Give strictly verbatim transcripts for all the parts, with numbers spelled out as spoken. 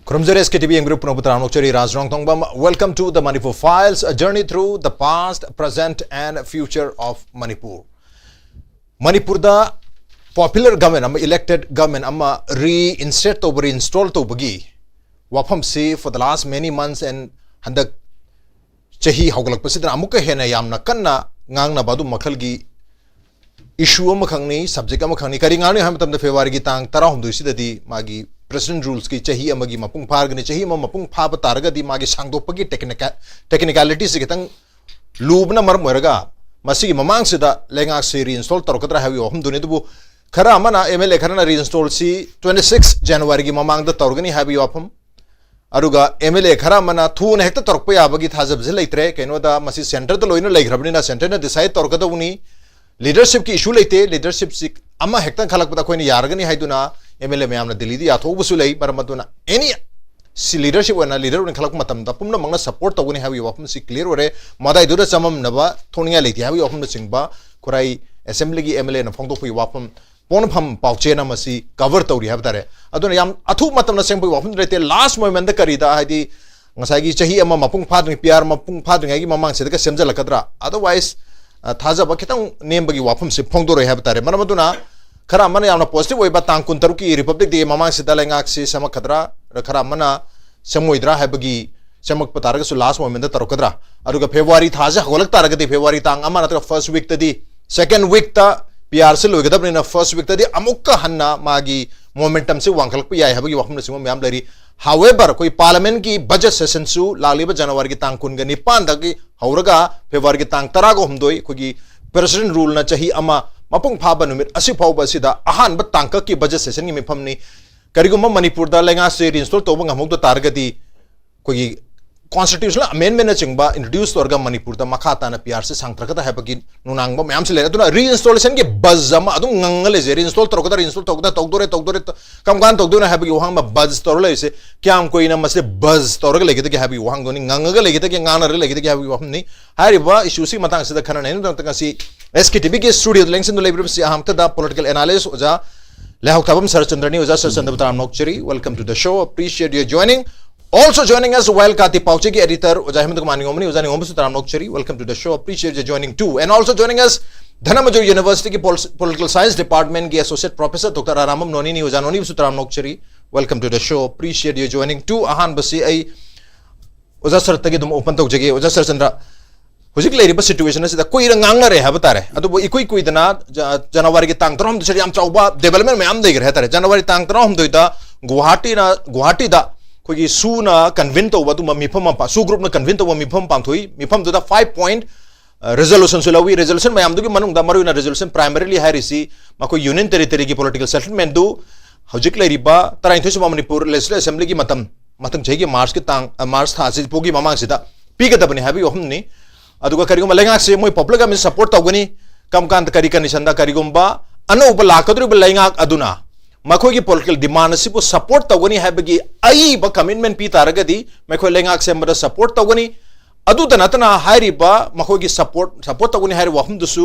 ꯈꯨꯔꯨꯝꯖꯔꯤ, S K T V ꯌꯦꯡꯕꯤꯔꯤꯕ ꯄꯨꯝꯅꯃꯛꯄꯨ ꯇꯔꯥꯝꯅ ꯑꯣꯛꯆꯔꯤ꯫ ꯔꯥꯖ ꯔꯣꯡꯊꯣꯡꯕꯝ, welcome to the Manipur Files, a journey through the past, present and future of Manipur. ꯃꯅꯤꯄꯨꯔꯗ popular government ꯑꯃ, elected government ꯑꯃ reinstate ꯇꯧꯕ, reinstall ꯇꯧꯕꯒꯤ ꯋꯥꯐꯝꯁꯤ for the last many months and ꯍꯟꯗꯛ ꯆꯍꯤ ꯍꯧꯒꯠꯂꯛꯄꯁꯤꯗꯅ ꯑꯃꯨꯛꯀ ꯍꯦꯟꯅ ꯌꯥꯝꯅ ꯀꯟꯅ ꯉꯥꯡꯅꯕ ꯑꯗꯨ ꯃꯈꯜꯒꯤ issue ꯑꯃꯈꯛꯅꯤ, subject ꯑꯃꯈꯛꯅꯤ꯫ ꯀꯔꯤ ꯉꯥꯡꯅꯤ ꯍꯥꯏꯕ ꯃꯇꯝꯗ, February ꯒꯤ ꯇꯥꯡ ꯇꯔꯥꯍꯨꯝꯗꯣꯏꯁꯤꯗꯗꯤ ꯃꯥꯒꯤ President Rules ꯀꯤ ꯆꯍꯤ ꯑꯃꯒꯤ ꯃꯄꯨꯡ ꯐꯥꯔꯒꯅꯤ꯫ ꯆꯍꯤ ꯑꯃ ꯃꯄꯨꯡ ꯐꯥꯕ ꯇꯥꯔꯒꯗꯤ ꯃꯥꯒꯤ ꯁꯥꯡꯗꯣꯛꯄꯒꯤ technica-, technicality ꯁꯤ ꯈꯤꯇꯪ ꯂꯨꯕꯅ ꯃꯔꯝ ꯑꯣꯏꯔꯒ, ꯃꯁꯤꯒꯤ ꯃꯃꯥꯡꯁꯤꯗ ꯂꯩꯉꯥꯛꯁꯤ reinstall ꯇꯧꯔꯛꯀꯗ꯭ꯔꯥ ꯍꯥꯏꯕꯒꯤ ꯋꯥꯐꯝꯗꯨꯅꯤ꯫ ꯑꯗꯨꯕꯨ ꯈꯔ ꯑꯃꯅ, M L A ꯈꯔꯅ reinstall ꯁꯤ twenty six January ꯒꯤ ꯃꯃꯥꯡꯗ ꯇꯧꯔꯒꯅꯤ ꯍꯥꯏꯕꯒꯤ ꯋꯥꯐꯝ, ꯑꯗꯨꯒ M L A ꯈꯔ ꯑꯃꯅ ꯊꯨꯅ ꯍꯦꯛꯇ ꯇꯧꯔꯛꯄ ꯌꯥꯕꯒꯤ ꯊꯥꯖꯕꯁꯤ ꯂꯩꯇ꯭ꯔꯦ꯫ ꯀꯩꯅꯣꯗ, ꯃꯁꯤ centre ꯗ ꯂꯣꯏꯅ ꯂꯩꯈ꯭ꯔꯕꯅꯤꯅ centre ꯅ decide ꯇꯧꯔꯛꯀꯗꯧꯕꯅꯤ꯫ Leadership ꯀꯤ issue ꯂꯩꯇꯦ꯫ Leadership ꯁꯤ ꯑꯃ ꯍꯦꯛꯇ ꯈꯜꯂꯛꯄꯗ ꯑꯩꯈꯣꯏꯅ ꯌꯥꯔꯒꯅꯤ ꯍꯥꯏꯗꯨꯅ M L A ꯃꯌꯥꯝꯅ ꯗꯤꯜꯂꯤꯗ ꯌꯥꯊꯣꯛꯎꯕꯁꯨ ꯂꯩ꯫ ꯃꯔꯝ ꯑꯗꯨꯅ any ꯁꯤ leadership ꯑꯣꯏꯅ, leader ꯑꯣꯏꯅ ꯈꯜꯂꯛꯄ ꯃꯇꯝꯗ ꯄꯨꯝꯅꯃꯛꯅ support ꯇꯧꯒꯅꯤ ꯍꯥꯏꯕꯒꯤ ꯋꯥꯐꯝꯁꯤ clear ꯑꯣꯏꯔꯦ꯫ ꯃꯗꯥꯏꯗꯨꯗ ꯆꯃꯝꯅꯕ ꯊꯣꯛꯅꯤꯡꯉꯥꯏ ꯂꯩꯇꯦ ꯍꯥꯏꯕꯒꯤ ꯋꯥꯐꯝꯅꯆꯤꯡꯕ ꯈꯨꯔꯥꯏ Assembly ꯒꯤ M L A ꯅ ꯐꯣꯡꯗꯣꯛꯄꯒꯤ ꯋꯥꯐꯝ, ꯄꯣꯛꯅꯐꯝ ꯄꯥꯎꯆꯦ ꯑꯃꯁꯤ cover ꯇꯧꯔꯤ ꯍꯥꯏꯕ ꯇꯥꯔꯦ꯫ ꯑꯗꯨꯅ ꯌꯥꯝ ꯑꯊꯨꯕ ꯃꯇꯝꯗ ꯁꯦꯝꯕꯒꯤ ꯋꯥꯐꯝꯗꯤ ꯂꯩꯇꯦ꯫ Last moment ꯗ ꯀꯔꯤꯗ, ꯍꯥꯏꯗꯤ ꯉꯁꯥꯏꯒꯤ ꯆꯍꯤ ꯑꯃ ꯃꯄꯨꯡ ꯐꯥꯗ꯭ꯔꯤꯉꯩ, P R ꯃꯄꯨꯡ ꯐꯥꯗ꯭ꯔꯤꯉꯩꯒꯤ ꯃꯃꯥꯡꯁꯤꯗꯒ ꯁꯦꯝꯖꯤꯜꯂꯛꯀꯗ꯭ꯔꯥ? Otherwise, ꯑ, ꯊꯥꯖꯕ ꯈꯤꯇꯪ ꯅꯦꯝꯕꯒꯤ ꯋꯥꯐꯝꯁꯤ ꯐꯣꯡꯗꯣꯔꯛꯑꯦ ꯍꯥꯏꯕ ꯇꯥꯔꯦ꯫ ꯃꯔꯝ ꯑꯗꯨꯅ ꯈꯔ ꯑꯃꯅ ꯌꯥꯝꯅ positive ꯑꯣꯏꯕ, ꯇꯥꯡ ꯀꯨꯟꯇꯔꯨꯛꯀꯤ Republic Day ꯃꯃꯥꯡꯁꯤꯗ ꯂꯩꯉꯥꯛꯁꯤ ꯁꯦꯝꯃꯛꯀꯗ꯭ꯔꯥ, ꯈꯔ ꯑꯃꯅ ꯁꯦꯝꯃꯣꯏꯗ꯭ꯔꯥ ꯍꯥꯏꯕꯒꯤ, ꯁꯦꯝꯃꯛꯄ ꯇꯥꯔꯒꯁꯨ last moment ꯗ ꯇꯧꯔꯛꯀꯗ꯭ꯔꯥ? ꯑꯗꯨꯒ February ꯊꯥꯁꯦ ꯍꯧꯒꯠꯂꯛ ꯇꯥꯔꯒꯗꯤ, February ꯇꯥꯡ ꯑꯃ ꯅꯠꯇ꯭ꯔꯒ first week ꯇꯗꯤ, second week ꯇ P R ꯁꯤ ꯂꯣꯏꯒꯗꯕꯅꯤꯅ, first week ꯇꯗꯤ ꯑꯃꯨꯛꯀ ꯍꯟꯅ ꯃꯥꯒꯤ momentum ꯁꯤ ꯋꯥꯡꯈꯠꯂꯛꯄ ꯌꯥꯏ ꯍꯥꯏꯕꯒꯤ ꯋꯥꯐꯝꯅꯆꯤꯡꯕ ꯃꯌꯥꯝ ꯂꯩꯔꯤ꯫ However, ꯑꯩꯈꯣꯏ Parliament ꯀꯤ budget session ꯁꯨ ꯂꯥꯛꯂꯤꯕ January ꯒꯤ ꯇꯥꯡ ꯀꯨꯟꯒ ꯅꯤꯄꯥꯟꯗꯒꯤ ꯍꯧꯔꯒ February ꯒꯤ ꯇꯥꯡ ꯇꯔꯥꯒ ꯍꯨꯝꯗꯣꯏ, ꯑꯩꯈꯣꯏꯒꯤ President Rule ꯅ ꯆꯍꯤ ꯑꯃ ꯃꯄꯨꯡ ꯐꯥꯕ ꯅꯨꯃꯤꯠ ꯑꯁꯤ ꯐꯥꯎꯕ ꯑꯁꯤꯗ ꯑꯍꯥꯟꯕ ꯇꯥꯡꯀꯛꯀꯤ budget session ꯒꯤ ꯃꯤꯐꯝꯅꯤ꯫ ꯀꯔꯤꯒꯨꯝꯕ ꯃꯅꯤꯄꯨꯔꯗ ꯂꯩꯉꯥꯛꯁꯦ reinstall ꯇꯧꯕ ꯉꯝꯍꯧꯗ ꯇꯥꯔꯒꯗꯤ, ꯑꯩꯈꯣꯏꯒꯤ constitutional amendment ꯅꯆꯤꯡꯕ introduce ꯇꯧꯔꯒ ꯃꯅꯤꯄꯨꯔꯗ ꯃꯈꯥ ꯇꯥꯅ P R ꯁꯤ ꯁꯥꯡꯊꯔꯛꯀꯗ꯭ꯔꯥ ꯍꯥꯏꯕꯒꯤ ꯅꯨꯡꯅꯥꯡꯕ ꯃꯌꯥꯝꯁꯨ ꯂꯩꯔꯦ꯫ ꯑꯗꯨꯅ reinstallation ꯒꯤ buzz ꯑꯃ ꯑꯗꯨꯝ ꯉꯪꯉ ꯂꯩꯖꯩ꯫ Reinstall ꯇꯧꯔꯛꯀꯗ꯭ꯔꯥ, reinstall ꯇꯧꯔꯛꯀꯗ꯭ꯔꯥ, ꯇꯧꯗꯣꯔꯦ, ꯇꯧꯗꯣꯔꯦ, ꯇ-, ꯀꯔꯝ ꯀꯥꯟꯗ ꯇꯧꯗꯣꯏꯅꯣ ꯍꯥꯏꯕꯒꯤ ꯋꯥꯍꯪ ꯑꯃ buzz ꯇꯧꯔ ꯂꯩꯔꯤꯁꯦ ꯀꯌꯥꯝ ꯀꯨꯏꯅ ꯃꯁꯤ buzz ꯇꯧꯔꯒ ꯂꯩꯒꯗꯒꯦ ꯍꯥꯏꯕꯒꯤ ꯋꯥꯍꯪꯗꯨꯅꯤ, ꯉꯪꯉꯒ ꯂꯩꯒꯗꯒꯦ, ꯉꯥꯡꯅꯔꯒ ꯂꯩꯒꯗꯒꯦ ꯍꯥꯏꯕꯒꯤ ꯋꯥꯐꯝꯅꯤ꯫ ꯍꯥꯏꯔꯤꯕ issue ꯁꯤꯒꯤ ꯃꯇꯥꯡꯁꯤꯗ ꯈꯟꯅ ꯅꯩꯅꯕꯒꯤꯗꯃꯛꯇ ꯉꯁꯤ S K T V ꯒꯤ studio ꯗ ꯂꯦꯡꯁꯤꯟꯗꯨꯅ ꯂꯩꯕꯤꯔꯤꯕꯁꯤ ꯑꯍꯥꯟꯕꯗ political analyst ꯑꯣꯖꯥ ꯂꯩꯍꯥꯎ ꯊꯥꯕꯝ ꯁꯔꯠꯆꯟꯗ꯭ꯔꯅꯤ꯫ ꯑꯣꯖꯥ ꯁꯔꯠꯆꯟꯗ꯭ꯔꯕꯨ ꯇꯔꯥꯝꯅ ꯑꯣꯛꯆꯔꯤ꯫ Welcome to the show. Appreciate your joining. Also joining us, Wild Card ꯄꯥꯎꯆꯦꯒꯤ editor ꯑꯣꯖꯥ ꯍꯦꯃꯟꯇ ꯀꯨꯃꯥꯔ ꯅꯤꯉꯣꯝꯕꯅꯤ꯫ ꯑꯣꯖꯥ ꯅꯤꯉꯣꯝꯕꯁꯨ ꯇꯔꯥꯝꯅ ꯑꯣꯛꯆꯔꯤ꯫ Welcome to the show. Appreciate your joining too. And also joining us, Dhanamanjuri Universityꯒꯤ Pol-, Political Science Departmentꯀꯤ Associate Professor Doctor Arambam ꯅꯣꯅꯤꯅꯤ꯫ ꯑꯣꯖꯥ ꯅꯣꯅꯤꯕꯨꯁꯨ ꯇꯔꯥꯝꯅ ꯑꯣꯛꯆꯔꯤ꯫ Welcome to the show. Appreciate your joining too. ꯑꯍꯥꯟꯕꯁꯤ ꯑꯩ ꯑꯣꯖꯥ ꯁꯔꯠꯇꯒꯤ ꯑꯗꯨꯝ open ꯇꯧꯖꯒꯦ꯫ ꯑꯣꯖꯥ ꯁꯔꯠꯆꯟꯗ꯭ꯔ, ꯍꯧꯖꯤꯛ ꯂꯩꯔꯤꯕ situation ꯑꯁꯤꯗ ꯀꯨꯏꯅ ꯉꯥꯡꯅꯔꯦ ꯍꯥꯏꯕ ꯇꯥꯔꯦ꯫ ꯑꯗꯨꯕꯨ ꯏꯀꯨꯏ ꯀꯨꯏꯗꯅ ꯖ-, ꯖꯅꯋꯥꯔꯤꯒꯤ ꯇꯥꯡ ꯇꯔꯥꯍꯨꯝꯗꯣꯏꯁꯤꯗ ꯌꯥꯝ ꯆꯥꯎꯕ development ꯃꯌꯥꯝ ꯂꯩꯈ꯭ꯔꯦ ꯍꯥꯏ ꯇꯥꯔꯦ꯫ ꯖꯅꯋꯥꯔꯤ ꯇꯥꯡ ꯇꯔꯥꯍꯨꯝꯗꯣꯏꯗ ꯒꯨꯋꯥꯍꯥꯇꯤꯅ, ꯒꯨꯋꯥꯍꯥꯇꯤꯗ ꯑꯩꯈꯣꯏꯒꯤ ꯁꯨꯅ convene ꯇꯧꯕ ꯑꯗꯨꯝꯕ ꯃꯤꯐꯝ ꯑꯃ ꯄꯥꯡ-, ꯁꯨ groupꯅ convene ꯇꯧꯕ ꯃꯤꯐꯝ ꯑꯃ ꯄꯥꯡꯊꯣꯛꯏ꯫ ꯃꯤꯐꯝꯗꯨꯗ five point, ꯑ, resolutionꯁꯨ ꯂꯧꯏ꯫ Resolution ꯃꯌꯥꯝꯗꯨꯒꯤ ꯃꯅꯨꯡꯗ ꯃꯔꯨꯑꯣꯏꯅ resolution primarily ꯍꯥꯏꯔꯤꯁꯤ ꯃꯈꯣꯏ union territoryꯒꯤ political settlementꯗꯨ ꯍꯧꯖꯤꯛ ꯂꯩꯔꯤꯕ ꯇꯔꯥꯅꯤꯊꯣꯏ ꯁꯨꯕ ꯃꯅꯤꯄꯨꯔ Legislative Assemblyꯒꯤ ꯃꯇꯝ, ꯃꯊꯪ ꯆꯍꯤꯒꯤ Marchꯀꯤ ꯇꯥꯡ, ꯑ, March ꯊꯥ ꯑꯁꯤ ꯐꯥꯎꯒꯤ ꯃꯃꯥꯡꯁꯤꯗ ꯄꯤꯒꯗꯕꯅꯤ ꯍꯥꯏꯕꯒꯤ ꯋꯥꯐꯝꯅꯤ꯫ ꯑꯗꯨꯒ ꯀꯔꯤꯒꯨꯝꯕ ꯂꯩꯉꯥꯛꯁꯦ ꯃꯣꯏ public ꯑꯃ support ꯇꯧꯒꯅꯤ, ꯀꯔꯝ ꯀꯥꯟꯗ, ꯀꯔꯤ conditionꯗ, ꯀꯔꯤꯒꯨꯝꯕ ꯑꯅꯧꯕ ꯂꯥꯛꯀꯗꯧꯔꯤꯕ ꯂꯩꯉꯥꯛ ꯑꯗꯨꯅ ꯃꯈꯣꯏꯒꯤ political demand ꯑꯁꯤꯕꯨ support ꯇꯧꯒꯅꯤ ꯍꯥꯏꯕꯒꯤ ꯑꯏꯕ commitment ꯄꯤ ꯇꯥꯔꯒꯗꯤ ꯃꯈꯣꯏ ꯂꯩꯉꯥꯛ ꯁꯦꯝꯕꯗ support ꯇꯧꯒꯅꯤ꯫ ꯑꯗꯨꯇ ꯅꯠꯇꯅ ꯍꯥꯏꯔꯤꯕ ꯃꯈꯣꯏꯒꯤ support, support ꯇꯧꯒꯅꯤ ꯍꯥꯏꯔꯤꯕ ꯋꯥꯐꯝꯗꯨꯁꯨ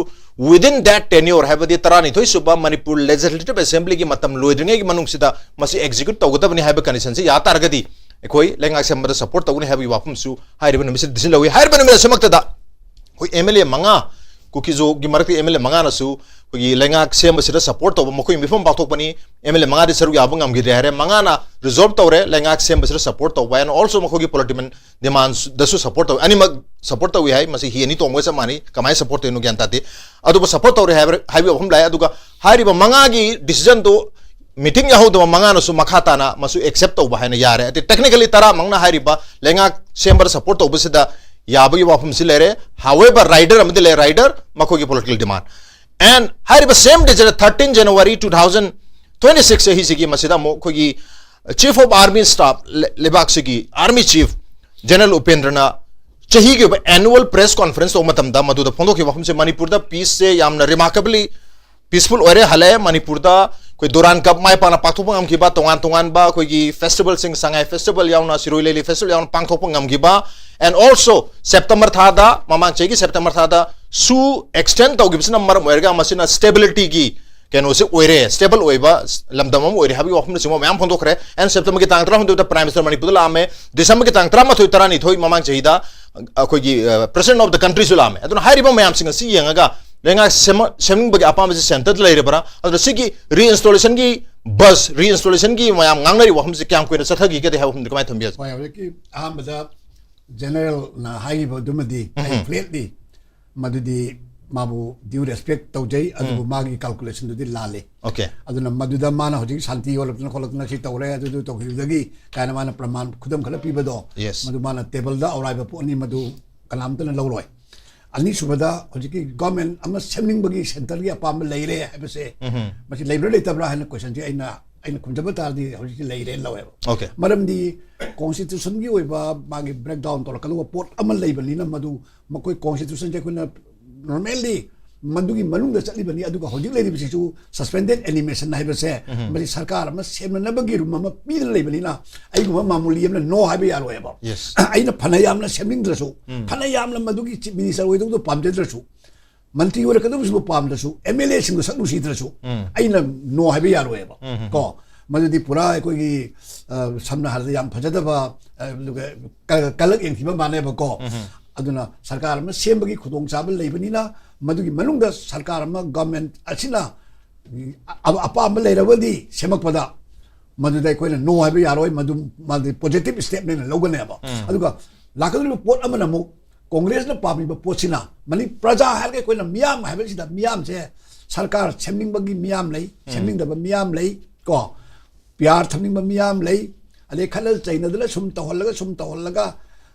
within that tenure, ꯍꯥꯏꯕꯗꯤ ꯇꯔꯥꯅꯤꯊꯣꯏ ꯁꯨꯕ ꯃꯅꯤꯄꯨꯔ Legislative Assemblyꯒꯤ ꯃꯇꯝ ꯂꯣꯏꯗ꯭ꯔꯤꯉꯩꯒꯤ ꯃꯅꯨꯡꯁꯤꯗ ꯃꯁꯤ execute ꯇꯧꯒꯗꯕꯅꯤ ꯍꯥꯏꯕ conditionꯁꯤ ꯌꯥ ꯇꯥꯔꯒꯗꯤ ꯑꯩꯈꯣꯏ ꯂꯩꯉꯥꯛ ꯁꯦꯝꯕꯗ support ꯇꯧꯒꯅꯤ ꯍꯥꯏꯕꯒꯤ ꯋꯥꯐꯝꯁꯨ ꯍꯥꯏꯔꯤꯕ ꯅꯨꯃꯤꯠꯁꯤꯗ ꯊꯤꯖꯤꯜꯍꯧꯏ꯫ ꯍꯥꯏꯔꯤꯕ ꯅꯨꯃꯤꯠ ꯑꯁꯤꯃꯛꯇꯗ ꯑꯩꯈꯣꯏ MLA ꯃꯉꯥ, ꯀꯨꯀꯤꯖꯣꯒꯤ ꯃꯔꯛꯇ MLA ꯃꯉꯥꯅꯁꯨ ꯑꯩꯈꯣꯏꯒꯤ ꯂꯩꯉꯥꯛ ꯁꯦꯝꯕꯁꯤꯗ support ꯇꯧꯕ, ꯃꯈꯣꯏ ꯃꯤꯐꯝ ꯄꯥꯡꯊꯣꯛꯄꯅꯤ, MLA ꯃꯉꯥꯗꯤ ꯁꯔꯨꯛ ꯌꯥꯕ ꯉꯝꯈꯤꯗ꯭ꯔꯦ ꯍꯥꯏꯔꯦ, ꯃꯉꯥꯅ resolve ꯇꯧꯔꯦ ꯂꯩꯉꯥꯛ ꯁꯦꯝꯕꯁꯤꯗ support ꯇꯧꯕ, and also ꯃꯈꯣꯏꯒꯤ political demandꯗꯁꯨ support ꯇꯧꯏ꯫ ꯑꯅꯤꯃꯛ support ꯇꯧꯏ ꯍꯥꯏ꯫ ꯃꯁꯤ ꯍꯤ ꯑꯅꯤ ꯇꯣꯡꯕꯒ ꯆꯞ ꯃꯥꯟꯅꯩ, ꯀꯃꯥꯏꯅ support ꯇꯧꯔꯤꯅꯣ ꯒ꯭ꯌꯥꯟ ꯇꯥꯗꯦ꯫ ꯑꯗꯨꯕꯨ support ꯇꯧꯔꯦ ꯍꯥꯏꯕ, ꯍꯥꯏꯕꯒꯤ ꯋꯥꯐꯝ ꯂꯥꯛꯑꯦ꯫ ꯑꯗꯨꯒ ꯍꯥꯏꯔꯤꯕ ꯃꯉꯥꯒꯤ decisionꯗꯨ meeting ꯌꯥꯎꯍꯧꯗꯕ ꯃꯉꯥꯅꯁꯨ ꯃꯈꯥ ꯇꯥꯅ ꯃꯁꯨ accept ꯇꯧꯕ ꯍꯥꯏꯅ ꯌꯥꯔꯦ꯫ ꯑꯗꯩ technically ꯇꯔꯥꯃꯛꯅ ꯍꯥꯏꯔꯤꯕ ꯂꯩꯉꯥꯛ ꯁꯦꯝꯕꯗ support ꯇꯧꯕꯁꯤꯗ ꯌꯥꯕꯒꯤ ꯋꯥꯐꯝꯁꯤ ꯂꯩꯔꯦ꯫ However, rider ꯑꯃꯗꯤ ꯂꯩ, rider ꯃꯈꯣꯏꯒꯤ political demand꯫ And ꯍꯥꯏꯔꯤꯕ same day ꯁꯤꯗ, thirteen January two thousand twenty six ꯆꯍꯤꯁꯤꯒꯤ, ꯃꯁꯤꯗ ꯑꯃꯨꯛ ꯑꯩꯈꯣꯏꯒꯤ Chief of Army Staff, ꯂꯩ-, ꯂꯩꯕꯥꯛꯁꯤꯒꯤ Army Chief General ꯎꯄꯦꯟꯗ꯭ꯔꯅ ꯆꯍꯤꯒꯤ ꯑꯣꯏꯕ annual press conference ꯇꯧꯕ ꯃꯇꯝꯗ ꯃꯗꯨꯗ ꯐꯣꯡꯗꯣꯛꯈꯤꯕ ꯋꯥꯐꯝꯁꯦ, ꯃꯅꯤꯄꯨꯔꯗ peaceꯁꯦ ꯌꯥꯝꯅ remarkably peaceful ꯑꯣꯏꯔꯦ, ꯍꯜꯂꯛꯑꯦ꯫ ꯃꯅꯤꯄꯨꯔꯗ ꯑꯩꯈꯣꯏ Durand Cup ꯃꯥꯏ ꯄꯥꯛꯅ ꯄꯥꯡꯊꯣꯛꯄ ꯉꯝꯈꯤꯕ, ꯇꯣꯉꯥꯟ ꯇꯣꯉꯥꯟꯕ ꯑꯩꯈꯣꯏꯒꯤ festivalꯁꯤꯡ, ꯁꯉꯥꯏ festival ꯌꯥꯎꯅ, ꯁꯤꯔꯣꯏ ꯂꯤꯂꯤ festival ꯌꯥꯎꯅ ꯄꯥꯡꯊꯣꯛꯄ ꯉꯝꯈꯤꯕ, and also September ꯊꯥꯗ, ꯃꯃꯥꯡ ꯆꯍꯤꯒꯤ September ꯊꯥꯗ ꯁꯨ extend ꯇꯧꯈꯤꯕꯁꯤꯅ ꯃꯔꯝ ꯑꯣꯏꯔꯒ ꯃꯁꯤꯅ stabilityꯒꯤ ꯀꯩꯅꯣꯁꯦ ꯑꯣꯏꯔꯦ, ꯁ꯭ꯇꯦꯕꯜ ꯑꯣꯏꯕ ꯂꯝꯗꯝ ꯑꯃ ꯑꯣꯏꯔꯦ ꯍꯥꯏꯕꯒꯤ ꯋꯥꯐꯝꯅꯆꯤꯡꯕ ꯃꯌꯥꯝ ꯐꯣꯡꯗꯣꯛꯈ꯭ꯔꯦ꯫ ꯑꯦꯟ ꯁꯦꯞꯇꯦꯝꯕꯔꯒꯤ ꯇꯥꯡ ꯇꯔꯥꯍꯨꯝꯗꯣꯏꯗ ꯄ꯭ꯔꯥꯏꯝ ꯃꯤꯅꯤꯁꯇꯔ ꯃꯅꯤꯄꯨꯔꯗ ꯂꯥꯛꯑꯝꯃꯦ꯫ ꯗꯤꯁꯦꯝꯕꯔꯒꯤ ꯇꯥꯡ ꯇꯔꯥꯃꯥꯊꯣꯏ, ꯇꯔꯥꯅꯤꯊꯣꯏ ꯃꯃꯥꯡ ꯆꯍꯤꯗ ꯑꯩꯈꯣꯏꯒꯤ ꯄ꯭ꯔꯦꯁꯤꯗꯦꯟ ꯑꯣꯐ ꯗ ꯀꯟꯇ꯭ꯔꯤꯁꯨ ꯂꯥꯛꯑꯝꯃꯦ꯫ ꯑꯗꯨꯅ ꯍꯥꯏꯔꯤꯕ ꯃꯌꯥꯝꯁꯤꯡ ꯑꯁꯤ ꯌꯦꯡꯉꯒ ꯂꯩꯉꯥꯛ ꯁꯦꯝ-, ꯁꯦꯝꯅꯤꯡꯕꯒꯤ ꯑꯄꯥꯝꯕꯁꯤ ꯁꯦꯟꯇꯔꯗ ꯂꯩꯔꯕ꯭ꯔꯥ? ꯑꯗꯨꯅ ꯁꯤꯒꯤ ꯔꯤꯏꯟꯁꯇꯣꯂꯦꯁꯟꯒꯤ ꯕꯁ, ꯔꯤꯏꯟꯁꯇꯣꯂꯦꯁꯟꯒꯤ ꯃꯌꯥꯝ ꯉꯥꯡꯅꯔꯤꯕ ꯋꯥꯐꯝꯁꯤ ꯀꯌꯥꯝ ꯀꯨꯏꯅ ꯆꯠꯊꯈꯤꯒꯗꯦ ꯍꯥꯏꯕ ꯋꯥꯐꯝꯗꯤ ꯀꯃꯥꯏꯅ ꯊꯝꯕꯤꯒꯗꯦ? ꯍꯣꯏ, ꯍꯧꯖꯤꯛꯀꯤ ꯑꯍꯥꯟꯕꯗ ꯖꯦꯅꯔꯦꯜꯅ ꯍꯥꯏꯈꯤꯕꯗꯨꯃꯗꯤ ꯑꯩ ꯎꯝ꯫ ꯐ꯭ꯂꯦꯠꯂꯤ ꯃꯗꯨꯗꯤ ꯃꯥꯕꯨ ꯗ꯭ꯌꯨ ꯔꯦꯁꯄꯦꯛ ꯇꯧꯖꯩ, ꯑꯗꯨꯕꯨ ꯎꯝ꯫ ꯃꯥꯒꯤ ꯀꯥꯜꯀꯨꯂꯦꯁꯟꯗꯨꯗꯤ ꯂꯥꯜꯂꯤ꯫ ꯑꯣꯀꯦ꯫ ꯑꯗꯨꯅ ꯃꯗꯨꯗ ꯃꯥꯅ ꯍꯧꯖꯤꯛ ꯁꯥꯟꯇꯤ ꯌꯣꯜꯂꯛꯇꯅ ꯈꯣꯠꯂꯛꯇꯅ ꯁꯤ ꯇꯧꯔꯦ, ꯑꯗꯨꯗꯨ ꯇꯧꯈꯤꯕꯗꯒꯤ ꯀꯥꯏꯅ ꯃꯥꯅ ꯄ꯭ꯔꯃꯥꯟ ꯈꯨꯗꯝ ꯈꯔ ꯄꯤꯕꯗꯣ, ꯌꯦꯁ꯫ ꯃꯗꯨ ꯃꯥꯅ ꯇꯦꯕꯜꯗ ꯑꯧꯔꯥꯏꯕ ꯄꯣꯠꯅꯤ, ꯃꯗꯨ ꯀꯅꯥꯝꯇꯅ ꯂꯧꯔꯣꯏ꯫ ꯑꯅꯤꯁꯨꯕꯗ, ꯍꯧꯖꯤꯛꯀꯤ ꯒꯣꯔꯃꯦꯟ ꯑꯃ ꯁꯦꯝꯅꯤꯡꯕꯒꯤ ꯁꯦꯟꯇꯔꯒꯤ ꯑꯄꯥꯝꯕ ꯂꯩꯔꯦ ꯍꯥꯏꯕꯁꯦ, ꯎꯝ꯫ ꯃꯁꯤ ꯂꯩꯕ꯭ꯔꯥ ꯂꯩꯇꯕ꯭ꯔꯥ ꯍꯥꯏꯅ ꯀꯣꯏꯁꯟꯁꯤ ꯑꯩꯅ, ꯑꯩꯅ ꯈꯨꯝꯖꯕ ꯇꯥꯔꯗꯤ ꯍꯧꯖꯤꯛꯇꯤ ꯂꯩꯔꯦꯅ ꯂꯧꯋꯦꯕ꯫ ꯑꯣꯀꯦ꯫ ꯃꯔꯝꯗꯤ ꯀꯣꯟꯁꯇꯤꯇ꯭ꯌꯨꯁꯟꯒꯤ ꯑꯣꯏꯕ ꯃꯥꯒꯤ ꯕ꯭ꯔꯦꯛꯗꯥꯎꯟ ꯇꯧꯔꯛꯀꯗꯧꯕ ꯄꯣꯠ ꯑꯃ ꯂꯩꯕꯅꯤꯅ, ꯃꯗꯨ ꯃꯈꯣꯏ ꯀꯣꯟꯁꯇꯤꯇ꯭ꯌꯨꯁꯟꯁꯦ ꯑꯩꯈꯣꯏꯅ ꯅꯣꯔꯃꯦꯜꯂꯤ ꯃꯗꯨꯒꯤ ꯃꯅꯨꯡꯗ ꯆꯠꯂꯤꯕꯅꯤ, ꯑꯗꯨꯒ ꯍꯧꯖꯤꯛ ꯂꯩꯔꯤꯕꯁꯤꯁꯨ ꯁꯁꯄꯦꯟꯗꯦꯗ ꯑꯦꯅꯤꯃꯦꯁꯟ ꯍꯥꯏꯕꯁꯦ, ꯎꯝ꯫ ꯃꯁꯤ ꯁꯔꯀꯥꯔ ꯑꯃ ꯁꯦꯝꯅꯅꯕꯒꯤ ꯔꯨꯝ ꯑꯃ ꯄꯤꯗꯅ ꯂꯩꯕꯅꯤꯅ, ꯑꯩꯒꯨꯝꯕ ꯃꯥꯃꯨꯂꯤ ꯑꯃꯅ ꯅꯣ ꯍꯥꯏꯕ ꯌꯥꯔꯣꯏꯕ꯫ ꯌꯦꯁ꯫ ꯑꯩꯅ ꯐꯅ ꯌꯥꯝꯅ ꯁꯦꯝꯅꯤꯡꯗ꯭ꯔꯁꯨ, ꯎꯝ꯫ ꯐꯅ ꯌꯥꯝꯅ ꯃꯗꯨꯒꯤ ꯆꯤꯐ ꯃꯤꯅꯤꯁꯇꯔ ꯑꯣꯏꯗꯧꯗꯣ ꯄꯥꯝꯖꯗ꯭ꯔꯁꯨ, ꯃꯟꯇ꯭ꯔꯤ ꯑꯣꯏꯔꯛꯀꯗꯕꯁꯤꯕꯨ ꯄꯥꯝꯗ꯭ꯔꯁꯨ, ꯑꯦꯝ ꯑꯦꯜ ꯑꯦꯁꯤꯡꯗꯨ ꯁꯛ ꯅꯨꯡꯁꯤꯗ꯭ꯔꯁꯨ, ꯎꯝ꯫ ꯑꯩꯅ ꯅꯣ ꯍꯥꯏꯕ ꯌꯥꯔꯣꯏꯕ꯫ ꯎꯝ, ꯎꯝ꯫ ꯀꯣ, ꯃꯗꯨꯗꯤ ꯄꯨꯔꯥ ꯑꯩꯈꯣꯏꯒꯤ, ꯑ, ꯁꯝꯅ ꯍꯥꯏꯔꯕꯗ ꯌꯥꯝ ꯐꯖꯗꯕ, ꯑ, ꯑꯗꯨꯒ ꯀ-, ꯀꯂꯛ ꯌꯦꯡꯊꯤꯕ ꯃꯥꯟꯅꯩꯕꯀꯣ꯫ ꯎꯝ, ꯎꯝ꯫ ꯑꯗꯨꯅ ꯁꯔꯀꯥꯔ ꯑꯃ ꯁꯦꯝꯕꯒꯤ ꯈꯨꯗꯣꯡꯆꯥꯕ ꯂꯩꯕꯅꯤꯅ, ꯃꯗꯨꯒꯤ ꯃꯅꯨꯡꯗ ꯁꯔꯀꯥꯔ ꯑꯃ, ꯒꯚꯔꯟꯃꯦꯟꯠ ꯑꯁꯤꯅ ꯑ-, ꯑꯄꯥꯝꯕ ꯂꯩꯔꯕꯗꯤ ꯁꯦꯝꯃꯛꯄꯗ, ꯃꯗꯨꯗ ꯑꯩꯈꯣꯏꯅ ꯅꯣ ꯍꯥꯏꯕ ꯌꯥꯔꯣꯏ, ꯃꯗꯨ ꯃꯥꯗꯤ ꯄꯣꯖꯤꯇꯤꯚ ꯁ꯭ꯇꯦꯞꯅꯦꯅ ꯂꯧꯒꯅꯦꯕ꯫ ꯎꯝ꯫ ꯑꯗꯨꯒ ꯂꯥꯛꯀꯗꯧꯔꯤꯕ ꯄꯣꯠ ꯑꯃꯅ ꯑꯃꯨꯛ ꯀꯣꯡꯒ꯭ꯔꯦꯁꯅ ꯄꯥꯝꯃꯤꯕ ꯄꯣꯠꯁꯤꯅ, ꯃꯅꯤ-, ꯄ꯭ꯔꯖꯥ ꯍꯥꯏꯔꯒ ꯑꯩꯈꯣꯏꯅ ꯃꯤꯌꯥꯝ ꯍꯥꯏꯕꯁꯤꯗ, ꯃꯤꯌꯥꯝꯁꯦ ꯁꯔꯀꯥꯔ ꯁꯦꯝꯅꯤꯡꯕꯒꯤ ꯃꯤꯌꯥꯝ ꯂꯩ, ꯎꯝ꯫ ꯁꯦꯝꯅꯤꯡꯗꯕ ꯃꯤꯌꯥꯝ ꯂꯩ ꯀꯣ, ꯄꯤ ꯑꯥꯔ ꯊꯝꯅꯤꯡꯕ ꯃꯤꯌꯥꯝ ꯂꯩ, ꯑꯗꯩ ꯈꯠꯅ ꯆꯩꯅꯗꯅ ꯁꯨꯝ ꯇꯧꯍꯜꯂꯒ, ꯁꯨꯝ ꯇꯧꯍꯜꯂꯒ,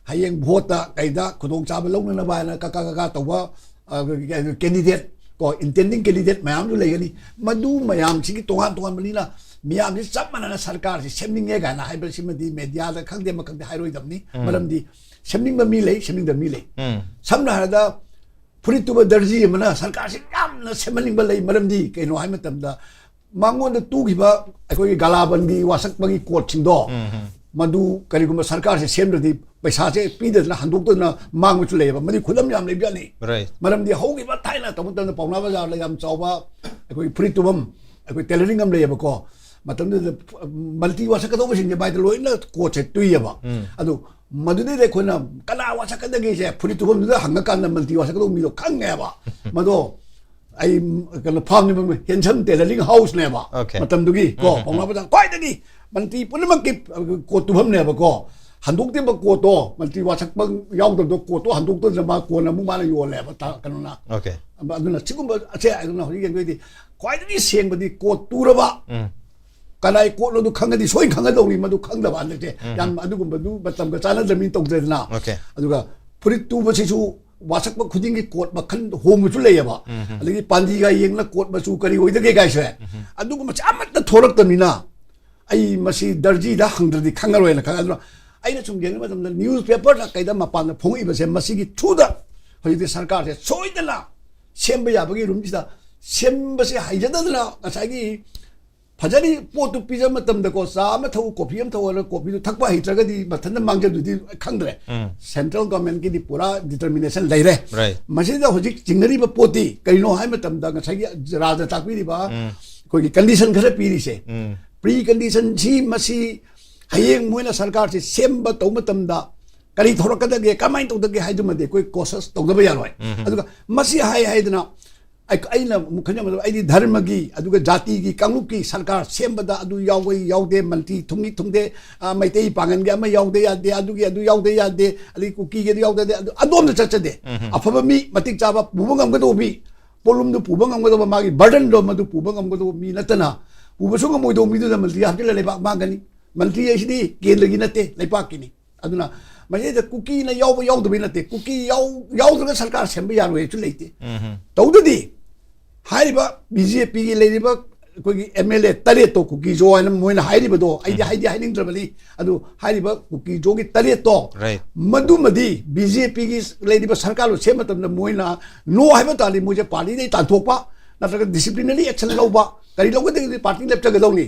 ꯍꯌꯦꯡ ꯚꯣꯠꯇ ꯀꯩꯗ ꯈꯨꯗꯣꯡꯆꯥꯕ ꯂꯧꯅꯅꯕ ꯍꯥꯏꯅ ꯀꯀꯥ ꯀꯀꯥ ꯇꯧꯕ, ꯑ, ꯀꯦꯟꯗꯤꯗꯦꯠ ꯀꯣ, ꯏꯟꯇꯦꯟꯗꯤꯡ ꯀꯦꯟꯗꯤꯗꯦꯠ ꯃꯌꯥꯝꯁꯨ ꯂꯩꯒꯅꯤ꯫ ꯃꯗꯨ ꯃꯌꯥꯝꯁꯤꯒꯤ ꯇꯣꯉꯥꯟ ꯇꯣꯉꯥꯟꯕꯅꯤꯅ, ꯃꯤꯌꯥꯝꯁꯤ ꯆꯞ ꯃꯥꯟꯅꯅ ꯁꯔꯀꯥꯔꯁꯤ ꯁꯦꯝꯅꯤꯡꯉꯦ ꯀꯥꯏꯅ ꯍꯥꯏꯕꯁꯤꯃꯗꯤ ꯃꯦꯗꯤꯌꯥꯗ ꯈꯪꯗꯦ, ꯑꯃ ꯈꯪꯗꯦ ꯍꯥꯏꯔꯣꯏꯗꯕꯅꯤ꯫ ꯎꯝ꯫ ꯃꯔꯝꯗꯤ ꯁꯦꯝꯅꯤꯡꯕ ꯃꯤ ꯂꯩ, ꯁꯦꯝꯅꯤꯡꯗꯕ ꯃꯤ ꯂꯩ꯫ ꯎꯝ꯫ ꯁꯝꯅ ꯍꯥꯏꯔꯕꯗ, ꯐꯨꯔꯤꯠ ꯇꯨꯕ ꯗꯔꯖꯤ ꯑꯃꯅ ꯁꯔꯀꯥꯔꯁꯤ ꯌꯥꯝꯅ ꯁꯦꯝꯍꯟꯅꯤꯡꯕ ꯂꯩ꯫ ꯃꯔꯝꯗꯤ ꯀꯩꯅꯣ ꯍꯥꯏ ꯃꯇꯝꯗ, ꯃꯉꯣꯟꯗ ꯇꯨꯈꯤꯕ ꯑꯩꯈꯣꯏꯒꯤ ꯒꯂꯥꯕꯟꯒꯤ ꯋꯥꯁꯛꯄꯒꯤ ꯀꯣꯠꯁꯤꯡꯗꯣ, ꯎꯝ, ꯎꯝ꯫ ꯃꯗꯨ ꯀꯔꯤꯒꯨꯝꯕ ꯁꯔꯀꯥꯔꯁꯦ ꯁꯦꯝꯗ꯭ꯔꯗꯤ, ꯄꯩꯁꯥꯁꯦ ꯄꯤꯗꯗꯅ ꯍꯟꯗꯣꯛꯇꯗꯅ ꯃꯥꯡꯕꯁꯨ ꯂꯩꯌꯦꯕ꯫ ꯃꯗꯨꯒꯤ ꯈꯨꯗꯝ ꯌꯥꯝ ꯂꯩꯕꯖꯥꯠꯅꯤ꯫ ꯔꯥꯏꯠ꯫ ꯃꯔꯝꯗꯤ ꯍꯧꯈꯤꯕ ꯊꯥꯏꯅ ꯇꯧꯕ ꯃꯇꯝꯗ ꯄꯥꯎꯅꯥ ꯕꯖꯥꯔꯗ ꯌꯥꯝ ꯆꯥꯎꯕ ꯑꯩꯈꯣꯏ ꯐꯨꯔꯤꯠ ꯇꯨꯐꯝ, ꯑꯩꯈꯣꯏ ꯇꯦꯂꯔꯤꯡ ꯑꯃ ꯂꯩꯌꯦꯕꯀꯣ, ꯃꯇꯝꯗꯨꯗ ꯃꯜꯇꯤ ꯋꯥꯁꯛꯀꯗꯧꯕꯁꯤꯡꯁꯦ ꯃꯥꯏꯗ ꯂꯣꯏꯅ ꯀꯣꯠꯁꯦ ꯇꯨꯏꯌꯦꯕ꯫ ꯑꯗꯨ ꯃꯗꯨꯗꯩꯗ ꯑꯩꯈꯣꯏꯅ ꯀꯅꯥ ꯋꯥꯁꯛꯀꯗꯒꯦꯁꯦ ꯐꯨꯔꯤꯠ ꯇꯨꯐꯝꯗꯨꯗ ꯍꯪꯉꯀꯥꯟꯗ ꯃꯜꯇꯤ ꯋꯥꯁꯛꯀꯗꯧꯕ ꯃꯤꯗꯣ ꯈꯪꯉꯦꯕ꯫ ꯃꯗꯣ ꯑꯩ ꯀꯩꯅꯣ ꯐꯥꯝꯅꯦꯕ, ꯍꯦꯟꯁꯝ ꯇꯦꯂꯔꯤꯡ ꯍꯥꯎꯁꯅꯦꯕ꯫ Okay. ꯃꯇꯝꯗꯨꯒꯤ ꯀꯣ ꯄꯥꯎꯅꯥ ꯕꯖꯥꯔ ꯈ꯭ꯋꯥꯏꯗꯒꯤ ꯃꯜꯇꯤ ꯄꯨꯝꯅꯃꯛꯀꯤ ꯀꯣꯠ ꯇꯨꯐꯝꯅꯦꯕꯀꯣ꯫ ꯍꯟꯗꯣꯛꯇꯦꯕ ꯀꯣꯠꯇꯣ, ꯃꯜꯇꯤ ꯋꯥꯁꯛꯄ ꯌꯥꯎꯗꯕꯗꯣ ꯀꯣꯠꯇꯣ ꯍꯟꯗꯣꯛꯇꯗꯅ ꯃꯥ ꯀꯣꯟꯅ ꯑꯃꯨꯛ ꯃꯥꯅ ꯌꯣꯜꯂꯦꯕ ꯀꯩꯅꯣꯅ꯫ Okay. ꯑꯗꯨꯅ ꯁꯤꯒꯨꯝꯕ ꯑꯁꯦ ꯑꯗꯨꯅ ꯍꯧꯖꯤꯛ ꯌꯦꯡꯗꯣꯏꯗꯤ ꯈ꯭ꯋꯥꯏꯗꯒꯤ ꯁꯦꯡꯕꯗꯤ ꯀꯣꯠ ꯇꯨꯔꯕ꯫ ꯀꯅꯥꯏ ꯀꯣꯠꯅꯣꯗꯨ ꯈꯪꯉꯗꯤ ꯁꯣꯏꯅ ꯈꯪꯒꯗꯧꯅꯤ, ꯃꯗꯨ ꯈꯪꯗꯕ ꯍꯟꯗꯛꯁꯦ꯫ ꯌꯥꯝ ꯑꯗꯨꯒꯨꯝꯕꯗꯨ ꯃꯇꯝꯒ ꯆꯥꯟꯅꯗ꯭ꯔꯕꯅꯤꯅ ꯇꯧꯗ꯭ꯔꯦꯗꯅ꯫ Okay. ꯑꯗꯨꯒ ꯐꯨꯔꯤꯠ ꯇꯨꯕꯁꯤꯁꯨ ꯋꯥꯁꯛꯄ ꯈꯨꯗꯤꯡꯒꯤ ꯀꯣꯠ ꯃꯈꯜ ꯍꯣꯡꯕꯁꯨ ꯂꯩꯌꯦꯕ꯫ ꯑꯗꯒꯤ ꯄꯥꯟꯖꯤꯒ ꯌꯦꯡꯅ ꯀꯣꯠ ꯃꯆꯨ ꯀꯔꯤ ꯑꯣꯏꯗꯒꯦ ꯀꯥꯏꯁꯦ꯫ ꯑꯗꯨꯒꯨꯝꯕꯁꯦ ꯑꯃꯠꯇ ꯊꯣꯔꯛꯇꯕꯅꯤꯅ ꯑꯩ ꯃꯁꯤ ꯗꯔꯖꯤꯗ ꯍꯪꯗ꯭ꯔꯗꯤ ꯈꯪꯉꯔꯣꯏꯅ ꯈꯪꯉꯦ꯫ ꯑꯗꯨꯅ ꯑꯩꯅ ꯁꯨꯝ ꯌꯦꯡꯕ ꯃꯇꯝꯗ ꯅ꯭ꯌꯨꯁ ꯄꯦꯄꯔꯗ ꯀꯩꯗ ꯃꯄꯥꯟꯗ ꯐꯣꯡꯉꯛꯏꯕꯁꯦ ꯃꯁꯤꯒꯤ ꯊ꯭ꯔꯨꯗ ꯍꯧꯖꯤꯛꯇꯤ ꯁꯔꯀꯥꯔꯁꯦ ꯁꯣꯏꯗꯅ ꯁꯦꯝꯕ ꯌꯥꯕꯒꯤ ꯔꯨꯝꯁꯤꯗ ꯁꯦꯝꯕꯁꯦ ꯍꯩꯖꯗꯗꯅ ꯉꯁꯥꯏꯒꯤ ꯐꯖꯔꯤ ꯄꯣꯠꯇꯨ ꯄꯤꯖꯕ ꯃꯇꯝꯗꯀꯣ, ꯆꯥ ꯑꯃ ꯊꯛꯎ, ꯀꯣꯐꯤ ꯑꯃ ꯊꯛꯎ ꯍꯥꯏꯔꯒ ꯀꯣꯐꯤꯗꯨ ꯊꯛꯄ ꯍꯩꯇ꯭ꯔꯒꯗꯤ ꯃꯊꯟꯇ ꯃꯥꯡꯖꯗꯨꯗꯤ ꯈꯪꯗ꯭ꯔꯦ꯫ ꯁꯦꯟꯇ꯭ꯔꯦꯜ ꯒꯚꯔꯟꯃꯦꯟꯠꯀꯤꯗꯤ ꯄꯨꯔꯥ ꯗꯤꯇꯔꯃꯤꯅꯦꯁꯟ ꯂꯩꯔꯦ꯫ Right. ꯃꯁꯤꯗ ꯍꯧꯖꯤꯛ ꯆꯤꯡꯅꯔꯤꯕ ꯄꯣꯠꯇꯤ ꯀꯩꯅꯣ ꯍꯥꯏ ꯃꯇꯝꯗ ꯉꯁꯥꯏꯒꯤ ꯔꯥꯖꯅ ꯇꯥꯛꯄꯤꯔꯤꯕ ꯑꯩꯈꯣꯏꯒꯤ ꯀꯟꯗꯤꯁꯟ ꯈꯔ ꯄꯤꯔꯤꯁꯦ꯫ ꯄ꯭ꯔꯤ ꯀꯟꯗꯤꯁꯟꯁꯤ ꯃꯁꯤ ꯍꯌꯦꯡ ꯃꯣꯏꯅ ꯁꯔꯀꯥꯔꯁꯤ ꯁꯦꯝꯕ ꯇꯧꯕ ꯃꯇꯝꯗ ꯀꯔꯤ ꯊꯣꯔꯛꯀꯗꯒꯦ, ꯀꯃꯥꯏꯅ ꯇꯧꯗꯒꯦ ꯍꯥꯏꯗꯨꯃꯗꯤ ꯑꯩꯈꯣꯏ ꯀꯣꯁꯁ ꯇꯧꯗꯕ ꯌꯥꯔꯣꯏ꯫ ꯑꯗꯨꯒ ꯃꯁꯤ ꯍꯥꯏ ꯍꯥꯏꯗꯅ ꯑꯩ-, ꯑꯩꯅ ꯑꯃꯨꯛ ꯈꯟꯖꯕꯗ ꯑꯩꯗꯤ ꯙꯔꯃꯒꯤ ꯑꯗꯨꯒ ꯖꯥꯇꯤꯒꯤ ꯀꯥꯡꯂꯨꯞꯀꯤ ꯁꯔꯀꯥꯔ ꯁꯦꯝꯕꯗ ꯑꯗꯨ ꯌꯥꯎꯕ ꯌꯥꯎꯗꯦ, ꯃꯜꯇꯤ ꯊꯨꯡꯏ ꯊꯨꯡꯗꯦ, ꯑ, ꯃꯩꯇꯩ ꯄꯥꯡꯒꯜꯒꯤ ꯑꯃ ꯌꯥꯎꯗ ꯌꯥꯗꯦ, ꯑꯗꯨꯒꯤ ꯑꯗꯨ ꯌꯥꯎꯗ ꯌꯥꯗꯦ, ꯑꯗꯩ ꯀꯨꯀꯤꯒꯤ ꯑꯗꯨ ꯌꯥꯎꯗ ꯌꯥꯗꯦ, ꯑꯗꯨ ꯑꯗꯣꯝꯗ ꯆꯠꯆꯗꯦ꯫ ꯑꯐꯕ ꯃꯤ, ꯃꯇꯤꯛ ꯆꯥꯕ, ꯄꯨꯕ ꯉꯝꯒꯗꯧꯕ ꯃꯤ, ꯄꯣꯠꯂꯨꯝꯗꯨ ꯄꯨꯕ ꯉꯝꯒꯗꯧꯕ, ꯃꯥꯒꯤ ꯕꯔꯗꯟꯗꯣ ꯃꯗꯨ ꯄꯨꯕ ꯉꯝꯒꯗꯧꯕ ꯃꯤ ꯅꯠꯇꯅ ꯄꯨꯕꯁꯨ ꯉꯝꯃꯣꯏꯗꯧꯕ ꯃꯤꯗꯨꯗ ꯃꯜꯇꯤ ꯍꯥꯞꯆꯤꯜꯂ ꯂꯩꯕꯥꯛ ꯃꯥꯡꯒꯅꯤ꯫ ꯃꯜꯇꯤ ꯍꯥꯏꯁꯤꯗꯤ ꯀꯦꯟꯗ꯭ꯔꯒꯤ ꯅꯠꯇꯦ, ꯂꯩꯕꯥꯛꯀꯤꯅꯤ꯫ ꯑꯗꯨꯅ ꯃꯁꯤꯗ ꯀꯨꯀꯤꯅ ꯌꯥꯎꯕ ꯌꯥꯎꯗꯕꯩ ꯅꯠꯇꯦ, ꯀꯨꯀꯤ ꯌꯥꯎ-, ꯌꯥꯎꯗ꯭ꯔꯒ ꯁꯔꯀꯥꯔ ꯁꯦꯝꯕ ꯌꯥꯔꯣꯏꯁꯨ ꯂꯩꯇꯦ꯫ ꯇꯧꯗꯗꯤ ꯍꯥꯏꯔꯤꯕ ꯕꯤ ꯖꯦ ꯄꯤꯒꯤ ꯂꯩꯔꯤꯕ ꯑꯩꯈꯣꯏꯒꯤ ꯑꯦꯝ ꯑꯦꯜ ꯑꯦ ꯇꯔꯦꯠꯇꯣ ꯀꯨꯀꯤꯖꯣ ꯍꯥꯏꯅ ꯃꯣꯏꯅ ꯍꯥꯏꯔꯤꯕꯗꯣ ꯑꯩꯗꯤ ꯍꯥꯏꯗꯤ ꯍꯥꯏꯅꯤꯡꯗ꯭ꯔꯕꯅꯤ꯫ ꯑꯗꯨ ꯍꯥꯏꯔꯤꯕ ꯀꯨꯀꯤꯖꯣꯒꯤ ꯇꯔꯦꯠꯇꯣ Right. ꯃꯗꯨꯃꯗꯤ ꯕꯤ ꯖꯦ ꯄꯤꯒꯤ ꯂꯩꯔꯤꯕ ꯁꯔꯀꯥꯔꯗꯣ ꯁꯦꯝꯕ ꯃꯇꯝꯗ ꯃꯣꯏꯅ ꯅꯣ ꯍꯥꯏꯕ ꯇꯥꯔꯗꯤ ꯃꯣꯏꯁꯦ ꯄꯥꯔꯇꯤꯗꯒꯤ ꯇꯥꯟꯊꯣꯛꯄ ꯅꯠꯇ꯭ꯔꯒ ꯗꯤꯁꯤꯄ꯭ꯂꯤꯅꯔꯤ ꯑꯦꯛꯁꯟ ꯂꯧꯕ ꯀꯔꯤ ꯂꯧꯒꯗꯒꯦꯗꯤ ꯄꯥꯔꯇꯤ ꯂꯦꯞꯆꯒꯗꯧꯅꯤ꯫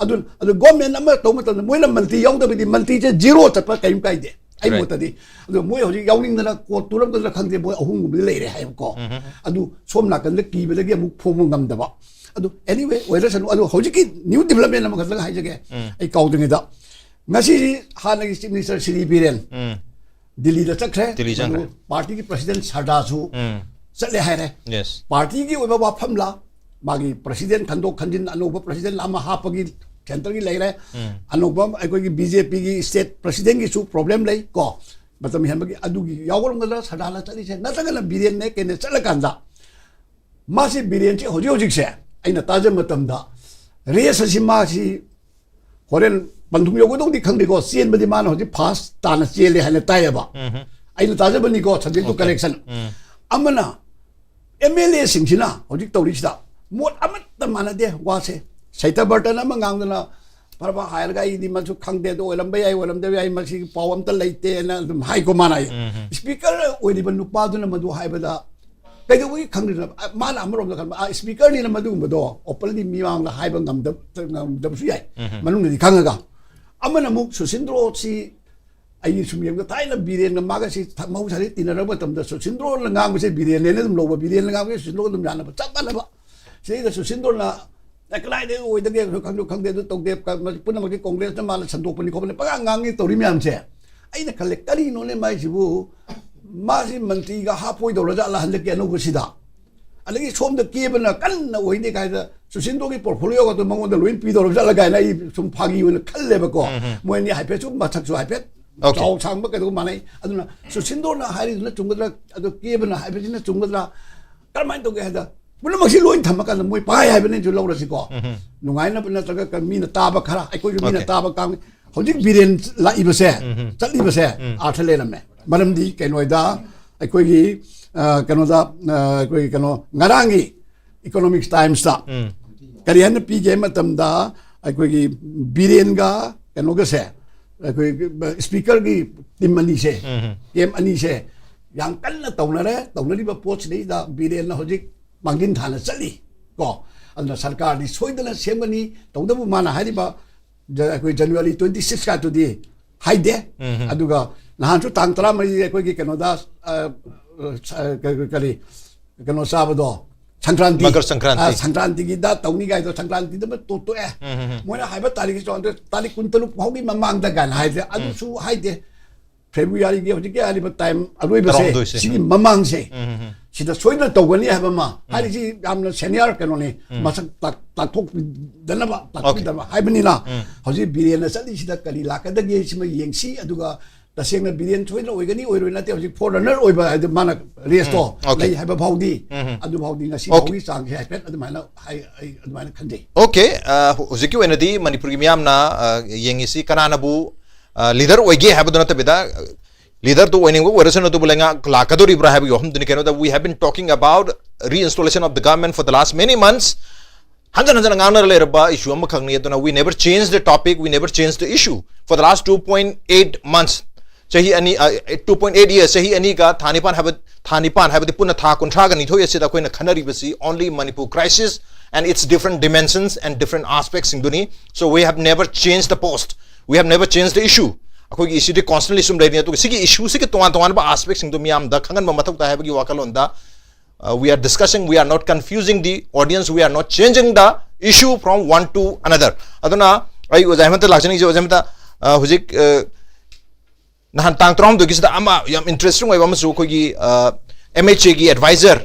ꯑꯗꯨ, ꯑꯗꯨ ꯒꯣꯔꯃꯦꯟ ꯑꯃ ꯇꯧꯕ ꯃꯇꯝꯗ ꯃꯣꯏꯅ ꯃꯜꯇꯤ ꯌꯥꯎꯗꯕꯗꯤ ꯃꯜꯇꯤꯁꯦ ꯖꯤꯔꯣ ꯆꯠꯄ ꯀꯔꯤꯝ ꯀꯥꯏꯗꯦ꯫ ꯑꯩ Right. ꯃꯣꯠꯇꯗꯤ꯫ ꯑꯗꯣ ꯃꯣꯏ ꯍꯧꯖꯤꯛ ꯌꯥꯎꯅꯤꯡꯗꯅ ꯀꯣꯔꯠ ꯇꯨꯔꯝꯒꯗ꯭ꯔꯥ ꯈꯪꯗꯦ, ꯃꯣꯏ ꯑꯍꯨꯝꯒꯨꯝꯕꯗꯤ ꯂꯩꯔꯦ ꯍꯥꯏꯕꯀꯣ꯫ ꯑꯗꯨ ꯁꯣꯝ ꯅꯥꯀꯟꯗ ꯀꯤꯕꯗꯒꯤ ꯑꯃꯨꯛ ꯐꯣꯡꯕ ꯉꯝꯗꯕ꯫ ꯑꯗꯨ anyway, ꯑꯣꯏꯔꯁꯅꯨ꯫ ꯑꯗꯣ ꯍꯧꯖꯤꯛꯀꯤ new development ꯑꯃꯈꯛꯇꯪ ꯍꯥꯏꯖꯒꯦ, ꯑꯩ ꯀꯥꯎꯗ꯭ꯔꯤꯉꯩꯗ꯫ ꯉꯁꯤ ꯍꯥꯟꯅꯒꯤ Chief Minister ꯁ꯭ꯔꯤ ꯕꯤꯔꯦꯟ ꯎꯝ. ꯗꯤꯜꯂꯤꯗ ꯆꯠꯈ꯭ꯔꯦ꯫ ꯗꯤꯜꯂꯤ ꯆꯠꯈ꯭ꯔꯦ꯫ ꯑꯗꯨ ꯄꯥꯔꯇꯤꯒꯤ president ꯁꯔꯗꯥꯁꯨ ꯎꯝ. ꯆꯠꯂꯦ ꯍꯥꯏꯔꯦ꯫ Yes. ꯄꯥꯔꯇꯤꯒꯤ ꯑꯣꯏꯕ ꯋꯥꯐꯝꯂ, ꯃꯥꯒꯤ president ꯈꯟꯗꯣꯛ ꯈꯟꯖꯤꯟ, ꯑꯅꯧꯕ president ꯑꯃ ꯍꯥꯞꯄꯒꯤ centreꯒꯤ ꯂꯩꯔꯦ꯫ ꯑꯅꯧꯕ ꯑꯩꯈꯣꯏꯒꯤ BJPꯒꯤ state presidentꯒꯤꯁꯨ problem ꯂꯩ ꯀꯣ, ꯃꯇꯝ ꯍꯦꯟꯕꯒꯤ꯫ ꯑꯗꯨꯒꯤ ꯌꯥꯎꯔꯝꯒꯗ꯭ꯔꯥ ꯁꯔꯗꯥꯅ ꯆꯠꯂꯤꯁꯦ, ꯅꯠꯇ꯭ꯔꯒꯅ ꯕꯤꯔꯦꯟꯅꯦ ꯀꯩꯅ ꯆꯠꯂꯀꯥꯟꯗ ꯃꯥꯁꯤ, ꯕꯤꯔꯦꯟꯁꯤ ꯍꯧꯖꯤꯛ ꯍꯧꯖꯤꯛꯁꯦ ꯑꯩꯅ ꯇꯥꯖꯕ ꯃꯇꯝꯗ race ꯑꯁꯤ ꯃꯥꯁꯤ ꯍꯣꯔꯦꯟ ꯄꯟꯊꯨꯡ ꯌꯧꯒꯗꯧꯗꯤ ꯈꯪꯗꯦꯀꯣ, ꯆꯦꯟꯕꯗꯤ ꯃꯥꯅ ꯍꯧꯖꯤꯛ first ꯇꯥꯅ ꯆꯦꯜꯂꯦ ꯍꯥꯏꯅ ꯇꯥꯏꯌꯦꯕ꯫ ꯑꯩꯅ ꯇꯥꯖꯕꯅꯤꯀꯣ, subject to correction꯫ ꯑꯃꯅ MLAꯁꯤꯡꯁꯤꯅ ꯍꯧꯖꯤꯛ ꯇꯧꯔꯤꯁꯤꯗ ꯃꯣꯠ ꯑꯃꯠꯇ ꯃꯥꯟꯅꯗꯦ ꯋꯥꯁꯦ꯫ ꯁꯩꯇꯕꯔꯇꯟ ꯑꯃ ꯉꯥꯡꯗꯅ ꯐꯔꯕ ꯍꯥꯏꯔꯒ ꯑꯩꯗꯤ ꯃꯁꯨ ꯈꯪꯗꯦ, ꯑꯗꯨ ꯑꯣꯏꯔꯝꯕ ꯌꯥꯏ, ꯑꯣꯏꯔꯝꯗꯕ ꯌꯥꯏ, ꯃꯁꯤꯒꯤ ꯄꯥꯎ ꯑꯝꯇ ꯂꯩꯇꯦꯅ ꯑꯗꯨꯝ ꯍꯥꯏꯀꯣ ꯃꯥꯅ꯫ Speaker ꯑꯣꯏꯔꯤꯕ ꯅꯨꯄꯥꯗꯨꯅ ꯃꯗꯨ ꯍꯥꯏꯕꯗ ꯀꯩꯗꯧꯕꯒꯤ ꯈꯪꯗ꯭ꯔꯤꯅꯣ? ꯑ, ꯃꯥꯅ ꯑꯃꯔꯣꯝꯗ ꯈꯟꯕ, ꯑ, speakerꯅꯤꯅ ꯃꯗꯨꯒꯨꯝꯕꯗꯣ openly ꯃꯤꯃꯥꯡꯗ ꯍꯥꯏꯕ ꯉꯝꯗꯕ, ꯉꯝꯗꯕꯁꯨ ꯌꯥꯏ, ꯃꯅꯨꯡꯗꯗꯤ ꯈꯪꯉꯒ꯫ ꯑꯃꯅ ꯑꯃꯨꯛ ꯁꯨꯁꯤꯟꯗ꯭ꯔꯣꯁꯤ ꯑꯩꯒꯤ ꯁꯨꯝ ꯌꯦꯡꯕꯗ ꯊꯥꯏꯅ ꯕꯤꯔꯦꯟꯒ ꯃꯥꯒ ꯁꯤ ꯊ-, ꯃꯍꯧꯁꯥꯗꯒꯤ ꯇꯤꯟꯅꯔꯛꯄ ꯃꯇꯝꯗ ꯁꯨꯁꯤꯟꯗ꯭ꯔꯣꯅ ꯉꯥꯡꯕꯁꯦ ꯕꯤꯔꯦꯟꯅꯦꯅ ꯑꯗꯨꯝ ꯂꯧꯕ, ꯕꯤꯔꯦꯟꯅ ꯉꯥꯡꯕꯁꯦ ꯁꯨꯁꯤꯟꯗ꯭ꯔꯣꯒ ꯑꯗꯨꯝ ꯌꯥꯅꯕ ꯆꯞ ꯃꯥꯟꯅꯕ꯫ ꯁꯤꯗꯩꯗ ꯁꯨꯁꯤꯟꯗ꯭ꯔꯣꯅ "ꯑꯦ, ꯀꯗꯥꯏꯗꯒꯤ ꯑꯣꯏꯗꯒꯦ, ꯈꯪꯁꯨ ꯈꯪꯗꯦ, ꯑꯗꯨ ꯇꯧꯗꯦ, ꯀ-, ꯃꯁꯤ ꯄꯨꯝꯅꯃꯛꯀꯤ ꯀꯣꯡꯒ꯭ꯔꯦꯁꯅ ꯃꯥꯅ ꯁꯟꯗꯣꯛꯄꯅꯤ ꯈꯣꯠꯄꯅꯤ" ꯄꯉꯥꯡ ꯉꯥꯡꯉꯤ ꯇꯧꯔꯤ ꯃꯌꯥꯝꯁꯦ꯫ ꯑꯩꯅ ꯈꯜꯂꯦ, "ꯀꯔꯤꯅꯣꯅꯦ ꯃꯥꯏꯁꯤꯕꯨ? ꯃꯥꯁꯤ ꯃꯟꯇ꯭ꯔꯤꯒ ꯍꯥꯞꯄꯣꯏꯗꯧꯔ ꯖꯥꯠꯂ ꯍꯟꯗꯛꯀꯤ ꯑꯅꯧꯕꯁꯤꯗ?" ꯑꯗꯒꯤ ꯁꯣꯝꯗ ꯀꯦꯕꯅ ꯀꯟꯅ ꯑꯣꯏꯅꯤ ꯀꯥꯏꯗ ꯁꯨꯁꯤꯟꯗ꯭ꯔꯣꯒꯤ portfolioꯒꯗꯣ ꯃꯉꯣꯟꯗ ꯂꯣꯏ ꯄꯤꯗꯧꯔ ꯖꯥꯠꯂ ꯀꯥꯏꯅ ꯑꯩ ꯁꯨꯝ ꯐꯥꯒꯤ ꯑꯣꯏꯅ ꯈꯜꯂꯦꯕꯀꯣ꯫ ꯃꯣꯏ ꯑꯅꯤ ꯍꯥꯏꯐꯦꯠꯁꯨ ꯃꯁꯛꯁꯨ ꯍꯥꯏꯐꯦꯠ Okay. ꯆꯥꯎ ꯁꯥꯡꯕ ꯀꯩꯗꯧꯕ ꯃꯥꯟꯅꯩ꯫ ꯑꯗꯨꯅ ꯁꯨꯁꯤꯟꯗ꯭ꯔꯣꯅ ꯍꯥꯏꯔꯤꯗꯨꯅ ꯆꯨꯝꯒꯗ꯭ꯔꯥ, ꯑꯗꯨ ꯀꯦꯕꯅ ꯍꯥꯏꯕꯁꯤꯅ ꯆꯨꯝꯒꯗ꯭ꯔꯥ, ꯀꯔꯝꯍꯥꯏꯅ ꯇꯧꯒꯦ ꯍꯥꯏꯗ ꯄꯨꯝꯅꯃꯛꯁꯤ ꯂꯣꯏ ꯊꯝꯃꯀꯥꯟꯗ ꯃꯣꯏ ꯄꯥꯏ ꯍꯥꯏꯕꯅꯤꯁꯨ ꯂꯧꯔꯁꯤꯀꯣ꯫ ꯅꯨꯡꯉꯥꯏꯅꯕ ꯅꯠꯇ꯭ꯔꯒ ꯀ-, ꯃꯤꯅ ꯇꯥꯕ ꯈꯔ, ꯑꯩꯈꯣꯏꯁꯨ ꯃꯤꯅ Okay. ꯇꯥꯕ ꯀꯥꯡ-, ꯍꯧꯖꯤꯛ ꯕꯤꯔꯦꯟ ꯂꯥꯛꯏꯕꯁꯦ, ꯆꯠꯂꯤꯕꯁꯦ ꯑꯥꯔꯊ ꯂꯩꯔꯝꯃꯦ꯫ ꯃꯔꯝꯗꯤ ꯀꯩꯅꯣꯗ ꯑꯩꯈꯣꯏꯒꯤ, ꯑ, ꯀꯩꯅꯣꯗ, ꯑ, ꯑꯩꯈꯣꯏꯒꯤ ꯀꯩꯅꯣ ꯉꯔꯥꯡꯒꯤ Economic Timesꯇ ꯀꯔꯤ ꯍꯥꯏꯅ ꯄꯤꯒꯦ ꯍꯥꯏꯕ ꯃꯇꯝꯗ ꯑꯩꯈꯣꯏꯒꯤ ꯕꯤꯔꯦꯟꯒ ꯀꯩꯅꯣꯒꯁꯦ, ꯑꯩꯈꯣꯏ speakerꯒꯤ team ꯑꯅꯤꯁꯦ, camp ꯑꯅꯤꯁꯦ ꯌꯥꯝ ꯀꯟꯅ ꯇꯧꯅꯔꯦ꯫ ꯇꯧꯅꯔꯤꯕ ꯄꯣꯠꯁꯤꯗꯩꯗ ꯕꯤꯔꯦꯟꯅ ꯍꯧꯖꯤꯛ ꯃꯥꯡꯖꯤꯟ ꯊꯥꯅ ꯆꯠꯂꯤ ꯀꯣ꯫ ꯑꯗꯨꯅ ꯁꯔꯀꯥꯔꯗꯤ ꯁꯣꯏꯗꯅ ꯁꯦꯝꯒꯅꯤ꯫ ꯇꯧꯗꯕꯨ ꯃꯥꯅ ꯍꯥꯏꯔꯤꯕ ꯖ-, ꯑꯩꯈꯣꯏ January twenty six ꯀꯥꯗꯨꯗꯤ ꯍꯥꯏꯗꯦ꯫ ꯑꯗꯨꯒ ꯅꯍꯥꯟꯁꯨ ꯇꯥꯡ ꯇꯔꯥꯃꯔꯤ ꯑꯩꯈꯣꯏꯒꯤ ꯀꯩꯅꯣꯗ, ꯑ, ꯑ, ꯀ- ꯀꯔꯤ, ꯀꯩꯅꯣ ꯆꯥꯕꯗꯣ, ꯁꯪꯀ꯭ꯔꯥꯟꯇꯤ꯫ ꯃꯀꯔ ꯁꯪꯀ꯭ꯔꯥꯟꯇꯤ꯫ ꯑ, ꯁꯪꯀ꯭ꯔꯥꯟꯇꯤꯒꯤꯗ ꯇꯧꯅꯤ ꯀꯥꯏꯗꯣ, ꯁꯪꯀ꯭ꯔꯥꯟꯇꯤꯗ ꯑꯃ ꯇꯣꯛ- ꯇꯣꯛꯑꯦ꯫ ꯎꯝ, ꯎꯝ, ꯎꯝ꯫ ꯃꯣꯏꯅ ꯍꯥꯏꯕ ꯇꯥꯔꯤꯛꯁꯤ ꯆꯥꯎꯔꯥꯛꯄ ꯇꯥꯔꯤꯛ ꯀꯨꯟꯇꯔꯨꯛ ꯐꯥꯎꯒꯤ ꯃꯃꯥꯡꯗ ꯀꯥꯏꯅ ꯍꯥꯏꯁꯦ, ꯑꯗꯨꯁꯨ ꯍꯥꯏꯗꯦ꯫ ꯐꯦꯕ꯭ꯔꯨꯋꯥꯔꯤꯒꯤ ꯍꯧꯖꯤꯛꯀꯤ ꯍꯥꯏꯔꯤꯕ ꯇꯥꯏꯝ ꯑꯔꯣꯏꯕꯁꯦ, ꯇꯔꯥꯍꯨꯝꯗꯣꯏꯁꯦ꯫ ꯁꯤꯒꯤ ꯃꯃꯥꯡꯁꯦ, ꯎꯝ, ꯎꯝ, ꯎꯝ꯫ ꯁꯤꯗ ꯁꯣꯏꯗꯅ ꯇꯧꯒꯅꯤ ꯍꯥꯏꯕ ꯑꯃ ꯍꯥꯏꯔꯤꯁꯤ ꯌꯥꯝꯅ ꯁꯦꯅꯤꯌꯔ ꯀꯩꯅꯣꯅꯤ, ꯃꯁꯛ ꯇꯥꯛ- ꯇꯥꯛꯊꯣꯛꯄꯤꯗꯅꯕ, ꯇꯥꯛꯄꯤꯗꯅꯕ ꯍꯥꯏꯕꯅꯤꯅ, ꯎꯝ꯫ ꯍꯧꯖꯤꯛ ꯕꯤꯔꯦꯟꯅ ꯆꯠꯂꯤꯁꯤꯗ ꯀꯔꯤ ꯂꯥꯛꯀꯗꯒꯦ ꯁꯤꯃ ꯌꯦꯡꯁꯤ꯫ ꯑꯗꯨꯒ ꯇꯁꯦꯡꯅ ꯕꯤꯔꯦꯟ ꯁꯣꯏꯗꯅ ꯑꯣꯏꯒꯅꯤ ꯑꯣꯏꯔꯣꯏ ꯅꯠꯇꯦ, ꯍꯧꯖꯤꯛ ꯐꯣꯔ ꯔꯟꯅꯔ ꯑꯣꯏꯕ ꯍꯥꯏꯗꯤ ꯃꯥꯅ ꯔꯦꯁꯇꯣ ꯎꯝ, okay. ꯂꯩ ꯍꯥꯏꯕ ꯐꯥꯎꯗꯤ, ꯎꯝ, ꯎꯝ꯫ ꯑꯗꯨ ꯐꯥꯎꯗꯤ ꯉꯁꯤ Okay. ꯐꯥꯎꯒꯤ ꯆꯥꯡꯁꯦ ꯍꯥꯏꯐꯦꯠ ꯑꯗꯨꯃꯥꯏꯅ ꯍꯥꯏ, ꯑꯩ ꯑꯗꯨꯃꯥꯏꯅ ꯈꯟꯖꯩ꯫ ꯑꯣꯀꯦ, ꯑ, ꯍꯧ- ꯍꯧꯖꯤꯛꯀꯤ ꯑꯣꯏꯅꯗꯤ ꯃꯅꯤꯄꯨꯔꯒꯤ ꯃꯤꯌꯥꯝꯅ, ꯑ, ꯌꯦꯡꯉꯤꯁꯤ ꯀꯅꯥꯅꯕꯨ, ꯑ, ꯂꯤꯗꯔ ꯑꯣꯏꯒꯦ ꯍꯥꯏꯕꯗꯨ ꯅꯠꯇꯕꯤꯗ, ꯑ, ꯂꯤꯗꯔꯗꯨ ꯑꯣꯏꯅꯤꯡꯕ ꯑꯣꯏꯔꯁꯅꯨ, ꯑꯗꯨꯕꯨ ꯂꯩꯉꯥꯛ ꯂꯥꯛꯀꯗꯧꯔꯤꯕ꯭ꯔꯥ ꯍꯥꯏꯕꯒꯤ ꯋꯥꯐꯝꯗꯨꯅꯤ꯫ ꯀꯩꯅꯣꯗ, we have been talking about reinstallation of the government for the last many months. ꯍꯟꯖꯟ ꯍꯟꯖꯟꯅ ꯉꯥꯡꯅꯔ ꯂꯩꯔꯕ ꯏꯁꯨ ꯑꯃꯈꯛꯅꯤ꯫ ꯑꯗꯨꯅ we never change the topic, we never change the issue for the last two point eight months. ꯆꯍꯤ ꯑꯅꯤ, ꯑ, two point eight years, ꯆꯍꯤ ꯑꯅꯤꯒ ꯊꯥ ꯅꯤꯄꯥꯟ ꯍꯥꯏꯕ, ꯊꯥ ꯅꯤꯄꯥꯟ ꯍꯥꯏꯕꯗꯤ ꯄꯨꯟꯅ ꯊꯥ ꯀꯨꯟꯊ꯭ꯔꯥꯒ ꯅꯤꯊꯣꯏ ꯑꯁꯤꯗ ꯑꯩꯈꯣꯏꯅ ꯈꯟꯅꯔꯤꯕꯁꯤ only Manipur crisis and its different dimensions and different aspects ꯁꯤꯡꯗꯨꯅꯤ꯫ So we have never changed the post, we have never changed the issue. ꯑꯩꯈꯣꯏꯒꯤ ꯏꯁꯨꯗꯤ ꯀꯣꯟꯁꯇꯦꯟꯂꯤ ꯁꯨꯝ ꯂꯩꯔꯤꯅꯤ꯫ ꯑꯗꯨꯒ ꯁꯤꯒꯤ ꯏꯁꯨꯁꯤꯒꯤ ꯇꯣꯉꯥꯟ ꯇꯣꯉꯥꯟꯕ ꯑꯦꯁꯄꯦꯛꯁꯤꯡꯗꯨ ꯃꯤꯌꯥꯝꯗ ꯈꯪꯍꯟꯕ ꯃꯊꯧ ꯇꯥꯏ ꯍꯥꯏꯕꯒꯤ ꯋꯥꯈꯜꯂꯣꯟꯗ, uh, we are discussing, we are not confusing the audience, we are not changing the issue from one to another. ꯑꯗꯨꯅ ꯑꯩ ꯑꯣꯖꯥ ꯍꯦꯃꯟꯇ ꯂꯥꯛꯆꯅꯤꯡꯉꯤꯁꯦ, ꯑꯣꯖꯥ ꯍꯦꯃꯟꯇ, ꯑ, ꯍꯧꯖꯤꯛ, ꯑ, ꯅꯍꯥꯟ ꯇꯥꯡ ꯇꯔꯥꯍꯨꯝꯗꯣꯏꯒꯤꯁꯤꯗ ꯑꯃ ꯌꯥꯝ ꯏꯟꯇꯔꯦꯁꯇꯤꯡ ꯑꯣꯏꯕ ꯑꯃꯁꯨ ꯑꯩꯈꯣꯏꯒꯤ, ꯑ, MHAꯒꯤ adviser,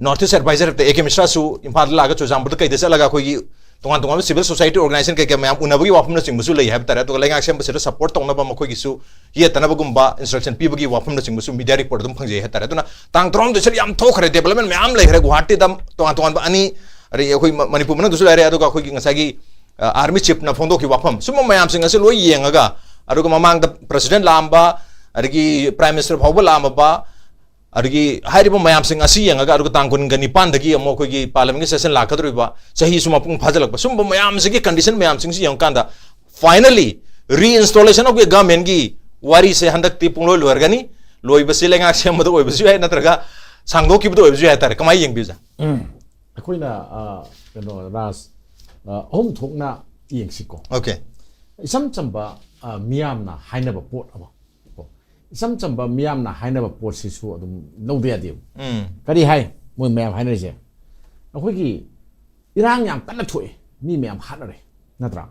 north east adviser A K ꯃꯤꯁ꯭ꯔꯥꯁꯨ ꯏꯝꯐꯥꯜꯗ ꯂꯥꯛꯑꯒ ꯆꯨꯔꯆꯥꯟꯄꯨꯔꯗ ꯀꯩꯗ ꯆꯠꯂꯒ ꯑꯩꯈꯣꯏꯒꯤ ꯇꯣꯉꯥꯟ ꯇꯣꯉꯥꯟꯕ ꯁꯤꯚꯤꯜ ꯁꯣꯁꯥꯏꯇꯤ ꯑꯣꯔꯒꯅꯥꯏꯖꯦꯁꯟ ꯀꯩꯀꯩ ꯃꯌꯥꯝ ꯎꯅꯕꯒꯤ ꯋꯥꯐꯝꯅꯆꯤꯡꯕꯁꯨ ꯂꯩ ꯍꯥꯏꯕ ꯇꯥꯔꯦ꯫ ꯑꯗꯨꯒ ꯂꯩꯉꯥꯛ ꯁꯦꯝꯕꯁꯤꯗ ꯁꯄꯣꯔꯠ ꯇꯧꯅꯕ ꯃꯈꯣꯏꯒꯤꯁꯨ ꯌꯦꯠꯇꯅꯕꯒꯨꯝꯕ ꯏꯟꯁꯇ꯭ꯔꯛꯁꯟ ꯄꯤꯕꯒꯤ ꯋꯥꯐꯝꯅꯆꯤꯡꯕꯁꯨ ꯃꯤꯗꯤꯌꯥ ꯔꯤꯄꯣꯔꯠ ꯑꯗꯨꯝ ꯐꯪꯖꯩ ꯍꯥꯏ ꯇꯥꯔꯦ꯫ ꯑꯗꯨꯅ ꯇꯥꯡ ꯇꯔꯥꯍꯨꯝꯗꯣꯏꯁꯤꯗ ꯌꯥꯝ ꯊꯣꯛꯈ꯭ꯔꯦ, ꯗꯦꯕꯂꯞꯃꯦꯟ ꯃꯌꯥꯝ ꯂꯩꯈ꯭ꯔꯦ꯫ ꯒꯨꯋꯥꯍꯥꯇꯤꯗ ꯇꯣꯉꯥꯟ ꯇꯣꯉꯥꯟꯕ ꯑꯅꯤ, ꯑꯗꯒꯤ ꯑꯩꯈꯣꯏ ꯃ- ꯃꯅꯤꯄꯨꯔ ꯃꯅꯨꯡꯗꯁꯨ ꯂꯩꯔꯦ, ꯑꯗꯨꯒ ꯑꯩꯈꯣꯏꯒꯤ ꯉꯁꯥꯏꯒꯤ, ꯑ, ꯑꯥꯔꯃꯤ ꯆꯤꯐꯅ ꯐꯣꯡꯗꯣꯛꯈꯤꯕ ꯋꯥꯐꯝ, ꯁꯨꯝꯕ ꯃꯌꯥꯝꯁꯤꯡ ꯑꯁꯤ ꯂꯣꯏ ꯌꯦꯡꯉꯒ, ꯑꯗꯨꯒ ꯃꯃꯥꯡꯗ ꯄ꯭ꯔꯁꯤꯗꯦꯟ ꯂꯥꯛꯑꯝꯕ, ꯑꯗꯒꯤ ꯄ꯭ꯔꯥꯏꯝ ꯃꯤꯅꯤꯁꯇꯔ ꯐꯥꯎꯕ ꯂꯥꯛꯑꯝꯃꯕ, ꯑꯗꯒꯤ ꯍꯥꯏꯔꯤꯕ ꯃꯌꯥꯝꯁꯤꯡ ꯑꯁꯤ ꯌꯦꯡꯉꯒ, ꯑꯗꯨꯒ ꯇꯥꯡ ꯀꯨꯟꯒ ꯅꯤꯄꯥꯟꯗꯒꯤ ꯑꯃꯨꯛ ꯑꯩꯈꯣꯏꯒꯤ ꯄꯥꯔꯂꯤꯌꯥꯃꯦꯟꯒꯤ ꯁꯦꯁꯟ ꯂꯥꯛꯀꯗꯧꯔꯤꯕ, ꯆꯍꯤꯁꯨ ꯃꯄꯨꯡ ꯐꯥꯖꯤꯜꯂꯛꯄ, ꯁꯨꯝꯕ ꯃꯌꯥꯝꯁꯤꯒꯤ ꯀꯟꯗꯤꯁꯟ ꯃꯌꯥꯝꯁꯤꯡꯁꯤ ꯌꯦꯡꯉꯀꯥꯟꯗ, finally reinstallation of the governmentꯀꯤ ꯋꯥꯔꯤꯁꯦ ꯍꯟꯗꯛꯇꯤ ꯄꯨꯡꯂꯣꯏ ꯂꯣꯏꯔꯒꯅꯤ꯫ ꯂꯣꯏꯕꯁꯤ ꯂꯩꯉꯥꯛ ꯁꯦꯝꯕꯗ ꯑꯣꯏꯕꯁꯨ ꯌꯥꯏ, ꯅꯠꯇ꯭ꯔꯒ ꯁꯥꯡꯗꯣꯛꯈꯤꯕꯗ ꯑꯣꯏꯕꯁꯨ ꯌꯥꯏ ꯍꯥꯏꯇꯥꯔꯦ꯫ ꯀꯃꯥꯏꯅ ꯌꯦꯡꯕꯤꯕꯖꯥ? ꯑꯩꯈꯣꯏꯅ, ꯑ, ꯀꯩꯅꯣ, ꯔꯥꯖ, ꯑ, ꯑꯍꯨꯝ ꯊꯣꯛꯅ ꯌꯦꯡꯁꯤꯀꯣ꯫ ꯑꯣꯀꯦ꯫ ꯏꯆꯝ ꯆꯝꯕ, ꯑ, ꯃꯤꯌꯥꯝꯅ ꯍꯥꯏꯅꯕ ꯄꯣꯠ ꯑꯃ, ꯏꯆꯝ ꯆꯝꯕ ꯃꯤꯌꯥꯝꯅ ꯍꯥꯏꯅꯕ ꯄꯣꯠꯁꯤꯁꯨ ꯑꯗꯨꯝ ꯂꯧꯗ ꯌꯥꯗꯦꯕ꯫ ꯎꯝ ꯀꯔꯤ ꯍꯥꯏ? ꯃꯣꯏ ꯃꯌꯥꯝ ꯍꯥꯏꯅꯔꯤꯁꯦ, ꯑꯩꯈꯣꯏꯒꯤ ꯏꯔꯥꯡ ꯌꯥꯝ ꯀꯟꯅ ꯊꯣꯛꯑꯦ, ꯃꯤ ꯃꯌꯥꯝ ꯍꯥꯠꯅꯔꯦ, ꯅꯠꯇ꯭ꯔꯥ?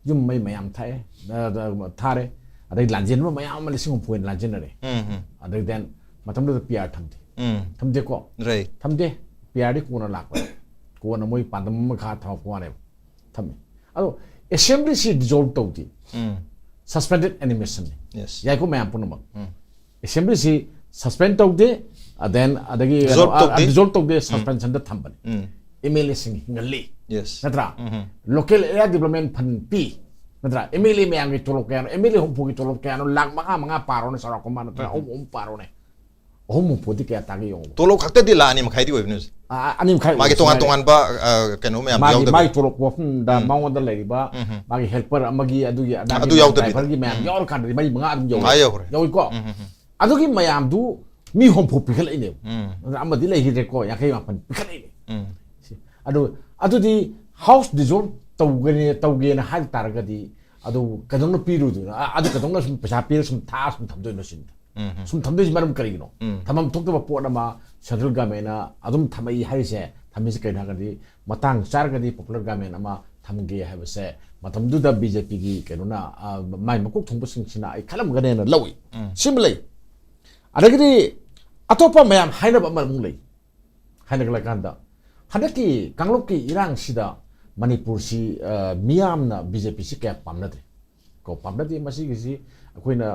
ꯌꯨꯝ ꯃꯩ ꯃꯌꯥꯝ ꯊꯥꯛꯑꯦ, ꯑ, ꯊꯥꯔꯦ, ꯑꯗꯩ ꯂꯥꯟꯖꯦꯟꯕ ꯃꯌꯥꯝ ꯑꯃ ꯂꯤꯁꯤꯡ ꯍꯨꯝꯐꯨ ꯍꯦꯟꯅ ꯂꯥꯟꯖꯦꯟꯅꯔꯦ꯫ ꯎꯝ ꯎꯝ ꯑꯗꯩ then ꯃꯇꯝꯗꯨꯗ ꯄꯤ ꯑꯥꯔ ꯊꯝꯗꯦ꯫ ꯎꯝ ꯊꯝꯗꯦꯀꯣ? ꯔꯥꯏ ꯊꯝꯗꯦ꯫ ꯄꯤ ꯑꯥꯔꯗꯤ ꯀꯣꯟꯅ ꯂꯥꯛꯄ, ꯀꯣꯟꯅ ꯃꯣꯏ ꯄꯥꯟꯗꯝ ꯑꯃ ꯈꯥ ꯊꯝꯃꯛꯄ ꯋꯥꯅꯦꯕ꯫ ꯊꯝꯃꯦ꯫ ꯑꯗꯣ ꯑꯦꯁꯦꯝꯕ꯭ꯂꯤꯁꯤ ꯗꯤꯖꯣꯜꯕ ꯇꯧꯗꯦ, ꯎꯝ suspended animationꯅꯤ꯫ ꯌꯦꯁ ꯌꯥꯏꯀꯣ ꯃꯌꯥꯝ ꯄꯨꯝꯅꯃꯛ꯫ ꯎꯝ ꯑꯦꯁꯦꯝꯕ꯭ꯂꯤꯁꯤ suspend ꯇꯧꯗꯦ, then ꯑꯗꯒꯤ Dissolve ꯇꯧꯗꯦ꯫ ꯗꯤꯖꯣꯜꯕ ꯇꯧꯗꯦ, suspensionꯗ ꯊꯝꯕꯅꯤ꯫ ꯎꯝ ꯑꯦꯝ ꯑꯦꯜ ꯑꯦꯁꯤꯡ ꯍꯤꯡꯍꯜꯂꯤ, ꯌꯦꯁ ꯅꯠꯇ꯭ꯔꯥ? ꯎꯝ Local area development fund ꯄꯤ, ꯅꯠꯇ꯭ꯔꯥ? ꯑꯦꯝ ꯑꯦꯜ ꯑꯦ ꯃꯌꯥꯝꯒꯤ ꯇꯣꯂꯣꯞ ꯀꯌꯥꯅꯣ? ꯑꯦꯝ ꯑꯦꯜ ꯑꯦ ꯍꯨꯝꯐꯨꯒꯤ ꯇꯣꯂꯣꯞ ꯀꯌꯥꯅꯣ? ꯂꯥꯛ ꯃꯉꯥ, ꯃꯉꯥ ꯄꯥꯔꯣꯅꯦ, ꯆꯥꯎꯔꯥꯛꯄ ꯑꯃ ꯅꯠꯇ꯭ꯔꯒ ꯑꯍꯨꯝ, ꯑꯍꯨꯝ ꯄꯥꯔꯣꯅꯦ꯫ ꯑꯍꯨꯝ ꯍꯨꯝꯐꯨꯗꯤ ꯀꯌꯥ ꯇꯥꯒꯦ ꯌꯦꯡꯉꯣ꯫ ꯇꯣꯂꯣꯞ ꯈꯛꯇꯗꯤ ꯂꯥꯛ ꯑꯅꯤ ꯃꯈꯥꯏꯗꯤ ꯑꯣꯏꯕꯅꯤ ꯍꯧꯖꯤꯛ꯫ ꯑ, ꯑꯅꯤ ꯃꯈꯥꯏ ꯃꯥꯒꯤ ꯑꯣꯏꯕꯁꯨ ꯇꯣꯉꯥꯟ ꯉꯥꯏꯔꯦ꯫ ꯇꯣꯉꯥꯟꯕ ꯑ, ꯀꯩꯅꯣ ꯃꯌꯥꯝ ꯃꯥꯒꯤ ꯌꯥꯎꯗꯕꯤ꯫ ꯃꯥꯒꯤ ꯇꯣꯂꯣꯞ ꯋꯥꯐꯝꯗ ꯎꯝ꯫ ꯃꯉꯣꯟꯗ ꯂꯩꯔꯤꯕ ꯎꯝ ꯍꯝ꯫ ꯃꯥꯒꯤ helper ꯑꯃꯒꯤ ꯑꯗꯨꯒꯤ ꯑꯗꯥꯒꯤ ꯑꯗꯨ ꯌꯥꯎꯗꯕꯤꯗ꯫ driverꯒꯤ ꯃꯌꯥꯝ ꯎꯝ꯫ ꯌꯥꯎꯔꯀꯥꯟꯗꯗꯤ ꯃꯔꯤ ꯃꯉꯥ ꯑꯗꯨꯝ ꯌꯧꯔꯦ꯫ ꯃꯉꯥ ꯌꯧꯈ꯭ꯔꯦ꯫ ꯌꯧꯏꯀꯣ? ꯎꯝ ꯍꯝ ꯍꯝ꯫ ꯑꯗꯨꯒꯤ ꯃꯌꯥꯝꯗꯨ ꯃꯤ ꯍꯨꯝꯐꯨ ꯄꯤꯈꯠꯂꯛꯏꯅꯦꯕ꯫ ꯎꯝ ꯑꯗꯨꯅ ꯑꯃꯗꯤ ꯂꯩꯈꯤꯗ꯭ꯔꯦꯀꯣ, ꯌꯥꯡꯈꯩ ꯃꯥꯄꯟ ꯄꯤꯈꯠꯂꯛꯏꯅꯦ꯫ ꯎꯝ ꯑꯗꯨ, ꯑꯗꯨꯗꯤ house dissolve ꯇꯧꯒꯅꯤ, ꯇꯧꯒꯦꯅ ꯍꯥꯏ ꯇꯥꯔꯒꯗꯤ ꯑꯗꯨ ꯀꯩꯗꯧꯅ ꯄꯤꯔꯨꯗꯣꯏꯅꯣ? ꯑ-, ꯑꯗꯨ ꯀꯩꯗꯧꯅ ꯁꯨꯝ ꯄꯩꯁꯥ ꯄꯤꯔ ꯁꯨꯝ ꯊꯥ ꯁꯨꯝ ꯊꯝꯗꯣꯏꯅꯣ ꯁꯤꯅꯤ꯫ ꯎꯝ ꯍꯝ꯫ ꯁꯨꯝ ꯊꯝꯗꯣꯏꯁꯤ ꯃꯔꯝ ꯀꯔꯤꯒꯤꯅꯣ? ꯎꯝ꯫ ꯊꯝꯐꯝ ꯊꯣꯛꯇꯕ ꯄꯣꯠ ꯑꯃ central governmentꯅ ꯑꯗꯨꯝ ꯊꯝꯃꯛꯏ ꯍꯥꯏꯔꯤꯁꯦ, ꯊꯝꯃꯤꯁꯤ ꯀꯩꯅꯣ ꯍꯥꯏꯔꯒꯗꯤ ꯃꯇꯥꯡ ꯆꯥꯔꯒꯗꯤ popular government ꯑꯃ ꯊꯝꯒꯦ ꯍꯥꯏꯕꯁꯦ ꯃꯇꯝꯗꯨꯗ ꯕꯤ ꯖꯦ ꯄꯤꯒꯤ ꯀꯩꯅꯣꯅ, ꯑ, ꯃꯥꯏ ꯃꯀꯣꯛ ꯊꯣꯡꯕꯁꯤꯡꯁꯤꯅ ꯑꯩ ꯈꯜꯂꯝꯒꯅꯦꯅ ꯂꯧꯏ꯫ ꯎꯝ꯫ ꯁꯤꯃ ꯂꯩ꯫ ꯑꯗꯒꯤꯗꯤ ꯑꯇꯣꯞꯄ ꯃꯌꯥꯝ ꯍꯥꯏꯅꯕ ꯑꯃ ꯑꯃꯨꯛ ꯂꯩ꯫ ꯍꯥꯏꯅꯒꯠꯂꯀꯥꯟꯗ ꯍꯟꯗꯛꯀꯤ ꯀꯥꯡꯂꯨꯞꯀꯤ ꯏꯔꯥꯡꯁꯤꯗ ꯃꯅꯤꯄꯨꯔꯁꯤ, ꯑ, ꯃꯤꯌꯥꯝꯅ ꯕꯤ ꯖꯦ ꯄꯤꯁꯤ ꯀꯌꯥ ꯄꯥꯝꯅꯗ꯭ꯔꯦ꯫ ꯀꯣ, ꯄꯥꯝꯅꯗꯦ꯫ ꯃꯁꯤꯒꯤꯁꯤ ꯑꯩꯈꯣꯏꯅ,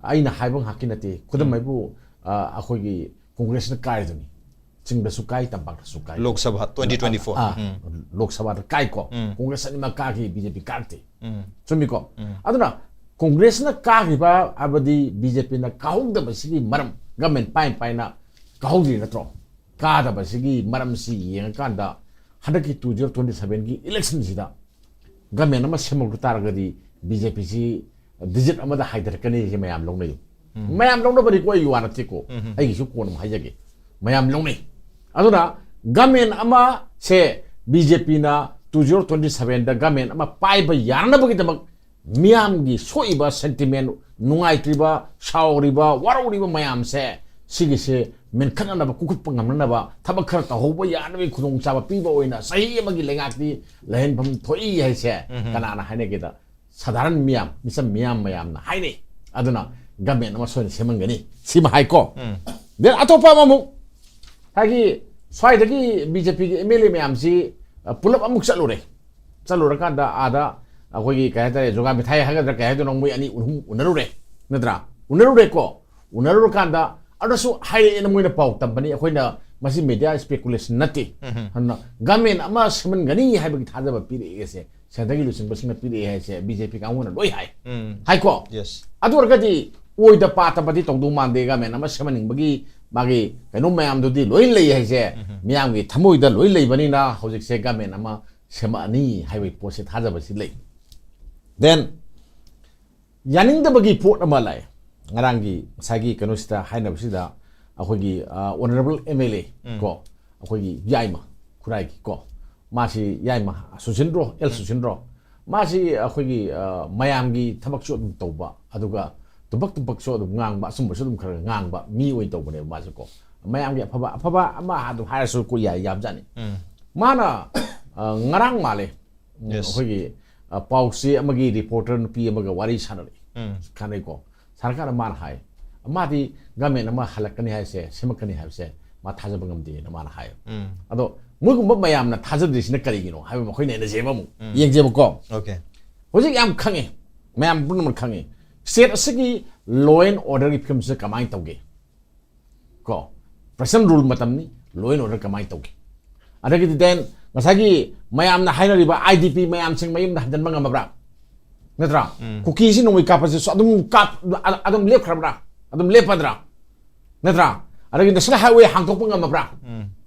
ꯑꯩꯅ ꯍꯥꯏꯕ ꯉꯥꯛꯀꯤ ꯅꯠꯇꯦ꯫ ꯈꯨꯗꯝ ꯎꯝ꯫ ꯍꯥꯏꯕꯨ, ꯑ, ꯑꯩꯈꯣꯏꯒꯤ ꯀꯣꯡꯒ꯭ꯔꯦꯁꯅ ꯀꯥꯏꯗꯨꯅꯤ꯫ ꯆꯤꯡꯗꯁꯨ ꯀꯥꯏ, ꯇꯝꯄꯥꯛꯇꯁꯨ ꯀꯥꯏ꯫ Lok Sabha twenty twenty-four꯫ ꯑ, ꯎꯝ꯫ ꯂꯣꯛ ꯁꯚꯥꯗ ꯀꯥꯏꯀꯣ꯫ ꯎꯝ꯫ ꯀꯣꯡꯒ꯭ꯔꯦꯁ ꯑꯅꯤꯃꯛ ꯀꯥꯈꯤ, ꯕꯤ ꯖꯦ ꯄꯤ ꯀꯥꯔꯛꯇꯦ꯫ ꯎꯝ꯫ ꯆꯨꯝꯃꯤꯀꯣ? ꯎꯝ꯫ ꯑꯗꯨꯅ ꯀꯣꯡꯒ꯭ꯔꯦꯁꯅ ꯀꯥꯈꯤꯕ ꯍꯥꯏꯕꯗꯤ ꯕꯤ ꯖꯦ ꯄꯤꯅ ꯀꯥꯍꯧꯗꯕꯁꯤꯒꯤ ꯃꯔꯝ, government ꯄꯥꯏ ꯄꯥꯏꯅ ꯀꯥꯍꯧꯗ꯭ꯔꯤ ꯅꯠꯇ꯭ꯔꯣ? ꯀꯥꯗꯕꯁꯤꯒꯤ ꯃꯔꯝꯁꯤ ꯌꯦꯡꯉꯀꯥꯟꯗ ꯍꯟꯗꯛꯀꯤ two zero twenty sevenꯒꯤ electionꯁꯤꯗ government ꯑꯃ ꯁꯦꯝꯍꯧꯗ ꯇꯥꯔꯒꯗꯤ ꯕꯤ ꯖꯦ ꯄꯤꯁꯤ digit ꯑꯃꯗ ꯍꯥꯏꯊꯔꯛꯀꯅꯤ ꯁꯤ ꯃꯌꯥꯝ ꯂꯧꯅꯩ꯫ ꯃꯌꯥꯝ ꯂꯧꯅꯕꯅꯤꯀꯣ, ꯑꯩꯒꯤ ꯋꯥ ꯅꯠꯇꯦꯀꯣ꯫ ꯑꯩꯒꯤꯁꯨ ꯀꯣꯟꯅ ꯑꯃꯨꯛ ꯍꯥꯏꯖꯒꯦ꯫ ꯃꯌꯥꯝ ꯂꯧꯅꯩ꯫ ꯑꯗꯨꯅ government ꯑꯃ ꯁꯦ ꯕꯤ ꯖꯦ ꯄꯤꯅ two zero twenty sevenꯗ government ꯑꯃ ꯄꯥꯏꯕ ꯌꯥꯅꯅꯕꯒꯤꯗꯃꯛ ꯃꯤꯌꯥꯝꯒꯤ ꯁꯣꯛꯏꯕ sentiment, ꯅꯨꯡꯉꯥꯏꯇ꯭ꯔꯤꯕ, ꯁꯥꯎꯔꯤꯕ, ꯋꯥꯔꯧꯔꯤꯕ ꯃꯌꯥꯝꯁꯦ, ꯁꯤꯒꯤꯁꯦ ꯃꯦꯟꯈꯠꯅꯅꯕ, ꯀꯨꯈꯠꯄ ꯉꯝꯅꯅꯕ, ꯊꯕꯛ ꯈꯔ ꯇꯧꯍꯧꯕ ꯌꯥꯅꯕꯒꯤ ꯈꯨꯗꯣꯡꯆꯥꯕ ꯄꯤꯕ ꯑꯣꯏꯅ ꯆꯍꯤ ꯑꯃꯒꯤ ꯂꯩꯉꯥꯛꯇꯤ ꯂꯩꯍꯟꯐꯝ ꯊꯣꯛꯏ ꯍꯥꯏꯁꯦ ꯀꯅꯥꯅ ꯍꯥꯏꯅꯒꯦꯗ? ꯁꯥꯙꯥꯔꯟ ꯃꯤꯌꯥꯝ, ꯃꯤꯆꯝ ꯃꯤꯌꯥꯝ ꯃꯌꯥꯝꯅ ꯍꯥꯏꯅꯩ꯫ ꯑꯗꯨꯅ government ꯑꯃ ꯁꯣꯏꯅ ꯁꯦꯝꯍꯟꯒꯅꯤ, ꯁꯤꯃ ꯍꯥꯏꯀꯣ꯫ Then ꯑꯇꯣꯞꯄ ꯑꯃꯃꯨꯛ, ꯉꯁꯥꯏꯒꯤ ꯁ꯭ꯋꯥꯏꯗꯒꯤ BJPꯒꯤ MLA ꯃꯌꯥꯝꯁꯤ, ꯑ, ꯄꯨꯂꯞ ꯑꯃꯨꯛ ꯆꯠꯂꯨꯔꯦ꯫ ꯆꯠꯂꯨꯔꯀꯥꯟꯗ ꯑꯥꯗ ꯑꯩꯈꯣꯏꯒꯤ, ꯀꯩ ꯍꯥꯏꯇꯥꯔꯦ, ꯖꯣꯒꯥ ꯃꯤꯊꯥꯏ ꯍꯥꯏꯒꯗ꯭ꯔꯥ, ꯀꯩ ꯍꯥꯏꯗꯣꯏꯅꯣ, ꯃꯣꯏ ꯑꯅꯤ ꯑꯍꯨꯝ ꯎꯅꯔꯨꯔꯦ, ꯅꯠꯇ꯭ꯔꯥ? ꯎꯅꯔꯨꯔꯦꯀꯣ꯫ ꯎꯅꯔꯨꯔꯀꯥꯟꯗ ꯑꯗꯨꯁꯨ ꯍꯥꯏꯔꯛꯑꯦꯅ ꯃꯣꯏꯅ ꯄꯥꯎ ꯇꯝꯕꯅꯤ, ꯑꯩꯈꯣꯏꯅ ꯃꯁꯤ media speculation ꯅꯠꯇꯦ꯫ ꯑꯗꯨꯅ government ꯑꯃ ꯁꯦꯝꯍꯟꯒꯅꯤ ꯍꯥꯏꯕꯒꯤ ꯊꯥꯖꯕ ꯄꯤꯔꯛꯑꯦꯁꯦ, centreꯒꯤ ꯂꯨꯆꯤꯡꯕꯁꯤꯡꯅ ꯄꯤꯔꯛꯑꯦ ꯍꯥꯏꯁꯦ BJP ꯀꯥꯡꯕꯨꯅ ꯂꯣꯏ ꯍꯥꯏ꯫ ꯍꯥꯏꯀꯣ? Yes. ꯑꯗꯨ ꯑꯣꯏꯔꯒꯗꯤ ꯑꯣꯏꯗ ꯄꯥꯗꯕꯗꯤ ꯇꯧꯗꯧ ꯃꯥꯟꯗꯦ, government ꯑꯃ ꯁꯦꯝꯍꯟꯅꯤꯡꯕꯒꯤ ꯃꯥꯒꯤ ꯀꯩꯅꯣ ꯃꯌꯥꯝꯗꯨꯗꯤ ꯂꯣꯏ ꯂꯩ ꯍꯥꯏꯁꯦ, ꯃꯤꯌꯥꯝꯒꯤ ꯊꯃꯣꯏꯗ ꯂꯣꯏ ꯂꯩꯕꯅꯤꯅ ꯍꯧꯖꯤꯛꯁꯦ government ꯑꯃ ꯁꯦꯝꯃꯛꯑꯅꯤ ꯍꯥꯏꯕꯒꯤ ꯄꯣꯠꯁꯦ ꯊꯥꯖꯕꯁꯤ ꯂꯩ꯫ Then ꯌꯥꯅꯤꯡꯗꯕꯒꯤ ꯄꯣꯠ ꯑꯃ ꯂꯥꯛꯑꯦ꯫ ꯉꯔꯥꯡꯒꯤ ꯉꯁꯥꯏꯒꯤ ꯀꯩꯅꯣꯁꯤꯗ ꯍꯥꯏꯅꯕꯁꯤꯗ ꯑꯩꯈꯣꯏꯒꯤ, ꯑ, honourable MLA ꯀꯣ, ꯑꯩꯈꯣꯏꯒꯤ ꯌꯥꯏꯃ ꯈꯨꯔꯥꯏꯒꯤ ꯀꯣ, ꯃꯥꯁꯤ ꯌꯥꯏꯃ ꯁꯨꯁꯤꯟꯗ꯭ꯔꯣ, ꯑꯦꯜ ꯁꯨꯁꯤꯟꯗ꯭ꯔꯣ, ꯃꯥꯁꯤ ꯑꯩꯈꯣꯏꯒꯤ, ꯑ, ꯃꯌꯥꯝꯒꯤ ꯊꯕꯛꯁꯨ ꯑꯗꯨꯝ ꯇꯧꯕ, ꯑꯗꯨꯒ ꯇꯨꯝꯕꯛ ꯇꯨꯝꯕꯛꯁꯨ ꯑꯗꯨꯝ ꯉꯥꯡꯕ, ꯑꯆꯨꯝꯕꯁꯨ ꯑꯗꯨꯝ ꯈꯔ ꯉꯥꯡꯕ ꯃꯤ ꯑꯣꯏꯅ ꯇꯧꯕꯅꯦꯕ ꯃꯥꯁꯦ ꯀꯣ꯫ ꯃꯌꯥꯝꯒꯤ ꯑꯐꯕ, ꯑꯐꯕ ꯑꯃ ꯑꯗꯨꯝ ꯍꯥꯏꯔꯁꯨ ꯀꯣ, ꯌꯥꯏ, ꯌꯥꯕꯖꯥꯠꯅꯤ꯫ ꯃꯥꯅ, ꯑ, ꯉꯔꯥꯡ ꯃꯥꯜꯂꯦ, ꯎꯝ, Yes. ꯑꯩꯈꯣꯏꯒꯤ, ꯑ, ꯄꯥꯎꯆꯦ ꯑꯃꯒꯤ reporter ꯅꯨꯄꯤ ꯑꯃꯒ ꯋꯥꯔꯤ ꯁꯥꯟꯅꯔꯛꯏ꯫ ꯎꯝ. ꯁꯥꯟꯅꯩꯀꯣ꯫ ꯁꯥꯟꯅꯔꯀꯥꯟꯗ ꯃꯥꯅ ꯍꯥꯏ, ꯃꯥꯗꯤ government ꯑꯃ ꯍꯜꯂꯛꯀꯅꯤ ꯍꯥꯏꯁꯦ, ꯁꯦꯝꯃꯛꯀꯅꯤ ꯍꯥꯏꯕꯁꯦ ꯃꯥ ꯊꯥꯖꯕ ꯉꯝꯗꯦꯅ ꯃꯥꯅ ꯍꯥꯏ꯫ ꯎꯝ. ꯑꯗꯣ ꯃꯣꯏꯒꯨꯝꯕ ꯃꯌꯥꯝꯅ ꯊꯥꯖꯗ꯭ꯔꯤꯁꯤꯅ ꯀꯔꯤꯒꯤꯅꯣ ꯍꯥꯏꯕ ꯑꯩꯈꯣꯏ ꯅꯩꯅꯖꯦꯕ ꯑꯃꯨꯛ꯫ ꯌꯦꯡꯖꯦꯕꯀꯣ꯫ Okay. ꯍꯧꯖꯤꯛ ꯌꯥꯝ ꯈꯪꯉꯦ, ꯃꯌꯥꯝ ꯄꯨꯝꯅꯃꯛ ꯈꯪꯉꯦ, state ꯑꯁꯤꯒꯤ law and orderꯒꯤ ꯐꯤꯕꯝꯁꯤꯗ ꯀꯃꯥꯏꯅ ꯇꯧꯒꯦ? ꯀꯣ, present rule ꯃꯇꯝꯅꯤ, law and order ꯀꯃꯥꯏꯅ ꯇꯧꯒꯦ? ꯑꯗꯒꯤꯗꯤ then ꯉꯁꯥꯏꯒꯤ ꯃꯌꯥꯝꯅ ꯍꯥꯏꯅꯔꯤꯕ IDP ꯃꯌꯥꯝꯁꯤꯡ ꯃꯌꯨꯝꯗ ꯍꯟꯖꯤꯟꯕ ꯉꯝꯃꯕ꯭ꯔꯥ? ꯅꯠꯇ꯭ꯔꯥ? ꯀꯨꯀꯤꯁꯤ ꯅꯣꯡꯃꯩ ꯀꯥꯞꯄꯁꯤꯁꯨ ꯑꯗꯨꯝ ꯀꯥꯞ-, ꯑ-, ꯑꯗꯨꯝ ꯂꯦꯞꯈ꯭ꯔꯕ꯭ꯔꯥ? ꯑꯗꯨꯝ ꯂꯦꯞꯄꯗ꯭ꯔꯥ? ꯅꯠꯇ꯭ꯔꯥ? ꯑꯗꯒꯤ national highway ꯍꯥꯡꯗꯣꯛꯄ ꯉꯝꯃꯕ꯭ꯔꯥ?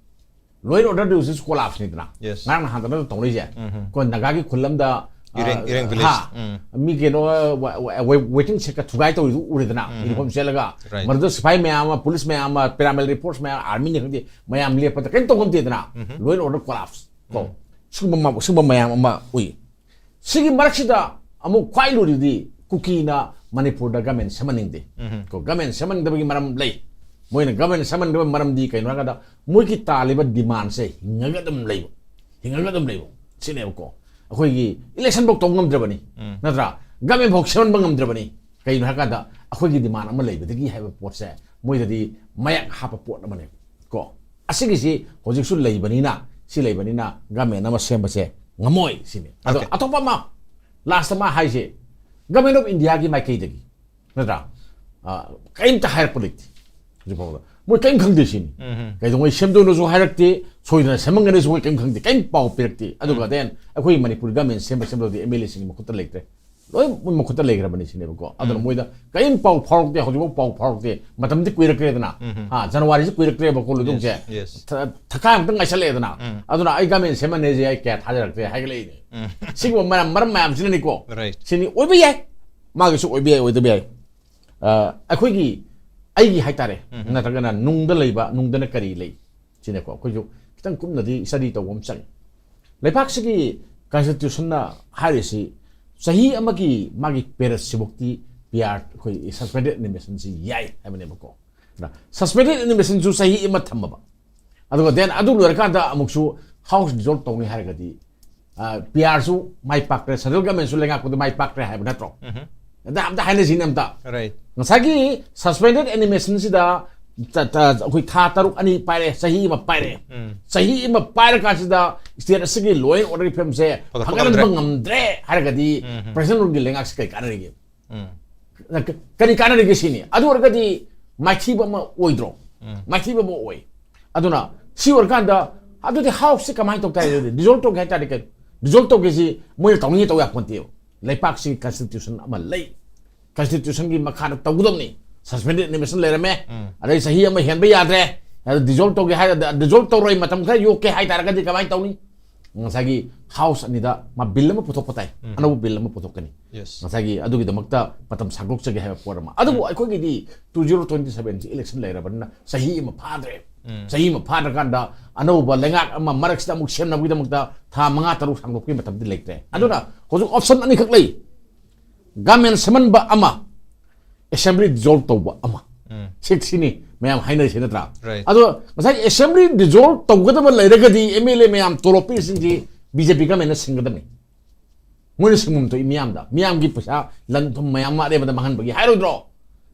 Law and order ꯗꯨꯁꯨ collapse ꯅꯤꯗꯅ꯫ Yes. ꯉꯔꯥꯡ ꯅꯍꯥꯟꯗ ꯅꯠꯇ꯭ꯔ ꯇꯧꯅꯔꯤꯁꯦ꯫ ꯑꯩꯈꯣꯏ ꯅꯥꯒꯥꯒꯤ ꯈꯨꯜ ꯑꯃꯗ, ꯏꯔꯦꯡ- ꯑ, ꯏꯔꯦꯡ village. ꯍꯥ, ꯎꯝ. ꯃꯤ ꯀꯩꯅꯣ, ꯋ-, ꯋ-, waiting shed ꯀ ꯊꯨꯒꯥꯏ ꯇꯧꯔꯤꯗꯨ ꯎꯔꯦꯗꯅ, uniform ꯁꯦꯠꯂꯒ꯫ Right. ꯃꯗꯨꯗ ꯁꯤꯐꯥꯏ ꯃꯌꯥꯝ ꯑꯃ, police ꯃꯌꯥꯝ ꯑꯃ, paramilitary force ꯃꯌꯥꯝ, army ꯅꯤ ꯈꯪꯗꯦ, ꯃꯌꯥꯝ ꯂꯦꯞꯄꯗ ꯀꯩꯝ ꯇꯧꯉꯝꯗꯦꯗꯅ꯫ Law and order collapse ꯀꯣ꯫ ꯁꯤꯒꯨꯝꯕ ꯃ-, ꯁꯤꯒꯨꯝꯕ ꯃꯌꯥꯝ ꯑꯃ ꯎꯏ꯫ ꯁꯤꯒꯤ ꯃꯔꯛꯁꯤꯗ ꯑꯃꯨꯛ ꯈ꯭ꯋꯥꯏ ꯂꯨꯔꯤꯗꯤ ꯀꯨꯀꯤꯅ ꯃꯅꯤꯄꯨꯔꯗ ꯒꯃꯦꯟ ꯁꯦꯝꯍꯟꯅꯤꯡꯗꯦ꯫ ꯀꯣ, ꯒꯃꯦꯟ ꯁꯦꯝꯍꯟꯗꯕꯒꯤ ꯃꯔꯝ ꯂꯩ꯫ ꯃꯣꯏꯅ ꯒꯃꯦꯟ ꯁꯦꯝꯍꯟꯗꯕꯒꯤ ꯃꯔꯝꯗꯤ ꯀꯩꯅꯣ ꯍꯥꯏꯔꯀꯥꯟꯗ, ꯃꯣꯏꯒꯤ ꯇꯥꯜꯂꯤꯕ ꯗꯤꯃꯥꯟꯁꯦ ꯍꯤꯡꯉꯒ ꯑꯗꯨꯝ ꯂꯩꯕ, ꯍꯤꯡꯉꯒ ꯑꯗꯨꯝ ꯂꯩꯕ ꯁꯤꯅꯦꯕꯀꯣ꯫ ꯑꯩꯈꯣꯏꯒꯤ ꯏꯂꯦꯛꯁꯟ ꯐꯥꯎ ꯇꯧꯕ ꯉꯝꯗ꯭ꯔꯕꯅꯤ, ꯅꯠꯇ꯭ꯔꯥ? ꯒꯃꯦꯟ ꯐꯥꯎ ꯁꯦꯝꯍꯟꯕ ꯉꯝꯗ꯭ꯔꯕꯅꯤ꯫ ꯀꯩꯒꯤꯅꯣ ꯍꯥꯏꯔꯀꯥꯟꯗ, ꯑꯩꯈꯣꯏꯒꯤ ꯗꯤꯃꯥꯟ ꯑꯃ ꯂꯩꯕꯗꯒꯤ ꯍꯥꯏꯕ ꯄꯣꯠꯁꯦ ꯃꯣꯏꯗꯗꯤ ꯃꯌꯥꯛ ꯍꯥꯞꯄ ꯄꯣꯠ ꯑꯃꯅꯦꯕ ꯀꯣ꯫ ꯑꯁꯤꯒꯤꯁꯤ ꯍꯧꯖꯤꯛꯁꯨ ꯂꯩꯕꯅꯤꯅ, ꯁꯤ ꯂꯩꯕꯅꯤꯅ ꯒꯃꯦꯟ ꯑꯃ ꯁꯦꯝꯕꯁꯦ ꯉꯝꯃꯣꯏ ꯁꯤꯅꯤ꯫ ꯑꯗꯣ ꯑꯇꯣꯞꯄ ꯑꯃ, ꯂꯥꯁ ꯑꯃ ꯍꯥꯏꯁꯦ, ꯒꯃꯦꯟ ꯑꯣꯐ ꯏꯟꯗꯤꯌꯥꯒꯤ ꯃꯥꯏꯀꯩꯗꯒꯤ, ꯅꯠꯇ꯭ꯔꯥ? ꯑ, ꯀꯔꯤꯝꯇ ꯍꯥꯏꯔꯛꯄ ꯂꯩꯇꯦ ꯍꯧꯖꯤꯛ ꯐꯥꯎꯕꯗ꯫ ꯃꯣꯏ ꯀꯔꯤꯝ ꯈꯪꯗꯦ ꯁꯤꯅꯤ꯫ ꯀꯩꯗꯧꯉꯩ ꯁꯦꯝꯗꯣꯏꯅꯣꯁꯨ ꯍꯥꯏꯔꯛꯇꯦ, ꯁꯣꯏꯗꯅ ꯁꯦꯝꯃꯝꯒꯅꯤꯁꯨ ꯃꯣꯏ ꯀꯔꯤꯝ ꯈꯪꯗꯦ, ꯀꯔꯤꯝ ꯄꯥꯎ ꯄꯤꯔꯛꯇꯦ꯫ ꯑꯗꯨꯒ then ꯑꯩꯈꯣꯏ ꯃꯅꯤꯄꯨꯔ ꯒꯃꯦꯟ ꯁꯦꯝꯕ ꯁꯦꯝꯗꯧꯗꯤ ꯑꯦꯝ ꯑꯦꯜ ꯑꯦꯁꯤꯡꯒꯤ ꯃꯈꯨꯠꯇ ꯂꯩꯇ꯭ꯔꯦ, ꯂꯣꯏ ꯃꯣꯏ ꯃꯈꯨꯠꯇ ꯂꯩꯈ꯭ꯔꯕꯅꯤ ꯁꯤꯅꯦꯕꯀꯣ꯫ ꯑꯗꯨꯅ ꯃꯣꯏꯗ ꯀꯔꯤꯝ ꯄꯥꯎ ꯐꯥꯎꯔꯛꯇꯦ, ꯍꯧꯖꯤꯛꯐꯥꯎ ꯄꯥꯎ ꯐꯥꯎꯔꯛꯇꯦ꯫ ꯃꯇꯝꯗꯤ ꯀꯨꯏꯔꯛꯈ꯭ꯔꯦꯗꯅ, ꯍꯥ, ꯖꯅꯋꯥꯔꯤꯁꯤ ꯀꯨꯏꯔꯛꯇ꯭ꯔꯦꯕꯀꯣ ꯂꯣꯏꯗꯣꯛꯁꯦ꯫ ꯊ-, ꯊꯈꯥꯏ ꯑꯃꯨꯛꯇꯪ ꯉꯥꯏꯁꯜꯂꯛꯑꯦꯗꯅ꯫ ꯑꯗꯨꯅ ꯑꯩ ꯒꯃꯦꯟ ꯁꯦꯝꯃꯅꯦꯁꯦ ꯑꯩ ꯀꯌꯥ ꯊꯥꯖꯔꯛꯇ꯭ꯔꯦ ꯍꯥꯏꯒꯠꯂꯛꯏꯅꯦ꯫ ꯁꯤꯒꯨꯝꯕ ꯃꯔꯝ, ꯃꯔꯝ ꯃꯌꯥꯝꯁꯤꯅꯅꯤꯀꯣ꯫ ꯁꯤꯅꯤ ꯑꯣꯏꯕ ꯌꯥꯏ, ꯃꯥꯒꯤꯁꯨ ꯑꯣꯏꯕ ꯌꯥꯏ, ꯑꯣꯏꯗꯕ ꯌꯥꯏ꯫ ꯑ, ꯑꯩꯈꯣꯏꯒꯤ, ꯑꯩꯒꯤ ꯍꯥꯏꯇꯥꯔꯦ, ꯅꯠꯇ꯭ꯔꯒꯅ ꯅꯨꯡꯗ ꯂꯩꯕ, ꯅꯨꯡꯗꯅ ꯀꯔꯤ ꯂꯩ ꯁꯤꯅꯦꯀꯣ꯫ ꯑꯩꯈꯣꯏꯁꯨ ꯈꯤꯇꯪ ꯀꯨꯞꯅꯗꯤ ꯁ꯭ꯇꯗꯤ ꯇꯧꯕ ꯑꯃ ꯆꯪꯉꯤ꯫ ꯂꯩꯕꯥꯛꯁꯤꯒꯤ ꯀꯟꯁꯇꯤꯇ꯭ꯌꯨꯁꯟꯅ ꯍꯥꯏꯔꯤꯁꯤ ꯆꯍꯤ ꯑꯃꯒꯤ ꯃꯥꯒꯤ ꯄꯦꯔꯠꯁꯤꯐꯧꯇꯤ ꯄꯤ ꯑꯥꯔ, ꯑꯩꯈꯣꯏ ꯁꯁꯄꯦꯟꯗꯦꯠ ꯑꯦꯅꯤꯃꯦꯁꯟꯁꯤ ꯌꯥꯏ ꯍꯥꯏꯕꯅꯦꯕꯀꯣ꯫ ꯁꯁꯄꯦꯟꯗꯦꯠ ꯑꯦꯅꯤꯃꯦꯁꯟꯁꯨ ꯆꯍꯤ ꯑꯃ ꯊꯝꯃꯕ, ꯑꯗꯨꯒ then ꯑꯗꯨ ꯂꯣꯏꯔꯀꯥꯟꯗ ꯑꯃꯨꯛꯁꯨ ꯍꯥꯎꯁ ꯗꯤꯖꯣꯜꯕ ꯇꯧꯅꯤ ꯍꯥꯏꯔꯒꯗꯤ, ꯄꯤ ꯑꯥꯔꯁꯨ ꯃꯥꯏ ꯄꯥꯛꯇ꯭ꯔꯦ, ꯁꯦꯟꯇ꯭ꯔꯦꯜ ꯒꯃꯦꯟꯁꯨ ꯂꯩꯉꯥꯛꯄꯗ ꯃꯥꯏ ꯄꯥꯛꯇ꯭ꯔꯦ ꯍꯥꯏꯕ ꯅꯠꯇ꯭ꯔꯣ? ꯑꯗ ꯑꯝꯇ ꯍꯥꯏꯅꯁꯤꯅꯦ ꯑꯝꯇ꯫ ꯉꯁꯥꯏꯒꯤ ꯁꯁꯄꯦꯟꯗꯦꯠ ꯑꯦꯅꯤꯃꯦꯁꯟꯁꯤꯗ ꯇ-, ꯇ-, ꯑꯩꯈꯣꯏ ꯊꯥ ꯇꯔꯨꯛ ꯑꯅꯤ ꯄꯥꯏꯔꯦ, ꯆꯍꯤ ꯑꯃ ꯄꯥꯏꯔꯦ꯫ ꯆꯍꯤ ꯑꯃ ꯄꯥꯏꯔꯀꯥꯟꯁꯤꯗ ꯁ꯭ꯇꯦꯠ ꯑꯁꯤꯒꯤ ꯂꯣ ꯑꯦꯟ ꯑꯣꯔꯗꯔꯒꯤ ꯐꯤꯕꯝꯁꯦ ꯐꯒꯠꯄ ꯐꯒꯠꯍꯟꯕ ꯉꯝꯗ꯭ꯔꯦ꯫ ꯉꯝꯗ꯭ꯔꯦ ꯍꯥꯏꯔꯒꯗꯤ ꯎꯝ, ꯍꯝ꯫ ꯄ꯭ꯔꯖꯦꯟ ꯔꯨꯜꯒꯤ ꯂꯩꯉꯥꯛꯁꯤ ꯀꯔꯤ ꯀꯥꯟꯅꯔꯤꯒꯦ? ꯎꯝ꯫ ꯀ-, ꯀꯔꯤ ꯀꯥꯟꯅꯔꯤꯒꯦ ꯁꯤꯅꯤ? ꯑꯗꯨ ꯑꯣꯏꯔꯒꯗꯤ ꯃꯥꯏꯊꯤꯕ ꯑꯃ ꯑꯣꯏꯗ꯭ꯔꯣ? ꯎꯝ꯫ ꯃꯥꯏꯊꯤꯕ ꯑꯃ ꯑꯣꯏ꯫ ꯑꯗꯨꯅ ꯁꯤ ꯑꯣꯏꯔꯀꯥꯟꯗ ꯑꯗꯨꯗꯤ ꯍꯥꯎꯁꯁꯤ ꯀꯃꯥꯏꯅ ꯇꯧ ꯇꯥꯔꯦ? ꯑꯗꯨꯗꯤ ꯗꯤꯖꯣꯜꯕ ꯇꯧꯒꯦ ꯍꯥꯏ ꯇꯥꯔꯗꯤ ꯀꯩ? ꯗꯤꯖꯣꯜꯕ ꯇꯧꯒꯦꯁꯤ ꯃꯣꯏꯅ ꯇꯧꯅꯤꯡꯉꯤ ꯇꯧ ꯌꯥꯄꯣꯟꯇꯦꯕ꯫ ꯂꯩꯄꯥꯛꯁꯤꯒꯤ ꯀꯟꯁꯇꯤꯇ꯭ꯌꯨꯁꯟ ꯑꯃ ꯂꯩ꯫ ꯀꯟꯁꯇꯤꯇ꯭ꯌꯨꯁꯟꯒꯤ ꯃꯈꯥꯗ ꯇꯧꯒꯗꯕꯅꯤ꯫ ꯁꯁꯄꯦꯟꯗꯦꯠ ꯑꯦꯅꯤꯃꯦꯁꯟ ꯂꯩꯔꯝꯃꯦ꯫ ꯎꯝ꯫ ꯑꯗꯩ ꯆꯍꯤ ꯑꯃ ꯍꯦꯟꯕ ꯌꯥꯗ꯭ꯔꯦ꯫ ꯑꯗ ꯗꯤꯖꯣꯜꯕ ꯇꯧꯒꯦ ꯍꯥꯏ, ꯗꯤꯖꯣꯜꯕ ꯇꯧꯔꯣꯏ, ꯃꯇꯝ ꯈꯔ ꯌꯣꯛꯀꯦ ꯍꯥꯏ ꯇꯥꯔꯒꯗꯤ ꯀꯃꯥꯏꯅ ꯇꯧꯅꯤ? ꯉꯁꯥꯏꯒꯤ ꯍꯥꯎꯁ ꯑꯅꯤꯗ ꯃꯥ ꯕꯤꯜ ꯑꯃ ꯄꯨꯊꯣꯛꯄ ꯇꯥꯏ꯫ ꯎꯝ꯫ ꯑꯅꯧꯕ ꯕꯤꯜ ꯑꯃ ꯄꯨꯊꯣꯛꯀꯅꯤ꯫ Yes꯫ ꯉꯁꯥꯏꯒꯤ ꯑꯗꯨꯒꯤꯗꯃꯛꯇ ꯃꯇꯝ ꯁꯥꯡꯗꯣꯛꯆꯒꯦ ꯍꯥꯏꯕ ꯄꯣꯠ ꯑꯃ꯫ ꯑꯗꯨꯕꯨ ꯎꯝ꯫ ꯑꯩꯈꯣꯏꯒꯤꯗꯤ two zero twenty seven ꯁꯤ ꯏꯂꯦꯛꯁꯟ ꯂꯩꯔꯕꯅꯤꯅ ꯆꯍꯤ ꯑꯃ ꯐꯥꯗ꯭ꯔꯦ꯫ ꯎꯝ꯫ ꯆꯍꯤ ꯑꯃ ꯐꯥꯗ꯭ꯔꯀꯥꯟꯗ ꯑꯅꯧꯕ ꯂꯩꯉꯥꯛ ꯑꯃ ꯃꯔꯛꯁꯤꯗ ꯑꯃꯨꯛ ꯁꯦꯝꯅꯕꯒꯤꯗꯃꯛꯇ ꯊꯥ ꯃꯉꯥ ꯇꯔꯨꯛ ꯁꯥꯡꯗꯣꯛꯄꯒꯤ ꯃꯇꯝꯗꯤ ꯂꯩꯇ꯭ꯔꯦ꯫ ꯑꯗꯨꯅ ꯎꯝ꯫ ꯍꯧꯖꯤꯛ ꯑꯣꯞꯁꯟ ꯑꯅꯤꯈꯛ ꯂꯩ꯫ ꯒꯃꯦꯟ ꯁꯦꯝꯍꯟꯕ ꯑꯃ, ꯑꯦꯁꯦꯝꯕ꯭ꯂꯤ ꯗꯤꯖꯣꯜꯕ ꯇꯧꯕ ꯑꯃ, ꯎꯝ꯫ ꯁꯤ ꯁꯤꯅꯤ ꯃꯌꯥꯝ ꯍꯥꯏꯅꯔꯤꯁꯦ, ꯅꯠꯇ꯭ꯔꯥ? Right. ꯑꯗꯣ ꯉꯁꯥꯏ ꯑꯦꯁꯦꯝꯕ꯭ꯂꯤ ꯗꯤꯖꯣꯜꯕ ꯇꯧꯒꯗꯕ ꯂꯩꯔꯒꯗꯤ ꯑꯦꯝ ꯑꯦꯜ ꯑꯦ ꯃꯌꯥꯝ ꯇꯣꯂꯣꯞ ꯄꯤꯔꯤꯁꯤꯡꯁꯤ ꯕꯤ ꯖꯦ ꯄꯤ ꯒꯃꯦꯟꯅ ꯁꯤꯡꯒꯗꯕꯅꯤ꯫ ꯃꯣꯏꯅ ꯁꯤꯡꯐꯝ ꯊꯣꯛꯏ ꯃꯤꯌꯥꯝꯗ, ꯃꯤꯌꯥꯝꯒꯤ ꯄꯩꯁꯥ, ꯂꯟ ꯊꯨꯝ ꯃꯌꯥꯝ ꯑꯃ ꯑꯔꯦꯝꯕꯗ ꯃꯥꯡꯍꯟꯕꯒꯤ ꯍꯥꯏꯔꯣꯏꯗ꯭ꯔꯣ?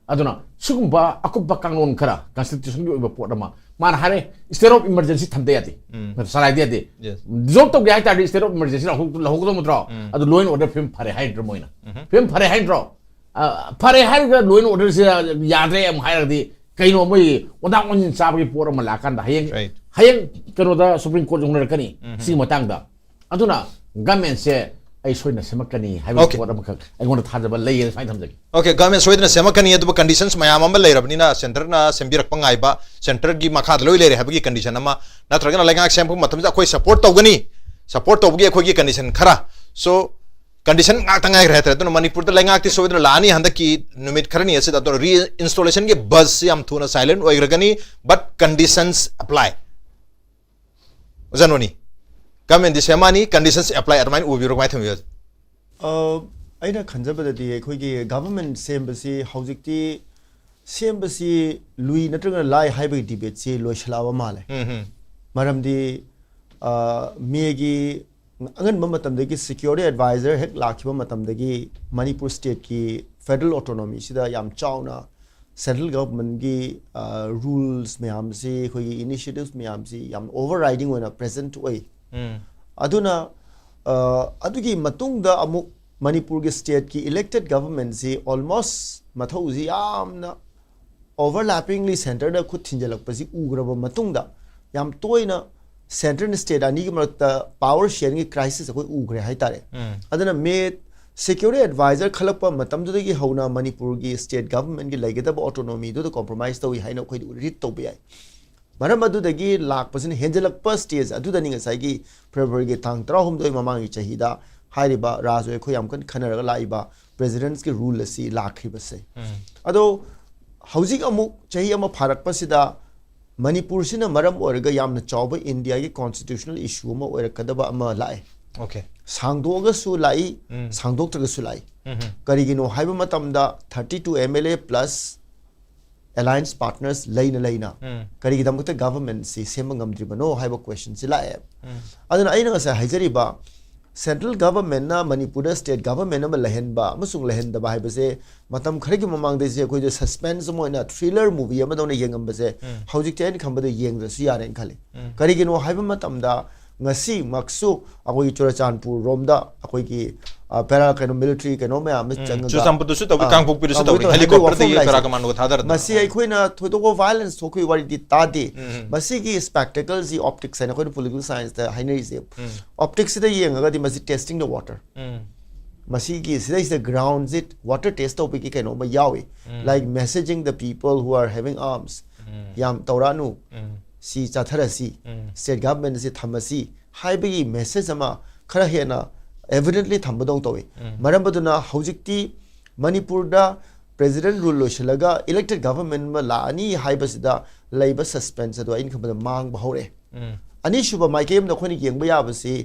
ꯑꯗꯨꯅ ꯁꯤꯒꯨꯝꯕ ꯑꯀꯨꯞꯄ ꯀꯥꯡꯂꯣꯟ ꯈꯔ, ꯀꯟꯁꯇꯤꯇ꯭ꯌꯨꯁꯟꯒꯤ ꯑꯣꯏꯕ ꯄꯣꯠ ꯑꯃ, ꯃꯥꯅ ꯍꯥꯏꯔꯦ state of emergency ꯊꯝꯗ ꯌꯥꯗꯦ, ꯎꯝ꯫ ꯆꯂꯥꯏꯗ ꯌꯥꯗꯦ꯫ Yes. ꯗꯤꯖꯣꯜꯕ ꯇꯧꯒꯦ ꯍꯥꯏ ꯇꯥꯔꯗꯤ state of emergency ꯂꯧꯍꯧ-, ꯂꯧꯍꯧꯒꯗꯧ ꯅꯠꯇ꯭ꯔꯣ? ꯎꯝ꯫ ꯑꯗꯨ law and order ꯐꯤꯕꯝ ꯐꯔꯦ ꯍꯥꯏꯗ꯭ꯔꯣ ꯃꯣꯏꯅ? ꯎꯝ꯫ ꯐꯤꯕꯝ ꯐꯔꯦ ꯍꯥꯏꯗ꯭ꯔꯣ? ꯑ, ꯐꯔꯦ ꯍꯥꯏꯔꯒ law and order ꯁꯦ ꯌꯥꯗ꯭ꯔꯦ ꯑꯃꯨꯛ ꯍꯥꯏꯔꯒꯗꯤ ꯀꯩꯅꯣ ꯃꯣꯏ ꯑꯣꯟꯊꯥꯛ ꯑꯣꯟꯁꯤꯟ ꯆꯥꯕꯒꯤ ꯄꯣꯠ ꯑꯃ ꯂꯥꯛꯀꯥꯟꯗ ꯍꯌꯦꯡ, Right. ꯍꯌꯦꯡ ꯀꯩꯅꯣꯗ ꯁꯨꯄ꯭ꯔꯤꯝ ꯀꯣꯔꯠ ꯌꯧꯅꯔꯛꯀꯅꯤ꯫ ꯎꯝ꯫ ꯁꯤꯒꯤ ꯃꯇꯥꯡꯗ ꯑꯗꯨꯅ ꯒꯃꯦꯟꯁꯦ ꯑꯩ ꯁꯣꯏꯅ ꯁꯦꯝꯃꯛꯀꯅꯤ ꯍꯥꯏꯕꯒꯤ Okay. ꯄꯣꯠ ꯑꯃꯈꯛ ꯑꯩꯉꯣꯟꯗ ꯊꯥꯖꯕ ꯂꯩꯌꯦꯅ ꯁꯨꯃꯥꯏꯅ ꯊꯝꯖꯒꯦ꯫ Okay, ꯒꯃꯦꯟ ꯁꯣꯏꯗꯅ ꯁꯦꯝꯃꯛꯀꯅꯤ, ꯑꯗꯨꯕꯨ ꯀꯟꯗꯤꯁꯟꯁ ꯃꯌꯥꯝ ꯑꯃ ꯂꯩꯔꯕꯅꯤꯅ ꯁꯦꯟꯇꯔꯅ ꯁꯦꯝꯕꯤꯔꯛꯄ ꯉꯥꯏꯕ, ꯁꯦꯟꯇꯔꯒꯤ ꯃꯈꯥꯗ ꯂꯣꯏ ꯂꯩꯔꯦ ꯍꯥꯏꯕꯒꯤ ꯀꯟꯗꯤꯁꯟ ꯑꯃ, ꯅꯠꯇ꯭ꯔꯒꯅ ꯂꯩꯉꯥꯛ ꯁꯦꯝꯃꯛꯄ ꯃꯇꯝꯗ ꯑꯩꯈꯣꯏ ꯁꯞꯄꯣꯔꯠ ꯇꯧꯒꯅꯤ, ꯁꯞꯄꯣꯔꯠ ꯇꯧꯕꯒꯤ ꯑꯩꯈꯣꯏꯒꯤ ꯀꯟꯗꯤꯁꯟ ꯈꯔ꯫ So ꯀꯟꯗꯤꯁꯟ ꯉꯥꯛꯇ ꯉꯥꯏꯈ꯭ꯔꯦ ꯍꯥꯏꯇꯥꯔꯦ꯫ ꯑꯗꯨꯅ ꯃꯅꯤꯄꯨꯔꯗ ꯂꯩꯉꯥꯛꯇꯤ ꯁꯣꯏꯗꯅ ꯂꯥꯛꯑꯅꯤ ꯍꯟꯗꯛꯀꯤ ꯅꯨꯃꯤꯠ ꯈꯔꯅꯤ ꯑꯁꯤꯗ꯫ ꯑꯗꯨꯅ ꯔꯤ ꯏꯟꯁꯇꯣꯂꯦꯁꯟꯒꯤ ꯕꯁꯁꯤ ꯌꯥꯝ ꯊꯨꯅ ꯁꯥꯏꯂꯦꯟ ꯑꯣꯏꯈ꯭ꯔꯒꯅꯤ, but conditions apply꯫ ꯑꯣꯖꯥ ꯅꯣꯅꯤ, ꯒꯃꯦꯟꯗꯤ ꯁꯦꯝꯃꯛꯑꯅꯤ, ꯀꯟꯗꯤꯁꯟꯁ ꯑꯦꯄ꯭ꯂꯥꯏ ꯑꯗꯨꯃꯥꯏꯅ ꯎꯕꯤꯔꯣ, ꯀꯃꯥꯏꯅ ꯊꯝꯕꯤꯌꯨ? ꯑ, ꯑꯩꯅ ꯈꯟꯖꯕꯗꯗꯤ ꯑꯩꯈꯣꯏꯒꯤ ꯒꯚꯔꯟꯃꯦꯟ ꯁꯦꯝꯕꯁꯤ ꯍꯧꯖꯤꯛꯇꯤ ꯁꯦꯝꯕꯁꯤ ꯂꯨꯏ ꯅꯠꯇ꯭ꯔꯒ ꯂꯥꯏ ꯍꯥꯏꯕꯒꯤ ꯗꯤꯕꯦꯠꯁꯤ ꯂꯣꯏꯁꯤꯜꯂꯛꯑꯕ ꯃꯥꯜꯂꯦ꯫ ꯎꯝ, ꯎꯝ꯫ ꯃꯔꯝꯗꯤ, ꯑ, ꯃꯦꯒꯤ ꯑꯉꯟꯕ ꯃꯇꯝꯗꯒꯤ ꯁꯦꯀ꯭ꯌꯨꯔꯤꯇꯤ ꯑꯦꯗꯚꯥꯏꯖꯔ ꯍꯦꯛ ꯂꯥꯛꯈꯤꯕ ꯃꯇꯝꯗꯒꯤ ꯃꯅꯤꯄꯨꯔ ꯁ꯭ꯇꯦꯠꯀꯤ ꯐꯦꯗꯔꯦꯜ ꯑꯣꯇꯣꯅꯣꯃꯤꯁꯤꯗ ꯌꯥꯝ ꯆꯥꯎꯅ ꯁꯦꯟꯇ꯭ꯔꯦꯜ ꯒꯚꯔꯟꯃꯦꯟꯒꯤ, ꯑ, ꯔꯨꯜꯁ ꯃꯌꯥꯝꯁꯤ, ꯑꯩꯈꯣꯏꯒꯤ ꯏꯅꯤꯁꯤꯌꯦꯇꯤꯚꯁ ꯃꯌꯥꯝꯁꯤ ꯌꯥꯝ ꯑꯣꯚꯔ ꯔꯥꯏꯗꯤꯡ ꯑꯣꯏꯅ ꯄ꯭ꯔꯦꯖꯦꯟꯠ ꯑꯣꯏ꯫ ꯎꯝ꯫ ꯑꯗꯨꯅ, ꯑ, ꯑꯗꯨꯒꯤ ꯃꯇꯨꯡꯗ ꯑꯃꯨꯛ ꯃꯅꯤꯄꯨꯔꯒꯤ ꯁ꯭ꯇꯦꯠꯀꯤ ꯏꯂꯦꯛꯇꯦꯗ ꯒꯚꯔꯟꯃꯦꯟꯁꯤ ꯑꯣꯜꯃꯣꯁ ꯃꯊꯧꯁꯤ ꯌꯥꯝꯅ ꯑꯣꯚꯔꯂꯦꯄꯤꯡꯂꯤ ꯁꯦꯟꯇꯔꯗ ꯈꯨꯠ ꯊꯤꯟꯖꯤꯜꯂꯛꯄꯁꯤ ꯎꯈ꯭ꯔꯕ ꯃꯇꯨꯡꯗ, ꯌꯥꯝ ꯇꯣꯏꯅ ꯁꯦꯟꯇꯔ ꯁ꯭ꯇꯦꯠ ꯑꯅꯤꯒꯤ ꯃꯔꯛꯇ ꯄꯥꯋꯔ ꯁꯦꯌꯔꯤꯡꯒꯤ ꯀ꯭ꯔꯥꯏꯁꯤꯁ ꯑꯩꯈꯣꯏ ꯎꯈ꯭ꯔꯦ ꯍꯥꯏꯇꯥꯔꯦ꯫ ꯎꯝ꯫ ꯑꯗꯨꯅ ꯃꯦ ꯁꯦꯀ꯭ꯌꯨꯔꯤꯇꯤ ꯑꯦꯗꯚꯥꯏꯖꯔ ꯈꯜꯂꯛꯄ ꯃꯇꯝꯗꯨꯗꯒꯤ ꯍꯧꯅ ꯃꯅꯤꯄꯨꯔꯒꯤ ꯁ꯭ꯇꯦꯠ ꯒꯚꯔꯟꯃꯦꯟꯒꯤ ꯂꯩꯒꯗꯕ ꯑꯣꯇꯣꯅꯣꯃꯤꯗꯨꯗ ꯀꯣꯝꯄ꯭ꯔꯣꯃꯥꯏꯁ ꯇꯧꯏ ꯍꯥꯏꯅ ꯑꯩꯈꯣꯏ ꯔꯤꯗ ꯇꯧꯕ ꯌꯥꯏ꯫ ꯃꯔꯝ ꯑꯗꯨꯗꯒꯤ ꯂꯥꯛꯄꯁꯤꯅ ꯍꯦꯟꯖꯜꯂꯛꯄ ꯁ꯭ꯇꯦꯖ ꯑꯗꯨꯗꯅꯤ ꯉꯁꯥꯏꯒꯤ ꯐꯦꯕ꯭ꯔꯨꯋꯥꯔꯤꯒꯤ ꯇꯥꯡ ꯇꯔꯥꯍꯨꯝꯗꯣꯏ ꯃꯃꯥꯡꯒꯤ ꯆꯍꯤꯗ ꯍꯥꯏꯔꯤꯕ ꯔꯥꯖ ꯑꯩꯈꯣꯏ ꯌꯥꯝ ꯀꯟꯅ ꯈꯟꯅꯔꯒ ꯂꯥꯛꯏꯕ ꯄ꯭ꯔꯦꯁꯤꯗꯦꯟꯠꯁꯀꯤ ꯔꯨꯜ ꯑꯁꯤ ꯂꯥꯛꯈꯤꯕꯁꯦ꯫ ꯎꯝ꯫ ꯑꯗꯣ ꯍꯧꯖꯤꯛ ꯑꯃꯨꯛ ꯆꯍꯤ ꯑꯃ ꯐꯥꯔꯛꯄꯁꯤꯗ ꯃꯅꯤꯄꯨꯔꯁꯤꯅ ꯃꯔꯝ ꯑꯣꯏꯔꯒ ꯌꯥꯝꯅ ꯆꯥꯎꯕ ꯏꯟꯗꯤꯌꯥꯒꯤ ꯀꯣꯟꯁꯇꯤꯇ꯭ꯌꯨꯁꯅꯦꯜ ꯏꯁꯨ ꯑꯃ ꯑꯣꯏꯔꯛꯀꯗꯕ ꯑꯃ ꯂꯥꯛꯑꯦ꯫ Okay. ꯁꯥꯡꯗꯣꯛꯑꯒꯁꯨ ꯂꯥꯛꯏ, ꯎꯝ. ꯁꯥꯡꯗꯣꯛꯇ꯭ꯔꯒꯁꯨ ꯂꯥꯛꯏ꯫ ꯎꯝ. ꯀꯔꯤꯒꯤꯅꯣ ꯍꯥꯏꯕ ꯃꯇꯝꯗ thirty two M L A plus alliance partners ꯂꯩꯅ ꯂꯩꯅ ꯎꯝ. ꯀꯔꯤꯒꯤꯗꯃꯛꯇ government ꯁꯤ ꯁꯦꯝꯕ ꯉꯝꯗ꯭ꯔꯤꯕꯅꯣ ꯍꯥꯏꯕ question ꯁꯤ ꯂꯥꯛꯑꯦ꯫ ꯎꯝ. ꯑꯗꯨꯅ ꯑꯩꯅ ꯉꯁꯥꯏ ꯍꯥꯏꯖꯔꯤꯕ central government ꯅ ꯃꯅꯤꯄꯨꯔꯗ state government ꯑꯃ ꯂꯩꯍꯟꯕ ꯑꯃꯁꯨꯡ ꯂꯩꯍꯟꯗꯕ ꯍꯥꯏꯕꯁꯦ ꯃꯇꯝ ꯈꯔꯒꯤ ꯃꯃꯥꯡꯗꯩꯁꯦ ꯑꯩꯈꯣꯏꯗ suspense ꯑꯃ ꯑꯣꯏꯅ thriller movie ꯑꯃꯗꯧꯅ ꯌꯦꯡꯉꯝꯕꯁꯦ ꯎꯝ. ꯍꯧꯖꯤꯛꯇꯤ ꯑꯩꯅ ꯈꯟꯕꯗ ꯌꯦꯡꯗ꯭ꯔꯁꯨ ꯌꯥꯔꯦꯅ ꯈꯜꯂꯤ꯫ ꯎꯝ. ꯀꯔꯤꯒꯤꯅꯣ ꯍꯥꯏꯕ ꯃꯇꯝꯗ ꯉꯁꯤꯃꯛꯁꯨ ꯑꯩꯈꯣꯏꯒꯤ ꯆꯨꯔꯆꯥꯟꯄꯨꯔ ꯔꯣꯝꯗ ꯑꯩꯈꯣꯏꯒꯤ ꯑ, ꯄꯦꯔꯥ ꯀꯩꯅꯣ military ꯀꯩꯅꯣ ꯃꯌꯥꯝ ꯑꯃ ꯎꯝ. ꯆꯪꯉꯒ ꯆꯨꯔꯆꯥꯟꯄꯨꯔꯗꯁꯨ ꯇꯧꯏ, ꯑ, ꯀꯥꯡꯄꯣꯛꯄꯤꯗꯁꯨ ꯀꯥꯡꯄꯣꯛꯄꯤ ꯇꯧꯏ, ꯇꯧꯏ, helicopter ꯋꯥꯐꯝ ꯗꯒꯤ ꯂꯥꯛꯏꯁꯦ꯫ ꯄꯦꯔꯥ ꯀꯃꯥꯟꯗꯣꯒ ꯊꯥꯗꯔꯗꯅ꯫ ꯃꯁꯤ ꯑꯩꯈꯣꯏꯅ ꯊꯣꯏꯗꯣꯛꯄ violence ꯊꯣꯛꯄꯒꯤ ꯋꯥꯔꯤꯗꯤ ꯇꯥꯗꯦ꯫ ꯎꯝ. ꯃꯁꯤꯒꯤ spectacle ꯁꯤ optics ꯍꯥꯏꯅ ꯑꯩꯈꯣꯏꯅ political science ꯇ ꯍꯥꯏꯅꯔꯤꯁꯦ꯫ ꯎꯝ. Optics ꯁꯤꯗ ꯌꯦꯡꯉꯒꯗꯤ ꯃꯁꯤ testing the water꯫ ꯎꯝ. ꯃꯁꯤꯒꯤ ꯁꯤꯗꯩꯁꯤꯗ ground ꯁꯤ water test ꯇꯧꯕꯒꯤ ꯀꯩꯅꯣ ꯑꯃ ꯌꯥꯎꯏ꯫ ꯎꯝ. Like messaging the people who are having arms. ꯎꯝ. ꯌꯥꯝ ꯇꯧꯔꯛꯑꯅꯨ꯫ ꯎꯝ. ꯁꯤ ꯆꯠꯊꯔꯁꯤ꯫ ꯎꯝ. State government ꯁꯤ ꯊꯝꯃꯁꯤ ꯍꯥꯏꯕꯒꯤ message ꯑꯃ ꯈꯔ ꯍꯦꯟꯅ evidently ꯊꯝꯕꯗꯧ ꯇꯧꯏ꯫ ꯎꯝ. ꯃꯔꯝ ꯑꯗꯨꯅ ꯍꯧꯖꯤꯛꯇꯤ ꯃꯅꯤꯄꯨꯔꯗ president rule ꯂꯣꯏꯁꯤꯜꯂꯒ elected government ꯑꯃ ꯂꯥꯛꯑꯅꯤ ꯍꯥꯏꯕꯁꯤꯗ ꯂꯩꯕ suspense ꯑꯗꯣ ꯑꯩꯅ ꯈꯟꯕꯗ ꯃꯥꯡꯕ ꯍꯧꯔꯛꯑꯦ꯫ ꯎꯝ. ꯑꯅꯤꯁꯨꯕ ꯃꯥꯏꯀꯩ ꯑꯃꯗ ꯑꯩꯈꯣꯏꯅ ꯌꯦꯡꯕ ꯌꯥꯕꯁꯤ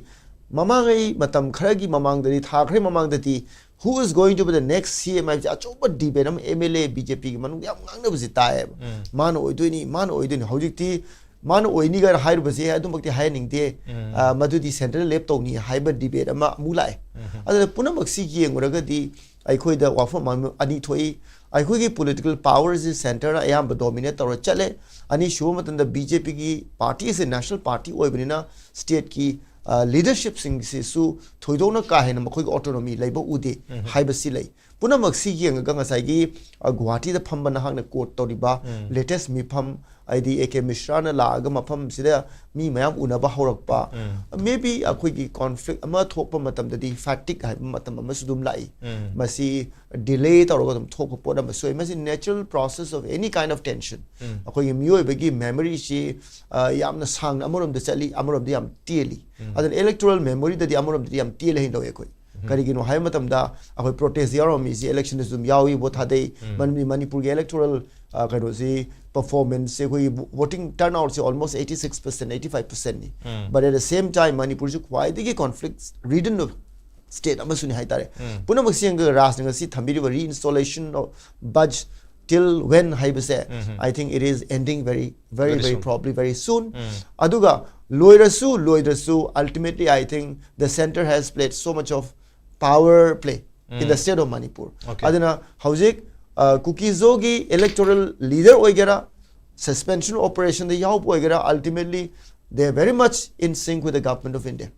ꯃꯃꯥꯡꯉꯩ ꯃꯇꯝ ꯈꯔꯒꯤ ꯃꯃꯥꯡꯗꯗꯤ, ꯊꯥ ꯈꯔꯒꯤ ꯃꯃꯥꯡꯗꯗꯤ who is going to be the next C M ꯍꯥꯏꯕꯁꯤ ꯑꯆꯧꯕ debate ꯑꯃ M L A B J P ꯒꯤ ꯃꯅꯨꯡꯗ ꯌꯥꯝ ꯉꯥꯡꯅꯕꯁꯤ ꯇꯥꯏꯌꯦꯕ꯫ ꯎꯝ. ꯃꯥꯅ ꯑꯣꯏꯗꯣꯏꯅꯤ, ꯃꯥꯅ ꯑꯣꯏꯗꯣꯏꯅꯤ꯫ ꯍꯧꯖꯤꯛꯇꯤ ꯃꯥꯅ ꯑꯣꯏꯅꯤꯒ ꯍꯥꯏꯔꯨꯕꯁꯦ ꯑꯗꯨꯃꯛꯇꯤ ꯍꯥꯏꯍꯟꯅꯤꯡꯗꯦ꯫ ꯎꯝ. ꯑ, ꯃꯗꯨꯗꯤ central ꯂꯦꯞ ꯇꯧꯅꯤ ꯍꯥꯏꯕ debate ꯑꯃ ꯑꯃꯨꯛ ꯂꯥꯛꯑꯦ꯫ ꯎꯝ. ꯑꯗꯨꯅ ꯄꯨꯝꯅꯃꯛꯁꯤ ꯌꯦꯡꯉꯨꯔꯒꯗꯤ ꯑꯩꯈꯣꯏꯗ ꯋꯥꯐꯝ ꯑꯃ ꯑꯅꯤ ꯊꯣꯛꯏ꯫ ꯑꯩꯈꯣꯏꯒꯤ political power ꯁꯤ centre ꯅ ꯑꯌꯥꯝꯕ dominate ꯇꯧꯔ ꯆꯠꯂꯦ꯫ ꯑꯅꯤꯁꯨꯕ ꯃꯇꯝꯗ B J P ꯒꯤ party ꯑꯁꯤ national party ꯑꯣꯏꯕꯅꯤꯅ state ꯀꯤ, ꯑ, leadership ꯁꯤꯡꯁꯤꯁꯨ ꯊꯣꯏꯗꯣꯛꯅ ꯀꯥ ꯍꯦꯟꯅ ꯃꯈꯣꯏꯒꯤ autonomy ꯂꯩꯕ ꯎꯗꯦ ꯎꯝ. ꯍꯥꯏꯕꯁꯤ ꯂꯩ꯫ ꯄꯨꯝꯅꯃꯛꯁꯤ ꯌꯦꯡꯉꯒ ꯉꯁꯥꯏꯒꯤ, ꯑ, ꯒꯨꯋꯥꯍꯥꯇꯤꯗ ꯐꯝꯕ ꯅꯍꯥꯛꯅ quote ꯇꯧꯔꯤꯕ ꯎꯝ. latest ꯃꯤꯐꯝ, ꯍꯥꯏꯗꯤ A K ꯃꯤꯁ꯭ꯔꯥꯅ ꯂꯥꯛꯑꯒ ꯃꯐꯝꯁꯤꯗ ꯃꯤ ꯃꯌꯥꯝ ꯎꯅꯕ ꯍꯧꯔꯛꯄ, ꯎꯝ. maybe ꯑꯩꯈꯣꯏꯒꯤ conflict ꯑꯃ ꯊꯣꯛꯄ ꯃꯇꯝꯗꯗꯤ fatigue ꯍꯥꯏꯕ ꯃꯇꯝ ꯑꯃꯁꯨ ꯑꯗꯨꯝ ꯂꯥꯛꯏ꯫ ꯎꯝ. ꯃꯁꯤ delay ꯇꯧꯔꯒ ꯑꯗꯨꯝ ꯊꯣꯛꯄ ꯄꯣꯠ ꯑꯃꯁꯨ ꯑꯣꯏ꯫ ꯃꯁꯤ natural process of any kind of tension꯫ ꯎꯝ. ꯑꯩꯈꯣꯏꯒꯤ ꯃꯤꯑꯣꯏꯕꯒꯤ memory ꯁꯤ, ꯑ, ꯌꯥꯝꯅ ꯁꯥꯡꯅ ꯑꯃꯔꯣꯝꯗ ꯆꯠꯂꯤ, ꯑꯃꯔꯣꯝꯗ ꯌꯥꯝ ꯇꯦꯜꯂꯤ꯫ ꯎꯝ. ꯑꯗꯨꯅ electoral memory ꯗꯗꯤ ꯑꯃꯔꯣꯝꯗꯗꯤ ꯌꯥꯝ ꯇꯦꯜꯂꯦ ꯍꯥꯏꯅ ꯂꯧꯋꯦ ꯑꯩꯈꯣꯏ꯫ ꯀꯔꯤꯒꯤꯅꯣ ꯍꯥꯏꯕ ꯃꯇꯝꯗ ꯑꯩꯈꯣꯏ ꯄ꯭ꯔꯣꯇꯦꯁ ꯌꯥꯎꯔꯝꯃꯤꯁꯤ ꯏꯂꯦꯛꯁꯟꯗꯁꯨ ꯑꯗꯨꯝ ꯌꯥꯎꯏ, ꯚꯣꯠ ꯊꯥꯗꯩ꯫ ꯃꯅꯤ- ꯃꯅꯤꯄꯨꯔꯒꯤ ꯏꯂꯦꯛꯇꯣꯔꯦꯜ ꯀꯩꯅꯣꯁꯤ, ꯄꯔꯐꯣꯔꯃꯦꯟꯁꯁꯦ, ꯑꯩꯈꯣꯏꯒꯤ ꯚꯣꯇꯤꯡ ꯇꯔꯟ ꯑꯥꯎꯠꯁꯦ almost eighty six percent, eighty five percentꯅꯤ꯫ But at the same time ꯃꯅꯤꯄꯨꯔꯁꯨ ꯈ꯭ꯋꯥꯏꯗꯒꯤ ꯀꯣꯟꯐ꯭ꯂꯤꯛ ꯔꯤꯗꯟ ꯑꯣꯐ ꯁ꯭ꯇꯦꯠ ꯑꯃꯁꯨꯅꯤ ꯍꯥꯏꯇꯥꯔꯦ꯫ ꯄꯨꯝꯅꯃꯛꯁꯤ ꯌꯦꯡꯉꯒ ꯔꯥꯖꯅ ꯉꯁꯤ ꯊꯝꯕꯤꯔꯤꯕ reinstallation of Baj till when ꯍꯥꯏꯕꯁꯦ, I think it is ending very very very probably very soon. ꯑꯗꯨꯒ ꯂꯣꯏꯔꯁꯨ ꯂꯣꯏꯗ꯭ꯔꯁꯨ, ultimately I think the centre has played so much of power play in the state of Manipur. Okay. ꯑꯗꯨꯅ ꯍꯧꯖꯤꯛ ꯀꯨꯀꯤꯖꯣꯒꯤ electoral leader ꯑꯣꯏꯒꯦꯔꯥ, suspension ꯑꯣꯄꯔꯦꯁꯟꯗ ꯌꯥꯎꯕ ꯑꯣꯏꯒꯦꯔꯥ, ultimately they are very much in sync with the government of India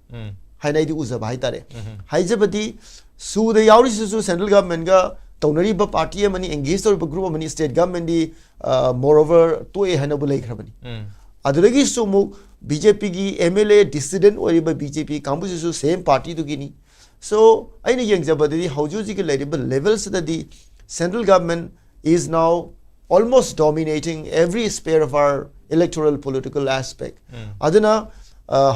ꯍꯥꯏꯅ ꯑꯩꯗꯤ ꯎꯖꯕ ꯍꯥꯏꯇꯥꯔꯦ꯫ ꯍꯥꯏꯖꯕꯗꯤ, ꯁꯨꯗ ꯌꯥꯎꯔꯤꯁꯤꯁꯨ ꯁꯦꯟꯇ꯭ꯔꯦꯜ ꯒꯚꯔꯟꯃꯦꯟꯒ ꯇꯧꯅꯔꯤꯕ ꯄꯥꯔꯇꯤ ꯑꯃꯅꯤ, ꯑꯦꯡꯒꯦꯖ ꯇꯧꯔꯤꯕ ꯒ꯭ꯔꯨꯞ ꯑꯃꯅꯤ, ꯁ꯭ꯇꯦꯠ ꯒꯚꯔꯟꯃꯦꯟꯗꯤ ꯃꯣꯔꯑꯣꯚꯔ ꯇꯣꯛꯑꯦ ꯍꯥꯏꯅꯕꯨ ꯂꯩꯈ꯭ꯔꯕꯅꯤ꯫ ꯑꯗꯨꯗꯒꯤꯁꯨ ꯑꯃꯨꯛ ꯕꯤ ꯖꯦ ꯄꯤꯒꯤ ꯑꯦꯝ ꯑꯦꯜ ꯑꯦ ꯗꯤꯁꯤꯗꯦꯟꯠ ꯑꯣꯏꯔꯤꯕ ꯕꯤ ꯖꯦ ꯄꯤ ꯀꯥꯡꯕꯨꯁꯤꯁꯨ ꯁꯦꯝ ꯄꯥꯔꯇꯤꯗꯨꯒꯤꯅꯤ꯫ ꯁꯣ ꯑꯩꯅ ꯌꯦꯡꯖꯕꯗꯗꯤ ꯍꯧꯖꯤꯛ ꯍꯧꯖꯤꯛꯀꯤ ꯂꯩꯔꯤꯕ ꯂꯦꯚꯦꯜꯁꯤꯗꯗꯤ central government is now almost dominating every sphere of our electoral political aspect. ꯑꯗꯨꯅ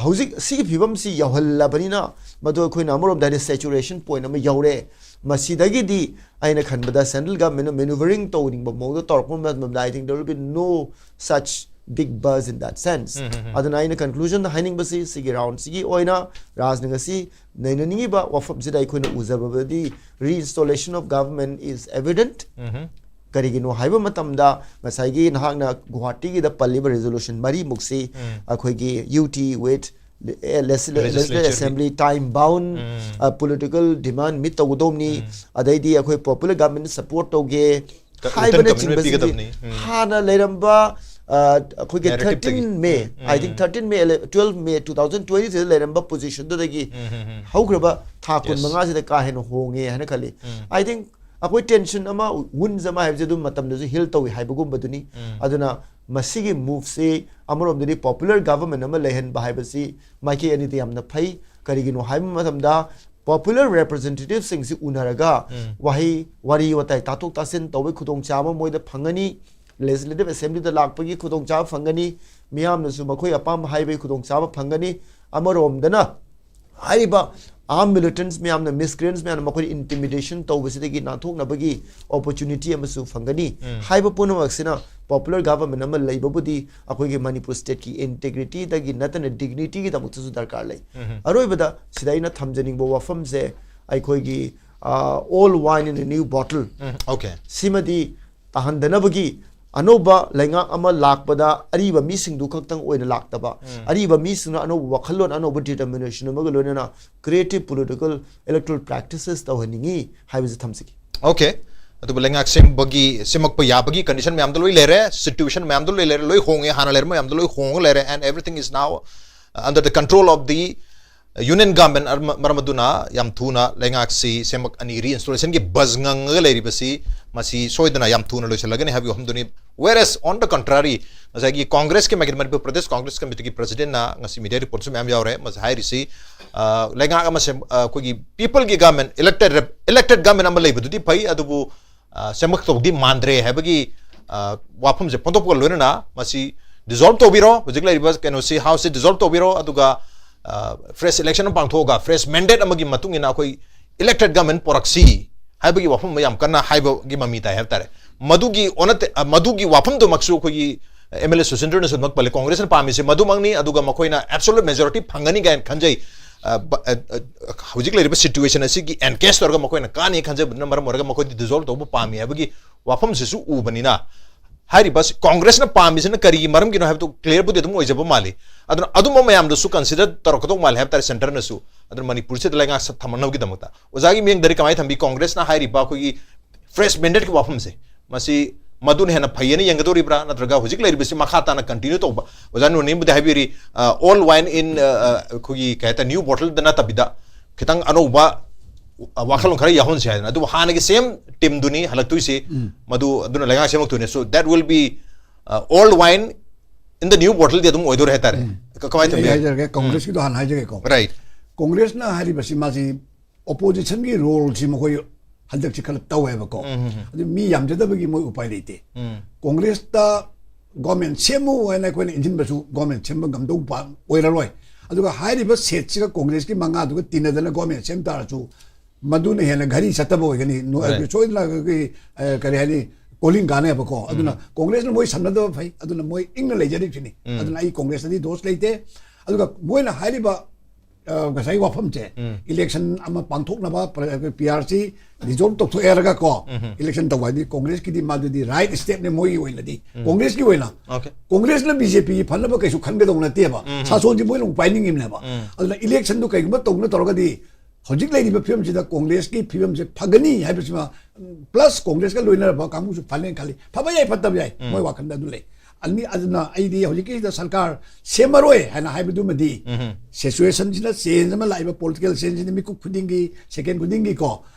ꯍꯧꯖꯤꯛ ꯁꯤꯒꯤ ꯐꯤꯕꯝꯁꯤ ꯌꯧꯍꯜꯂꯕꯅꯤꯅ, ꯃꯗꯨ ꯑꯩꯈꯣꯏꯅ ꯑꯃꯔꯣꯝꯗ ꯍꯥꯏꯗꯤ ꯁꯦꯆꯨꯔꯦꯁꯟ ꯄꯣꯏꯟꯠ ꯑꯃ ꯌꯧꯔꯦ꯫ ꯃꯁꯤꯗꯒꯤꯗꯤ ꯑꯩꯅ ꯈꯟꯕꯗ ꯁꯦꯟꯇ꯭ꯔꯦꯜ ꯒꯚꯔꯟꯃꯦꯟꯠꯅ ꯃꯦꯅꯨꯚꯔꯤꯡ ꯇꯧꯅꯤꯡꯕ ꯃꯑꯣꯡꯗ ꯇꯧꯔꯛꯄ ꯃꯇꯝꯗ, I think there will be no such big buzz in that sense. ꯑꯗꯨꯅ ꯑꯩꯅ ꯀꯟꯀ꯭ꯂꯨꯖꯟꯗ ꯍꯥꯏꯅꯤꯡꯕꯁꯤ, ꯁꯤꯒꯤ ꯔꯥꯎꯟꯁꯤꯒꯤ ꯑꯣꯏꯅ ꯔꯥꯖꯅ ꯉꯁꯤ ꯅꯩꯅꯅꯤꯡꯉꯤꯕ ꯋꯥꯐꯝꯁꯤꯗ ꯑꯩꯈꯣꯏꯅ ꯎꯖꯕꯗꯤ, reinstallation of government is evident. ꯀꯔꯤꯒꯤꯅꯣ ꯍꯥꯏꯕ ꯃꯇꯝꯗ, ꯉꯁꯥꯏꯒꯤ ꯅꯍꯥꯛꯅ ꯒꯨꯋꯥꯍꯥꯇꯤꯒꯤꯗ ꯄꯜꯂꯤꯕ ꯔꯤꯖꯣꯂꯨꯁꯟ ꯃꯔꯤꯃꯨꯛꯁꯤ ꯑꯩꯈꯣꯏꯒꯤ U T with legislative assembly time bound political demand meet ꯇꯧꯒꯗꯧꯕꯅꯤ꯫ ꯑꯗꯩꯗꯤ ꯑꯩꯈꯣꯏ ꯄꯣꯄꯨꯂꯔ ꯒꯚꯔꯟꯃꯦꯟꯠ ꯁꯄꯣꯔꯠ ꯇꯧꯒꯦ ꯍꯥꯏꯕꯅꯆꯤꯡꯕꯁꯤꯡꯁꯤ ꯍꯥꯟꯅ ꯂꯩꯔꯝꯕ ꯑꯩꯈꯣꯏꯒꯤ thirteen May, I think thirteen May, twelve May two thousand twenty three ꯗ ꯂꯩꯔꯝꯕ ꯄꯣꯖꯤꯁꯟꯗꯨꯗꯒꯤ ꯍꯧꯈ꯭ꯔꯕ ꯊꯥ ꯀꯨꯟ ꯃꯉꯥꯁꯤꯗ ꯀꯥ ꯍꯦꯟꯅ ꯍꯣꯡꯉꯦ ꯍꯥꯏꯅ ꯈꯜꯂꯤ꯫ I think ꯑꯩꯈꯣꯏ ꯇꯦꯟꯁꯟ ꯑꯃ, ꯋꯨꯟꯁ ꯑꯃ ꯍꯥꯏꯕꯁꯦ ꯑꯗꯨꯝ ꯃꯇꯝꯗꯁꯨ ꯍꯤꯜ ꯇꯧꯏ ꯍꯥꯏꯕꯒꯨꯝꯕꯗꯨꯅꯤ꯫ ꯑꯗꯨꯅ ꯃꯁꯤꯒꯤ ꯃꯨꯚꯁꯤ ꯑꯃꯔꯣꯝꯗꯗꯤ ꯄꯣꯄꯨꯂꯔ ꯒꯚꯔꯟꯃꯦꯟꯠ ꯑꯃ ꯂꯩꯍꯟꯕ ꯍꯥꯏꯕꯁꯤ ꯃꯥꯏꯀꯩ ꯑꯅꯤꯗ ꯌꯥꯝꯅ ꯐꯩ꯫ ꯀꯔꯤꯒꯤꯅꯣ ꯍꯥꯏꯕ ꯃꯇꯝꯗ, ꯄꯣꯄꯨꯂꯔ ꯔꯦꯄ꯭ꯔꯖꯦꯟꯇꯦꯇꯤꯚꯁꯤꯡꯁꯤ ꯎꯅꯔꯒ ꯋꯥꯍꯩ, ꯋꯥꯔꯤ ꯋꯥꯇꯥꯏ, ꯇꯥꯊꯣꯛ ꯇꯥꯁꯤꯟ ꯇꯧꯕꯒꯤ ꯈꯨꯗꯣꯡꯆꯥꯕ ꯃꯣꯏꯗ ꯐꯪꯒꯅꯤ꯫ ꯂꯦꯖꯤꯁꯂꯦꯇꯤꯚ ꯑꯦꯁꯦꯝꯕ꯭ꯂꯤꯗ ꯂꯥꯛꯄꯒꯤ ꯈꯨꯗꯣꯡꯆꯥꯕ ꯐꯪꯒꯅꯤ꯫ ꯃꯤꯌꯥꯝꯅꯁꯨ ꯃꯈꯣꯏ ꯑꯄꯥꯝꯕ ꯍꯥꯏꯕꯒꯤ ꯈꯨꯗꯣꯡꯆꯥꯕ ꯐꯪꯒꯅꯤ꯫ ꯑꯃꯔꯣꯝꯗꯅ ꯍꯥꯏꯔꯤꯕ ꯑꯥꯔꯝ ꯃꯤꯂꯤꯇꯦꯟꯠꯁ ꯃꯌꯥꯝꯅ, ꯃꯤꯁꯀ꯭ꯔꯤꯌꯦꯟꯠꯁ ꯃꯌꯥꯝꯅ ꯃꯈꯣꯏꯗ ꯏꯟꯇꯤꯃꯤꯗꯦꯁꯟ ꯇꯧꯕꯁꯤꯗꯒꯤ ꯅꯥꯟꯊꯣꯛꯅꯕꯒꯤ ꯑꯣꯄꯣꯔꯆꯨꯅꯤꯇꯤ ꯑꯃꯁꯨ ꯐꯪꯒꯅꯤ꯫ ꯍꯥꯏꯕ ꯄꯨꯝꯅꯃꯛꯁꯤꯅ ꯄꯣꯄꯨꯂꯔ ꯒꯚꯔꯟꯃꯦꯟꯠ ꯑꯃ ꯂꯩꯕꯕꯨꯗꯤ ꯑꯩꯈꯣꯏꯒꯤ ꯃꯅꯤꯄꯨꯔ ꯁ꯭ꯇꯦꯠꯀꯤ ꯏꯟꯇꯦꯒ꯭ꯔꯤꯇꯤꯗꯒꯤ ꯅꯠꯇꯅ ꯗꯤꯒꯅꯤꯇꯤꯒꯤꯗꯃꯛꯇꯁꯨ ꯗꯔꯀꯥꯔ ꯂꯩ꯫ ꯑꯔꯣꯏꯕꯗ ꯁꯤꯗ ꯑꯩꯅ ꯊꯝꯖꯅꯤꯡꯕ ꯋꯥꯐꯝꯁꯦ, ꯑꯩꯈꯣꯏꯒꯤ ꯑꯣꯜ ꯋꯥꯏꯟ ꯏꯟ ꯅ꯭ꯌꯨ ꯕꯣꯇꯜ Okay. ꯁꯤꯃꯗꯤ ꯇꯥꯍꯟꯗꯅꯕꯒꯤ, ꯑꯅꯧꯕ ꯂꯩꯉꯥꯛ ꯑꯃ ꯂꯥꯛꯄꯗ ꯑꯔꯤꯕ ꯃꯤꯁꯤꯡꯗꯨ ꯈꯛꯇꯪ ꯑꯣꯏꯅ ꯂꯥꯛꯇꯕ, ꯑꯔꯤꯕ ꯃꯤꯁꯤꯡꯅ ꯑꯅꯧꯕ ꯋꯥꯈꯜꯂꯣꯟ, ꯑꯅꯧꯕ ꯗꯤꯇꯔꯃꯤꯅꯦꯁꯟ ꯑꯃꯒ ꯂꯣꯏꯅꯅ ꯀ꯭ꯔꯤꯌꯦꯇꯤꯚ ꯄꯣꯂꯤꯇꯤꯀꯦꯜ ꯏꯂꯦꯛꯇꯣꯔꯦꯜ ꯄ꯭ꯔꯦꯛꯇꯤꯁꯦꯁ ꯇꯧꯍꯟꯅꯤꯡꯉꯤ ꯍꯥꯏꯕꯁꯤ ꯊꯝꯖꯒꯦ꯫ Okay. ꯑꯗꯨꯕꯨ ꯂꯩꯉꯥꯛ ꯁꯦꯝꯕꯒꯤ, ꯁꯦꯝꯃꯛꯄ ꯌꯥꯕꯒꯤ ꯀꯟꯗꯤꯁꯟ ꯃꯌꯥꯝꯗꯣ ꯂꯣꯏ ꯂꯩꯔꯦ, ꯁꯤꯆꯨꯋꯦꯁꯟ ꯃꯌꯥꯝꯗꯣ ꯂꯣꯏ ꯂꯩꯔꯦ, ꯂꯣꯏ ꯍꯣꯡꯉꯦ, ꯍꯥꯟꯅ ꯂꯩꯔꯝꯕ ꯃꯌꯥꯝꯗꯣ ꯂꯣꯏ ꯍꯣꯡꯉ ꯂꯩꯔꯦ, and everything is now under the control of the union government. ꯑꯔ-, ꯃꯔꯝ ꯑꯗꯨꯅ ꯌꯥꯝ ꯊꯨꯅ ꯂꯩꯉꯥꯛꯁꯤ ꯁꯦꯝꯃꯛꯑꯅꯤ, ꯔꯤꯏꯟꯁꯇꯣꯂꯦꯁꯟꯒꯤ ꯕꯖ ꯉꯪꯉꯒ ꯂꯩꯔꯤꯕꯁꯤ ꯃꯁꯤ ꯁꯣꯏꯗꯅ ꯌꯥꯝ ꯊꯨꯅ ꯂꯣꯏꯁꯤꯜꯂꯒꯅꯤ ꯍꯥꯏꯕꯒꯤ ꯋꯥꯐꯝꯗꯨꯅꯤ꯫ Whereas on the contrary, ꯉꯁꯥꯏꯒꯤ ꯀꯣꯡꯒ꯭ꯔꯦꯁꯀꯤ ꯃꯥꯏꯀꯩ, ꯃꯅꯤꯄꯨꯔ ꯄ꯭ꯔꯗꯦꯁ ꯀꯣꯡꯒ꯭ꯔꯦꯁ ꯀꯃꯤꯇꯤꯒꯤ ꯄ꯭ꯔꯁꯤꯗꯦꯟꯠꯅ ꯉꯁꯤ ꯃꯤꯗꯤꯌꯥ ꯔꯤꯄꯣꯔꯠꯁꯨ ꯃꯌꯥꯝ ꯌꯥꯎꯔꯦ, ꯃꯁꯤ ꯍꯥꯏꯔꯤꯁꯤ, ꯑ, ꯂꯩꯉꯥꯛ ꯑꯃ ꯁꯦꯝ-, ꯑ, ꯑꯩꯈꯣꯏꯒꯤ ꯄꯤꯄꯜꯒꯤ ꯒꯚꯔꯟꯃꯦꯟꯠ, ꯏꯂꯦꯛꯇꯦꯗ, ꯏꯂꯦꯛꯇꯦꯗ ꯒꯚꯔꯟꯃꯦꯟꯠ ꯑꯃ ꯂꯩꯕꯗꯨꯗꯤ ꯐꯩ, ꯑꯗꯨꯕꯨ ꯑ, ꯁꯦꯝꯃꯛꯇꯧꯗꯤ ꯃꯥꯟꯗ꯭ꯔꯦ ꯍꯥꯏꯕꯒꯤ, ꯑ, ꯋꯥꯐꯝꯁꯦ ꯐꯣꯡꯗꯣꯛꯄꯒ ꯂꯣꯏꯅꯅ ꯃꯁꯤ ꯗꯤꯖꯣꯜꯕ ꯇꯧꯕꯤꯔꯣ, ꯍꯧꯖꯤꯛ ꯂꯩꯔꯤꯕ ꯀꯩꯅꯣꯁꯤ, ꯍꯥꯎꯁꯁꯤ ꯗꯤꯖꯣꯜꯕ ꯇꯧꯕꯤꯔꯣ, ꯑꯗꯨꯒ, ꯑ, ꯐ꯭ꯔꯦꯁ ꯏꯂꯦꯛꯁꯟ ꯑꯃ ꯄꯥꯡꯊꯣꯛꯑꯒ ꯐ꯭ꯔꯦꯁ ꯃꯦꯟꯗꯦꯠ ꯑꯃꯒꯤ ꯃꯇꯨꯡ ꯏꯟꯅ ꯑꯩꯈꯣꯏ ꯏꯂꯦꯛꯇꯦꯗ ꯒꯚꯔꯟꯃꯦꯟꯠ ꯄꯨꯔꯛꯁꯤ ꯍꯥꯏꯕꯒꯤ ꯋꯥꯐꯝ ꯑꯃ ꯌꯥꯝ ꯀꯟꯅ ꯍꯥꯏꯕꯒꯤ ꯃꯃꯤ ꯇꯥꯏ ꯍꯥꯏꯕ ꯇꯥꯔꯦ꯫ ꯃꯗꯨꯒꯤ ꯑꯣꯟꯅ ꯇꯩ-, ꯑ, ꯃꯗꯨꯒꯤ ꯋꯥꯐꯝꯗꯨꯃꯛꯁꯨ ꯑꯩꯈꯣꯏꯒꯤ ꯑꯦꯝ ꯑꯦꯜ ꯑꯦ ꯁꯨꯁꯤꯟꯗ꯭ꯔꯅꯁꯨ ꯑꯗꯨꯃꯛ ꯄꯜꯂꯦ, ꯀꯣꯡꯒ꯭ꯔꯦꯁꯅ ꯄꯥꯝꯃꯤꯁꯦ ꯃꯗꯨꯃꯛꯅꯤ, ꯑꯗꯨꯒ ꯃꯈꯣꯏꯅ ꯑꯦꯕꯁꯣꯂꯨꯠ ꯃꯦꯖꯣꯔꯤꯇꯤ ꯐꯪꯒꯅꯤ ꯀꯥꯏꯅ ꯈꯟꯖꯩ꯫ ꯑ, ꯕ-, ꯑ, ꯑ, ꯍꯧꯖꯤꯛ ꯂꯩꯔꯤꯕ ꯁꯤꯆꯨꯋꯦꯁꯟ ꯑꯁꯤꯒꯤ ꯑꯦꯟꯀꯦꯁ ꯇꯧꯔꯒ ꯃꯈꯣꯏꯅ ꯀꯥꯅꯤ ꯈꯟꯖꯕꯗꯨꯅ ꯃꯔꯝ ꯑꯣꯏꯔꯒ ꯃꯈꯣꯏꯗꯤ ꯗꯤꯖꯣꯜꯕ ꯇꯧꯕ ꯄꯥꯝꯃꯤ ꯍꯥꯏꯕꯒꯤ ꯋꯥꯐꯝꯁꯤꯁꯨ ꯎꯕꯅꯤꯅ, ꯍꯥꯏꯔꯤꯕ ꯁꯤ-, ꯀꯣꯡꯒ꯭ꯔꯦꯁꯅ ꯄꯥꯝꯃꯤꯁꯤꯅ ꯀꯔꯤꯒꯤ ꯃꯔꯝꯒꯤꯅꯣ ꯍꯥꯏꯕꯗꯨ ꯀ꯭ꯂꯤꯌꯔꯕꯨꯗꯤ ꯑꯗꯨꯝ ꯑꯣꯏꯖꯕ ꯃꯥꯜꯂꯤ꯫ ꯑꯗꯨꯅ ꯑꯗꯨꯝꯕ ꯃꯌꯥꯝꯗꯨꯁꯨ ꯀꯟꯁꯤꯗꯔ ꯇꯧꯔꯛꯀꯗꯧ ꯃꯥꯜꯂꯤ ꯍꯥꯏꯕ ꯇꯥꯔꯦ ꯁꯦꯟꯇꯔꯅꯁꯨ꯫ ꯑꯗꯨꯅ ꯃꯅꯤꯄꯨꯔꯁꯤꯗ ꯂꯩꯉꯥꯛ ꯁ-, ꯊꯝꯃꯛꯅꯕꯒꯤꯗꯃꯛꯇ ꯑꯣꯖꯥꯒꯤ ꯃꯤꯠꯌꯦꯡꯗꯗꯤ ꯀꯃꯥꯏꯅ ꯊꯝꯕꯤ? ꯀꯣꯡꯒ꯭ꯔꯦꯁꯅ ꯍꯥꯏꯔꯤꯕ ꯑꯩꯈꯣꯏꯒꯤ ꯐ꯭ꯔꯦꯁ ꯃꯦꯟꯗꯦꯠꯀꯤ ꯋꯥꯐꯝꯁꯦ, ꯃꯁꯤ ꯃꯗꯨꯅ ꯍꯦꯟꯅ ꯐꯩꯌꯦꯅ ꯌꯦꯡꯒꯗꯧꯔꯤꯕ꯭ꯔꯥ, ꯅꯠꯇ꯭ꯔꯒ ꯍꯧꯖꯤꯛ ꯂꯩꯔꯤꯕꯁꯤ ꯃꯈꯥ ꯇꯥꯅ ꯀꯟꯇꯤꯅ꯭ꯌꯨ ꯇꯧꯕ? ꯑꯣꯖꯥ ꯅꯣꯅꯤꯕꯨꯗꯤ ꯍꯥꯏꯕꯤꯔꯤ, ꯑꯣꯜ ꯋꯥꯏꯟ ꯏꯟ, ꯑꯩꯈꯣꯏꯒꯤ ꯀꯩ ꯍꯥꯏꯇꯥꯔꯦ, ꯅ꯭ꯌꯨ ꯕꯣꯇꯜꯗ ꯅꯠꯇꯕꯤꯗ ꯈꯤꯇꯪ ꯑꯅꯧꯕ, ꯑ, ꯋꯥꯈꯜꯂꯣꯟ ꯈꯔ ꯌꯥꯎꯍꯟꯁꯦ ꯍꯥꯏꯗꯅ꯫ ꯑꯗꯨꯕꯨ ꯍꯥꯟꯅꯒꯤ ꯁꯦꯝ ꯇꯤꯝꯗꯨꯅꯤ ꯍꯜꯂꯛꯇꯣꯏꯁꯤ, ꯃꯗꯨ ꯑꯗꯨꯅ ꯂꯩꯉꯥꯛ ꯁꯦꯝꯃꯛꯇꯣꯏꯅꯤ꯫ So that will be, uh, old wine in the new bottleꯗꯤ ꯑꯗꯨꯝ ꯑꯣꯏꯗꯣꯔꯦ ꯍꯥꯏꯇꯥꯔꯦ꯫ ꯀ-, ꯀꯃꯥꯏꯅ ꯑꯩ ꯇꯧꯕꯤ? ꯍꯥꯏꯖꯔꯒꯦ, ꯀꯣꯡꯒ꯭ꯔꯦꯁꯀꯤꯗꯣ ꯍꯥꯟꯅ ꯍꯥꯏꯖꯒꯦꯀꯣ꯫ ꯔꯥꯏꯠ꯫ ꯀꯣꯡꯒ꯭ꯔꯦꯁꯅ ꯍꯥꯏꯔꯤꯕꯁꯤ ꯃꯥꯁꯤ ꯑꯣꯄꯣꯖꯤꯁꯟꯒꯤ ꯔꯣꯜꯁꯤ ꯃꯈꯣꯏ ꯍꯟꯗꯛꯁꯤ ꯈꯔ ꯇꯧꯋꯦꯕꯀꯣ꯫ ꯑꯗꯨ ꯃꯤ ꯌꯥꯝꯖꯗꯕꯒꯤ ꯃꯣꯏ ꯎꯄꯥꯏ ꯂꯩꯇꯦ꯫ ꯀꯣꯡꯒ꯭ꯔꯦꯁꯇ ꯒꯣꯔꯃꯦꯟ ꯁꯦꯝꯃꯨ ꯍꯥꯏꯅ ꯑꯩꯈꯣꯏꯅ ꯏꯟꯁꯤꯟꯕꯁꯨ ꯒꯣꯔꯃꯦꯟ ꯁꯦꯝꯕ ꯉꯝꯗꯧꯕ ꯑꯣꯏꯔꯔꯣꯏ꯫ ꯑꯗꯨꯒ ꯍꯥꯏꯔꯤꯕ ꯁꯦꯠꯁꯤꯒ ꯀꯣꯡꯒ꯭ꯔꯦꯁꯀꯤ ꯃꯉꯥꯗꯨꯒ ꯇꯤꯟꯅꯗꯅ ꯒꯣꯔꯃꯦꯟ ꯁꯦꯝ ꯇꯥꯔꯁꯨ, ꯃꯗꯨꯅ ꯍꯦꯟꯅ ꯘꯔꯤ ꯆꯠꯇꯕ ꯑꯣꯏꯒꯅꯤ꯫ ꯅꯣ-, Right. ꯁꯣꯏꯗꯅ ꯑꯩꯈꯣꯏꯒꯤ, ꯑ, ꯀꯔꯤ ꯍꯥꯏꯅꯤ, ꯀꯣꯂꯤꯡ ꯀꯥꯟꯅꯩꯕꯀꯣ꯫ ꯑꯗꯨꯅ ꯀꯣꯡꯒ꯭ꯔꯦꯁꯅ ꯃꯣꯏ ꯁꯝꯅꯗꯕ ꯐꯩ꯫ ꯑꯗꯨꯅ ꯃꯣꯏ ꯏꯪꯅ ꯂꯩꯖꯔꯤꯕꯁꯤꯅꯤ꯫ ꯑꯗꯨꯅ ꯑꯩ ꯀꯣꯡꯒ꯭ꯔꯦꯁꯇꯗꯤ ꯗꯣꯁ ꯂꯩꯇꯦ꯫ ꯑꯗꯨꯒ ꯃꯣꯏꯅ ꯍꯥꯏꯔꯤꯕ, ꯑ, ꯉꯁꯥꯏꯒꯤ ꯋꯥꯐꯝꯁꯦ, ꯏꯂꯦꯛꯁꯟ ꯑꯃ ꯄꯥꯡꯊꯣꯛꯅꯕ, ꯄ꯭ꯔ-, ꯑꯩꯈꯣꯏ ꯄꯤ ꯑꯥꯔ ꯁꯤ ꯗꯤꯖꯣꯜꯕ ꯇꯧꯊꯣꯛꯑꯦ ꯍꯥꯏꯔꯒ ꯀꯣ, ꯏꯂꯦꯛꯁꯟ ꯇꯧꯕ ꯍꯥꯏꯗꯤ ꯀꯣꯡꯒ꯭ꯔꯦꯁꯀꯤꯗꯤ ꯃꯥꯗꯨꯗꯤ ꯔꯥꯏꯠ ꯁ꯭ꯇꯦꯞꯅꯦ ꯃꯣꯏꯒꯤ ꯑꯣꯏꯅꯗꯤ꯫ ꯀꯣꯡꯒ꯭ꯔꯦꯁꯀꯤ ꯑꯣꯏꯅ, Okay. ꯀꯣꯡꯒ꯭ꯔꯦꯁꯅ ꯕꯤ ꯖꯦ ꯄꯤꯒꯤ ꯐꯅꯕ ꯀꯩꯁꯨ ꯈꯟꯒꯗꯧ ꯅꯠꯇꯦꯕ꯫ ꯁꯥꯁꯣꯟꯁꯤ ꯃꯣꯏꯅ ꯑꯃꯨꯛ ꯄꯥꯏꯅꯤꯡꯉꯤꯕꯅꯦꯕ꯫ ꯑꯗꯨꯅ ꯏꯂꯦꯛꯁꯟꯗꯨ ꯀꯩꯒꯨꯝꯕ ꯇꯧꯅ ꯇꯧꯔꯒꯗꯤ ꯍꯧꯖꯤꯛ ꯂꯩꯔꯤꯕ ꯐꯤꯕꯝꯁꯤꯗ ꯀꯣꯡꯒ꯭ꯔꯦꯁꯀꯤ ꯐꯤꯕꯝꯁꯦ ꯐꯒꯅꯤ ꯍꯥꯏꯕꯁꯤꯃ, ꯄ꯭ꯂꯁ ꯀꯣꯡꯒ꯭ꯔꯦꯁꯀ ꯂꯣꯏꯅꯔꯕ ꯀꯥꯡꯕꯨꯁꯨ ꯐꯅꯦꯅ ꯈꯜꯂꯤ꯫ ꯐꯕ ꯌꯥꯏ, ꯐꯠꯇꯕ ꯌꯥꯏ, ꯃꯣꯏ ꯋꯥꯈꯜꯗ ꯑꯗꯨ ꯂꯩ꯫ ꯑꯅꯤ, ꯑꯗꯨꯅ ꯑꯩꯗꯤ ꯍꯧꯖꯤꯛꯀꯤꯁꯤꯗ ꯁꯔꯀꯥꯔ ꯁꯦꯝꯃꯔꯣꯏ ꯍꯥꯏꯅ ꯍꯥꯏꯕꯗꯨꯃꯗꯤ, ꯁꯤꯆꯨꯋꯦꯁꯟꯁꯤꯅ ꯆꯦꯟꯖ ꯑꯃ ꯂꯥꯛꯏꯕ, ꯄꯣꯂꯤꯇꯤꯀꯦꯜ ꯆꯦꯟꯖꯁꯤꯅ ꯃꯤꯀꯨꯞ ꯈꯨꯗꯤꯡꯒꯤ, ꯁꯦꯀꯦꯟ ꯈꯨꯗꯤꯡꯒꯤꯀꯣ,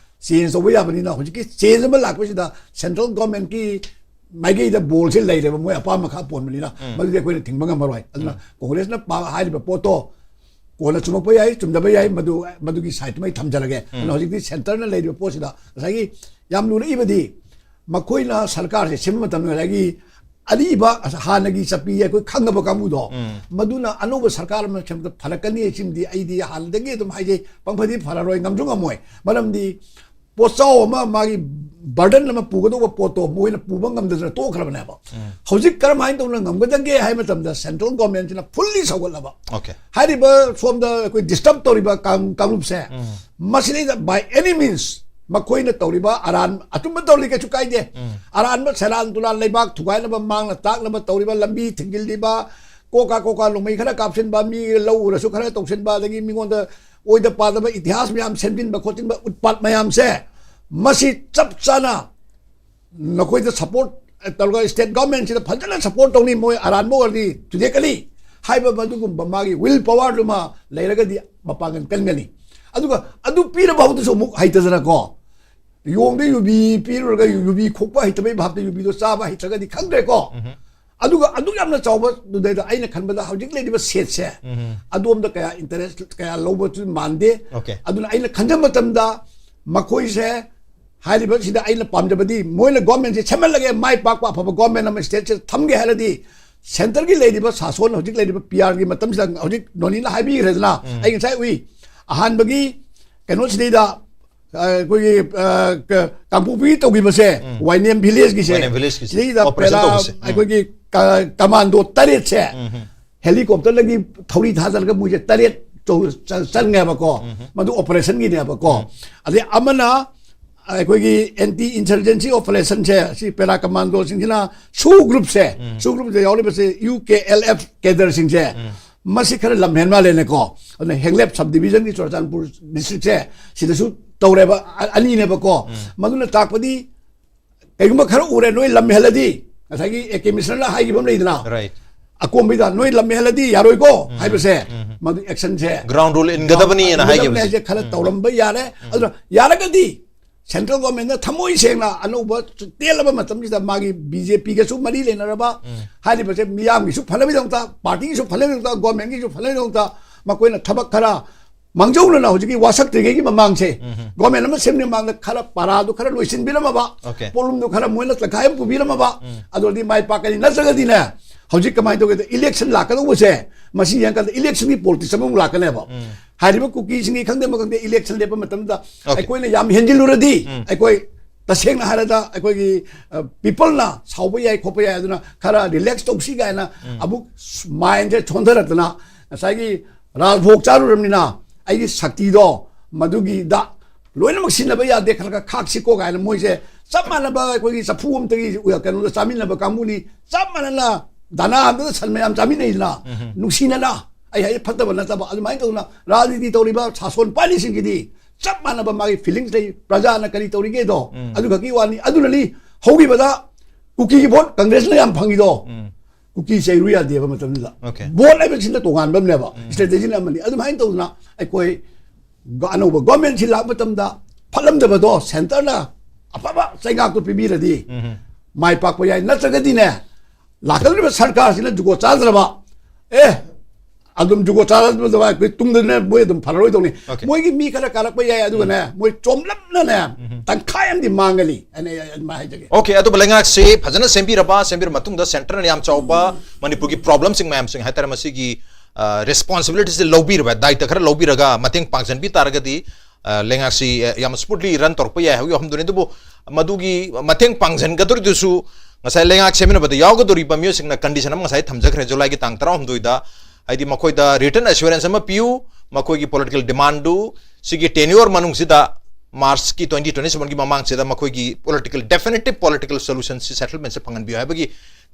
ꯆꯦꯟꯖ ꯇꯧꯕ ꯌꯥꯕꯅꯤꯅ, ꯍꯧꯖꯤꯛꯀꯤ ꯆꯦꯟꯖ ꯑꯃ ꯂꯥꯛꯄꯁꯤꯗ ꯁꯦꯟꯇ꯭ꯔꯦꯜ ꯒꯣꯔꯃꯦꯟꯀꯤ ꯃꯥꯏꯀꯩꯗ ꯕꯣꯜꯁꯦ ꯂꯩꯔꯦꯕ, ꯃꯣꯏ ꯑꯄꯥꯝꯕ ꯈꯔ ꯄꯣꯟꯕꯅꯤꯅ, ꯃꯗꯨꯗꯤ ꯑꯩꯈꯣꯏꯅ ꯊꯤꯡꯕ ꯉꯝꯃꯔꯣꯏ꯫ ꯑꯗꯨꯅ ꯀꯣꯡꯒ꯭ꯔꯦꯁꯅ ꯄꯥ-, ꯍꯥꯏꯔꯤꯕ ꯄꯣꯠꯇꯣ ꯀꯣꯟꯅ ꯆꯨꯝꯃꯛꯄ ꯌꯥꯏ, ꯆꯨꯝꯗꯕ ꯌꯥꯏ, ꯃꯗꯨ, ꯃꯗꯨꯒꯤ ꯁꯥꯏꯠꯇꯨꯃ ꯑꯩ ꯊꯝꯖꯔꯒꯦ꯫ ꯑꯗꯨꯅ ꯍꯧꯖꯤꯛꯇꯤ ꯁꯦꯟꯇꯔꯅ ꯂꯩꯔꯤꯕ ꯄꯣꯠꯁꯤꯗ ꯉꯁꯥꯏꯒꯤ ꯌꯥꯝ ꯂꯨꯔꯛꯏꯕꯗꯤ, ꯃꯈꯣꯏꯅ ꯁꯔꯀꯥꯔꯁꯦ ꯁꯦꯝꯕ ꯃꯇꯝꯗ ꯉꯁꯥꯏꯒꯤ ꯑꯔꯤꯕ, ꯍꯥꯟꯅꯒꯤ ꯆꯠꯄꯤ ꯑꯩꯈꯣꯏ ꯈꯪꯉꯕ ꯀꯥꯡꯕꯨꯗꯣ, ꯃꯗꯨꯅ ꯑꯅꯧꯕ ꯁꯔꯀꯥꯔ ꯑꯃ ꯁꯦꯝꯕꯗ ꯐꯔꯛꯀꯅꯤ ꯍꯥꯏꯁꯤꯃꯗꯤ ꯑꯩꯗꯤ ꯍꯥꯟꯅꯗꯒꯤ ꯑꯗꯨꯝ ꯍꯥꯏꯖꯩ, ꯄꯪꯐꯗꯤ ꯐꯔꯔꯣꯏ, ꯉꯝꯁꯨ ꯉꯝꯃꯣꯏ꯫ ꯃꯔꯝꯗꯤ ꯄꯣꯠꯆꯥꯎ ꯑꯃ, ꯃꯥꯒꯤ ꯕꯔꯗꯟ ꯑꯃ ꯄꯨꯒꯗꯧꯕ ꯄꯣꯠꯇꯣ ꯃꯣꯏꯅ ꯄꯨꯕ ꯉꯝꯗꯗꯅ ꯇꯣꯛꯈ꯭ꯔꯕꯅꯦꯕ꯫ ꯍꯧꯖꯤꯛ ꯀꯔꯝꯍꯥꯏꯅ ꯇꯧꯅ ꯉꯝꯒꯗꯒꯦ ꯍꯥꯏꯕ ꯃꯇꯝꯗ ꯁꯦꯟꯇ꯭ꯔꯦꯜ ꯒꯣꯔꯃꯦꯟꯁꯤꯅ ꯐꯨꯜꯂꯤ ꯁꯧꯒꯠꯂꯕ꯫ Okay. ꯍꯥꯏꯔꯤꯕ ꯁꯣꯝꯗ ꯑꯩꯈꯣꯏ ꯗꯤꯁꯇꯔꯕ ꯇꯧꯔꯤꯕ ꯀꯥꯡ-, ꯀꯥꯡꯂꯨꯞꯁꯦ, ꯃꯁꯤꯗꯩꯗ by any means ꯃꯈꯣꯏꯅ ꯇꯧꯔꯤꯕ ꯑꯔꯥꯟ ꯑꯆꯨꯝꯕ ꯇꯧꯔꯤ ꯀꯩꯁꯨ ꯀꯥꯏꯗꯦ꯫ ꯑꯔꯥꯟꯕ ꯁꯦꯔꯥꯟ ꯇꯨꯔꯥꯟ ꯂꯩꯕꯥꯛ ꯊꯨꯒꯥꯏꯅꯕ, ꯃꯥꯡꯅ ꯇꯥꯛꯅꯕ ꯇꯧꯔꯤꯕ, ꯂꯝꯕꯤ ꯊꯤꯡꯖꯤꯜꯂꯤꯕ, ꯀꯣꯀꯥ ꯀꯣꯀꯥ ꯅꯣꯡꯃꯩ ꯈꯔ ꯀꯥꯞꯁꯤꯟꯕ, ꯃꯤ ꯂꯧ ꯎꯔꯁꯨ ꯈꯔ ꯇꯧꯁꯤꯟꯕ, ꯑꯗꯒꯤ ꯃꯤꯉꯣꯟꯗ ꯑꯣꯏꯗ ꯄꯥꯗꯕ ꯏꯇꯤꯍꯥꯁ ꯃꯌꯥꯝ ꯁꯦꯝꯖꯤꯟꯕ ꯈꯣꯠꯆꯤꯟꯕ ꯎꯠꯄꯥꯠ ꯃꯌꯥꯝꯁꯦ, ꯃꯁꯤ ꯆꯞ ꯆꯥꯅ ꯅꯈꯣꯏꯗ ꯁꯄꯣꯔꯠ ꯇꯧꯔꯒ ꯁ꯭ꯇꯦꯠ ꯒꯣꯔꯃꯦꯟꯁꯤꯗ ꯐꯖꯅ ꯁꯄꯣꯔꯠ ꯇꯧꯅꯤ, ꯃꯣꯏ ꯑꯔꯥꯟꯕ ꯑꯣꯏꯔꯗꯤ ꯆꯨꯗꯦꯛꯀꯅꯤ ꯍꯥꯏꯕ ꯃꯗꯨꯒꯨꯝꯕ ꯃꯥꯒꯤ ꯋꯤꯜ ꯄꯋꯥꯔꯗꯨꯃ ꯂꯩꯔꯒꯗꯤ ꯃꯄꯥꯡꯒꯜ ꯀꯟꯒꯅꯤ꯫ ꯑꯗꯨꯒ ꯑꯗꯨ ꯄꯤꯔꯕ ꯐꯥꯎꯗꯁꯨ ꯑꯃꯨꯛ ꯍꯩꯇꯗꯅꯀꯣ, ꯌꯣꯡꯗ ꯌꯨꯕꯤ ꯄꯤꯔꯨꯔꯒ ꯌꯨꯕꯤ ꯈꯣꯛꯄ ꯍꯩꯇꯕꯩ ꯚꯥꯞꯇ ꯌꯨꯕꯤꯗꯣ ꯆꯥꯕ ꯍꯩꯇ꯭ꯔꯒꯗꯤ ꯈꯪꯗ꯭ꯔꯦꯀꯣ꯫ ꯑꯗꯨꯒ ꯑꯗꯨꯛ ꯌꯥꯝꯅ ꯆꯥꯎꯕꯗꯨꯗꯩꯗ ꯑꯩꯅ ꯈꯟꯕꯗ ꯍꯧꯖꯤꯛ ꯂꯩꯔꯤꯕ ꯁꯦꯠꯁꯦ ꯑꯗꯣꯝꯗ ꯀꯌꯥ ꯏꯟꯇꯔꯦꯁ ꯀꯌꯥ ꯂꯧꯕꯁꯨ ꯃꯥꯟꯗꯦ꯫ Okay. ꯑꯗꯨꯅ ꯑꯩꯅ ꯈꯟꯖꯕ ꯃꯇꯝꯗ ꯃꯈꯣꯏꯁꯦ ꯍꯥꯏꯔꯤꯕꯁꯤꯗ ꯑꯩꯅ ꯄꯥꯝꯖꯕꯗꯤ ꯃꯣꯏꯅ ꯒꯣꯔꯃꯦꯟꯁꯦ ꯁꯦꯝꯍꯜꯂꯒꯦ, ꯃꯥꯏ ꯄꯥꯛꯄ ꯑꯐꯕ ꯒꯣꯔꯃꯦꯟ ꯑꯃ ꯁ꯭ꯇꯦꯠꯁꯤꯗ ꯊꯝꯒꯦ ꯍꯥꯏꯔꯗꯤ ꯁꯦꯟꯇꯔꯒꯤ ꯂꯩꯔꯤꯕ ꯁꯥꯁꯣꯟ, ꯍꯧꯖꯤꯛ ꯂꯩꯔꯤꯕ ꯄꯤ ꯑꯥꯔꯒꯤ ꯃꯇꯝꯁꯤꯗ, ꯍꯧꯖꯤꯛ ꯅꯣꯅꯤꯅ ꯍꯥꯏꯕꯤꯈ꯭ꯔꯦꯗꯅ, ꯑꯩ ꯉꯁꯥꯏ ꯎꯏ, ꯑꯍꯥꯟꯕꯒꯤ ꯀꯩꯅꯣꯁꯤꯗꯩꯗ, ꯑ, ꯑꯩꯈꯣꯏꯒꯤ, ꯑ, ꯀ-, ꯀꯥꯡꯄꯣꯛꯄꯤ ꯇꯧꯈꯤꯕꯁꯦ, ꯋꯥꯏꯅꯦꯝ ꯚꯤꯂꯦꯖꯀꯤꯁꯦ, ꯋꯥꯏꯅꯦꯝ ꯚꯤꯂꯦꯖꯀꯤꯁꯦ, ꯁꯤꯗꯩꯗ ꯑꯣꯄꯔꯦꯁꯟ ꯄꯦꯔꯥ-, ꯇꯧꯕꯁꯦ꯫ ꯑꯩꯈꯣꯏꯒꯤ ꯀ-, ꯀꯃꯥꯟꯗꯣ ꯇꯔꯦꯠꯁꯦ ꯍꯦꯂꯤꯀꯣꯞꯇꯔꯗꯒꯤ ꯊꯧꯔꯤ ꯊꯥꯗꯔꯒ ꯃꯣꯏꯁꯦ ꯇꯔꯦꯠ ꯆꯧ-, ꯆ-, ꯆꯪꯉꯦꯕꯀꯣ꯫ ꯃꯗꯨ ꯑꯣꯄꯔꯦꯁꯟꯒꯤꯅꯦꯕꯀꯣ꯫ ꯑꯗꯩ ꯑꯃꯅ ꯑꯩꯈꯣꯏꯒꯤ ꯑꯦꯟꯇꯤ ꯏꯟꯁꯔꯖꯦꯟꯁꯤ ꯑꯣꯄꯔꯦꯁꯟꯁꯦ, ꯁꯤ ꯄꯦꯔꯥ ꯀꯃꯥꯟꯗꯣꯁꯤꯡꯁꯤꯅ ꯁꯨ ꯒ꯭ꯔꯨꯞꯁꯦ, ꯁꯨ ꯒ꯭ꯔꯨꯞꯁꯦ ꯌꯥꯎꯔꯤꯕꯁꯦ ꯌꯨ ꯀꯦ ꯑꯦꯜ ꯑꯦꯐ ꯀꯦꯗꯔꯁꯤꯡꯁꯦ, ꯃꯁꯤ ꯈꯔ ꯂꯝꯍꯦꯟ ꯃꯥꯜꯂꯦꯅꯦꯀꯣ꯫ ꯑꯗꯨꯅ ꯍꯦꯡꯂꯦꯞ ꯁꯕ ꯗꯤꯕꯤꯖꯟꯒꯤ ꯆꯨꯔꯆꯥꯟꯄꯨꯔ ꯗꯤꯁꯇ꯭ꯔꯤꯛꯁꯦ ꯁꯤꯗꯁꯨ ꯇꯧꯔꯦꯕ, ꯑ-, ꯑꯅꯤꯅꯦꯕꯀꯣ꯫ ꯃꯗꯨꯅ ꯇꯥꯛꯄꯗꯤ ꯀꯩꯒꯨꯝꯕ ꯈꯔ ꯎꯔꯦ, ꯅꯣꯏ ꯂꯝ ꯍꯦꯜꯂꯗꯤ, ꯉꯁꯥꯏꯒꯤ ꯑꯦ ꯀꯦ ꯃꯤꯁꯅꯔꯅ ꯍꯥꯏꯈꯤꯕ ꯑꯃ ꯂꯩꯗꯅ, ꯔꯥꯏꯠ꯫ ꯑꯀꯣꯝꯕꯤꯗ ꯅꯣꯏ ꯂꯝ ꯍꯦꯜꯂꯗꯤ ꯌꯥꯔꯣꯏꯀꯣ ꯍꯥꯏꯕꯁꯦ, ꯃꯗꯨ ꯑꯦꯛꯁꯟꯁꯦ ꯒ꯭ꯔꯥꯎꯟ ꯔꯨꯜ ꯏꯟꯒꯗꯕꯅꯤ ꯑꯅ ꯏꯟꯒꯗꯕꯅꯤ ꯍꯥꯏꯈꯤꯕꯁꯦ꯫ ꯍꯥꯏꯁꯦ ꯈꯔ ꯇꯧꯔꯝꯕ ꯌꯥꯔꯦ꯫ ꯑꯗꯨꯅ ꯌꯥꯔꯒꯗꯤ ꯁꯦꯟꯇ꯭ꯔꯦꯜ ꯒꯣꯔꯃꯦꯟꯅ ꯊꯃꯣꯏ ꯁꯦꯡꯅ ꯑꯅꯧꯕ ꯇꯦꯜꯂꯕ ꯃꯇꯝꯁꯤꯗ ꯃꯥꯒꯤ ꯕꯤ ꯖꯦ ꯄꯤꯒꯁꯨ ꯃꯔꯤ ꯂꯩꯅꯔꯕ ꯍꯥꯏꯔꯤꯕꯁꯦ, ꯃꯤꯌꯥꯝꯒꯤꯁꯨ ꯐꯅꯕꯒꯤꯗꯃꯛꯇ, ꯄꯥꯔꯇꯤꯒꯤꯁꯨ ꯐꯅꯕꯒꯤꯗꯃꯛꯇ, ꯒꯣꯔꯃꯦꯟꯒꯤꯁꯨ ꯐꯅꯕꯒꯤꯗꯃꯛꯇ ꯃꯈꯣꯏꯅ ꯊꯕꯛ ꯈꯔ ꯃꯥꯡꯖꯧꯅꯅ ꯍꯧꯖꯤꯛꯀꯤ ꯋꯥꯁꯛꯇ꯭ꯔꯤꯉꯩꯒꯤ ꯃꯃꯥꯡꯁꯦ, ꯒꯣꯔꯃꯦꯟ ꯑꯃ ꯁꯦꯝꯗ꯭ꯔꯤ ꯃꯃꯥꯡꯗ ꯈꯔ ꯄꯔꯥꯗꯨ ꯈꯔ ꯂꯣꯏꯁꯤꯟꯕꯤꯔꯝꯃꯕ, Okay. ꯄꯣꯠꯂꯨꯝꯗꯨ ꯈꯔ ꯃꯣꯏꯅ ꯇꯪꯈꯥꯏ ꯑꯃ ꯄꯨꯕꯤꯔꯝꯃꯕ, ꯑꯗꯨ ꯑꯣꯏꯔꯗꯤ ꯃꯥꯏ ꯄꯥꯛꯀꯅꯤ꯫ ꯅꯠꯇ꯭ꯔꯒꯗꯤꯅꯦ, ꯍꯧꯖꯤꯛ ꯀꯃꯥꯏꯅ ꯇꯧꯒꯦꯗ, ꯏꯂꯦꯛꯁꯟ ꯂꯥꯛꯀꯗꯧꯕꯁꯦ, ꯃꯁꯤ ꯌꯦꯡꯀꯥꯟꯗ ꯏꯂꯦꯛꯁꯟꯒꯤ ꯄꯣꯂꯤꯇꯤꯛꯁ ꯑꯃꯃꯨꯛ ꯂꯥꯛꯀꯅꯦꯕ꯫ ꯍꯥꯏꯔꯤꯕ ꯀꯨꯀꯤꯁꯤꯡꯒꯤ ꯈꯪꯗꯦ ꯑꯃ ꯈꯪꯗꯦ, ꯏꯂꯦꯛꯁꯟ ꯂꯦꯞꯄ ꯃꯇꯝꯗ Okay. ꯑꯩꯈꯣꯏꯅ ꯌꯥꯝ ꯍꯦꯟꯖꯤꯜꯂꯨꯔꯗꯤ, ꯑꯩꯈꯣꯏ ꯇꯁꯦꯡꯅ ꯍꯥꯏꯔꯗ ꯑꯩꯈꯣꯏꯒꯤ, ꯑ, ꯄꯤꯄꯜꯅ ꯁꯥꯎꯕ ꯌꯥꯏ, ꯈꯣꯠꯄ ꯌꯥꯏ, ꯑꯗꯨꯅ ꯈꯔ ꯔꯤꯂꯦꯛꯁ ꯇꯧꯁꯤ ꯀꯥꯏꯅ ꯑꯃꯨꯛ ꯃꯥꯏꯟꯁꯦ ꯁꯣꯟꯊꯔꯛꯇꯅ, ꯉꯁꯥꯏꯒꯤ ꯔꯥꯖꯚꯣꯛ ꯆꯥꯔꯨꯔꯕꯅꯤꯅ ꯑꯩꯒꯤ ꯁꯛꯇꯤꯗꯣ ꯃꯗꯨꯒꯤꯗ ꯂꯣꯏꯅꯃꯛ ꯁꯤꯖꯤꯟꯅꯕ ꯌꯥꯗꯦ, ꯈꯔ ꯈꯔ ꯈꯥꯛꯁꯤꯀꯣ ꯀꯥꯏꯅ ꯃꯣꯏꯁꯦ ꯆꯞ ꯃꯥꯟꯅꯕ ꯑꯩꯈꯣꯏꯒꯤ ꯆꯐꯨ ꯑꯃꯇꯒꯤ ꯀꯩꯅꯣꯗ ꯆꯥꯃꯤꯟꯅꯕ ꯀꯥꯡꯕꯨꯅꯤ, ꯆꯞ ꯃꯥꯟꯅꯅ ꯗꯥꯅꯥ ꯑꯃꯗ ꯁꯟ ꯃꯌꯥꯝ ꯆꯥꯃꯤꯟꯅꯩꯗꯅ, ꯅꯨꯡꯁꯤꯅꯅ꯫ ꯑꯩ ꯍꯥꯏꯁꯦ ꯐꯠꯇꯕ ꯅꯠꯇꯕ, ꯑꯗꯨꯃꯥꯏꯅ ꯇꯧꯗꯅ ꯔꯥꯖꯅꯤꯇꯤ ꯇꯧꯔꯤꯕ ꯁꯥꯁꯣꯟ ꯄꯥꯏꯔꯤꯁꯤꯡꯒꯤꯗꯤ ꯆꯞ ꯃꯥꯟꯅꯕ ꯃꯥꯒꯤ ꯐꯤꯂꯤꯡꯁ ꯂꯩ, ꯄ꯭ꯔꯖꯥꯅ ꯀꯔꯤ ꯇꯧꯔꯤꯒꯦꯗꯣ ꯑꯗꯨꯈꯛꯀꯤ ꯋꯥꯅꯤ꯫ ꯑꯗꯨꯅꯅꯤ ꯍꯧꯈꯤꯕꯗ ꯀꯨꯀꯤꯒꯤ ꯚꯣꯠ ꯀꯪꯒ꯭ꯔꯦꯁꯅ ꯌꯥꯝ ꯐꯪꯉꯤꯗꯣ꯫ ꯀꯨꯀꯤ ꯆꯩꯔꯨ ꯌꯥꯗꯦꯕ ꯃꯇꯝꯗꯨꯗ꯫ Okay. ꯚꯣꯠ ꯍꯥꯏꯕꯁꯤꯅ ꯇꯣꯉꯥꯟꯕ ꯑꯃꯅꯦꯕ, ꯏꯁꯇ꯭ꯔꯦꯇꯦꯖꯤꯅ ꯑꯃꯅꯤ꯫ ꯑꯗꯨꯃꯥꯏꯅ ꯇꯧꯗꯅ ꯑꯩꯈꯣꯏ ꯒ-, ꯑꯅꯧꯕ ꯒꯣꯔꯃꯦꯟꯁꯤ ꯂꯥꯛꯄ ꯃꯇꯝꯗ ꯐꯠꯂꯝꯗꯕꯗꯣ ꯁꯦꯟꯇꯔꯅ ꯑꯐꯕ ꯆꯩꯉꯥꯛꯇꯣ ꯄꯤꯕꯤꯔꯗꯤ ꯃꯥꯏ ꯄꯥꯛꯄ ꯌꯥꯏ꯫ ꯅꯠꯇ꯭ꯔꯒꯗꯤꯅꯦ, ꯂꯥꯛꯀꯗꯧꯔꯤꯕ ꯁꯔꯀꯥꯔꯁꯤꯅ ꯖꯨꯒꯣꯠ ꯆꯥꯗ꯭ꯔꯕ, ꯑꯦ, ꯑꯗꯨꯝ ꯖꯨꯒꯣꯠ ꯆꯥꯗꯕ ꯑꯩꯈꯣꯏ ꯇꯨꯡꯗꯅ ꯃꯣꯏ ꯑꯗꯨꯝ ꯐꯔꯔꯣꯏꯗꯧꯅꯤ꯫ Okay. ꯃꯣꯏꯒꯤ ꯃꯤ ꯈꯔ ꯀꯥꯔꯛꯄ ꯌꯥꯏ, ꯑꯗꯨꯒꯅꯦ ꯃꯣꯏ ꯆꯣꯝꯂꯞꯅꯅꯦ ꯇꯪꯈꯥꯏ ꯑꯃꯗꯤ ꯃꯥꯡꯒꯅꯤ ꯑꯩꯅ ꯑꯗꯨꯃꯥꯏꯅ ꯍꯥꯏꯖꯒꯦ꯫ Okay, ꯑꯗꯨꯕꯨ ꯂꯩꯉꯥꯛꯁꯤ ꯐꯖꯅ ꯁꯦꯝꯕꯤꯔꯕ, ꯁꯦꯝꯕꯤꯔ ꯃꯇꯨꯡꯗ centreꯅ ꯌꯥꯝ ꯆꯥꯎꯕ ꯃꯅꯤꯄꯨꯔꯒꯤ problemꯁꯤꯡ ꯃꯌꯥꯝꯁꯤꯡ ꯍꯥꯏꯇꯥꯔꯦ, ꯃꯁꯤꯒꯤ responsibilityꯁꯤ ꯂꯧꯕꯤꯔꯕ, ꯗꯥꯏꯇ ꯈꯔ ꯂꯧꯕꯤꯔꯒ ꯃꯇꯦꯡ ꯄꯥꯡꯁꯤꯟꯕꯤ ꯇꯥꯔꯒꯗꯤ, ꯑ, ꯂꯩꯉꯥꯛꯁꯤ, ꯑ, ꯌꯥꯝ smoothly run ꯇꯧꯔꯛꯄ ꯌꯥꯏ ꯍꯥꯏꯕꯒꯤ ꯋꯥꯐꯝꯗꯨꯅꯤ꯫ ꯑꯗꯨꯕꯨ ꯃꯗꯨꯒꯤ ꯃꯇꯦꯡ ꯄꯥꯡꯁꯤꯟꯒꯗꯧꯔꯤꯗꯨꯁꯨ ꯉꯁꯥꯏ ꯂꯩꯉꯥꯛ ꯁꯦꯝꯃꯤꯟꯅꯕꯗ ꯌꯥꯎꯒꯗꯧꯔꯤꯕ ꯃꯤꯑꯣꯏꯁꯤꯡꯅ condition ꯑꯃ ꯉꯁꯥꯏ ꯊꯝꯖꯈ꯭ꯔꯦ, ꯖꯨꯂꯥꯏꯒꯤ ꯇꯥꯡ ꯇꯔꯥꯍꯨꯝꯗꯣꯏꯗ, ꯍꯥꯏꯗꯤ ꯃꯈꯣꯏꯗ written assurance ꯑꯃ ꯄꯤꯌꯨ, ꯃꯈꯣꯏꯒꯤ political demandꯗꯨ ꯁꯤꯒꯤ tenure ꯃꯅꯨꯡꯁꯤꯗ, Marchꯀꯤ twenty twenty sevenꯒꯤ ꯃꯃꯥꯡꯁꯤꯗ ꯃꯈꯣꯏꯒꯤ political, definitive political solutionꯁꯤ, settlementꯁꯤ ꯐꯪꯍꯟꯕꯤꯌꯨ ꯍꯥꯏꯕꯒꯤ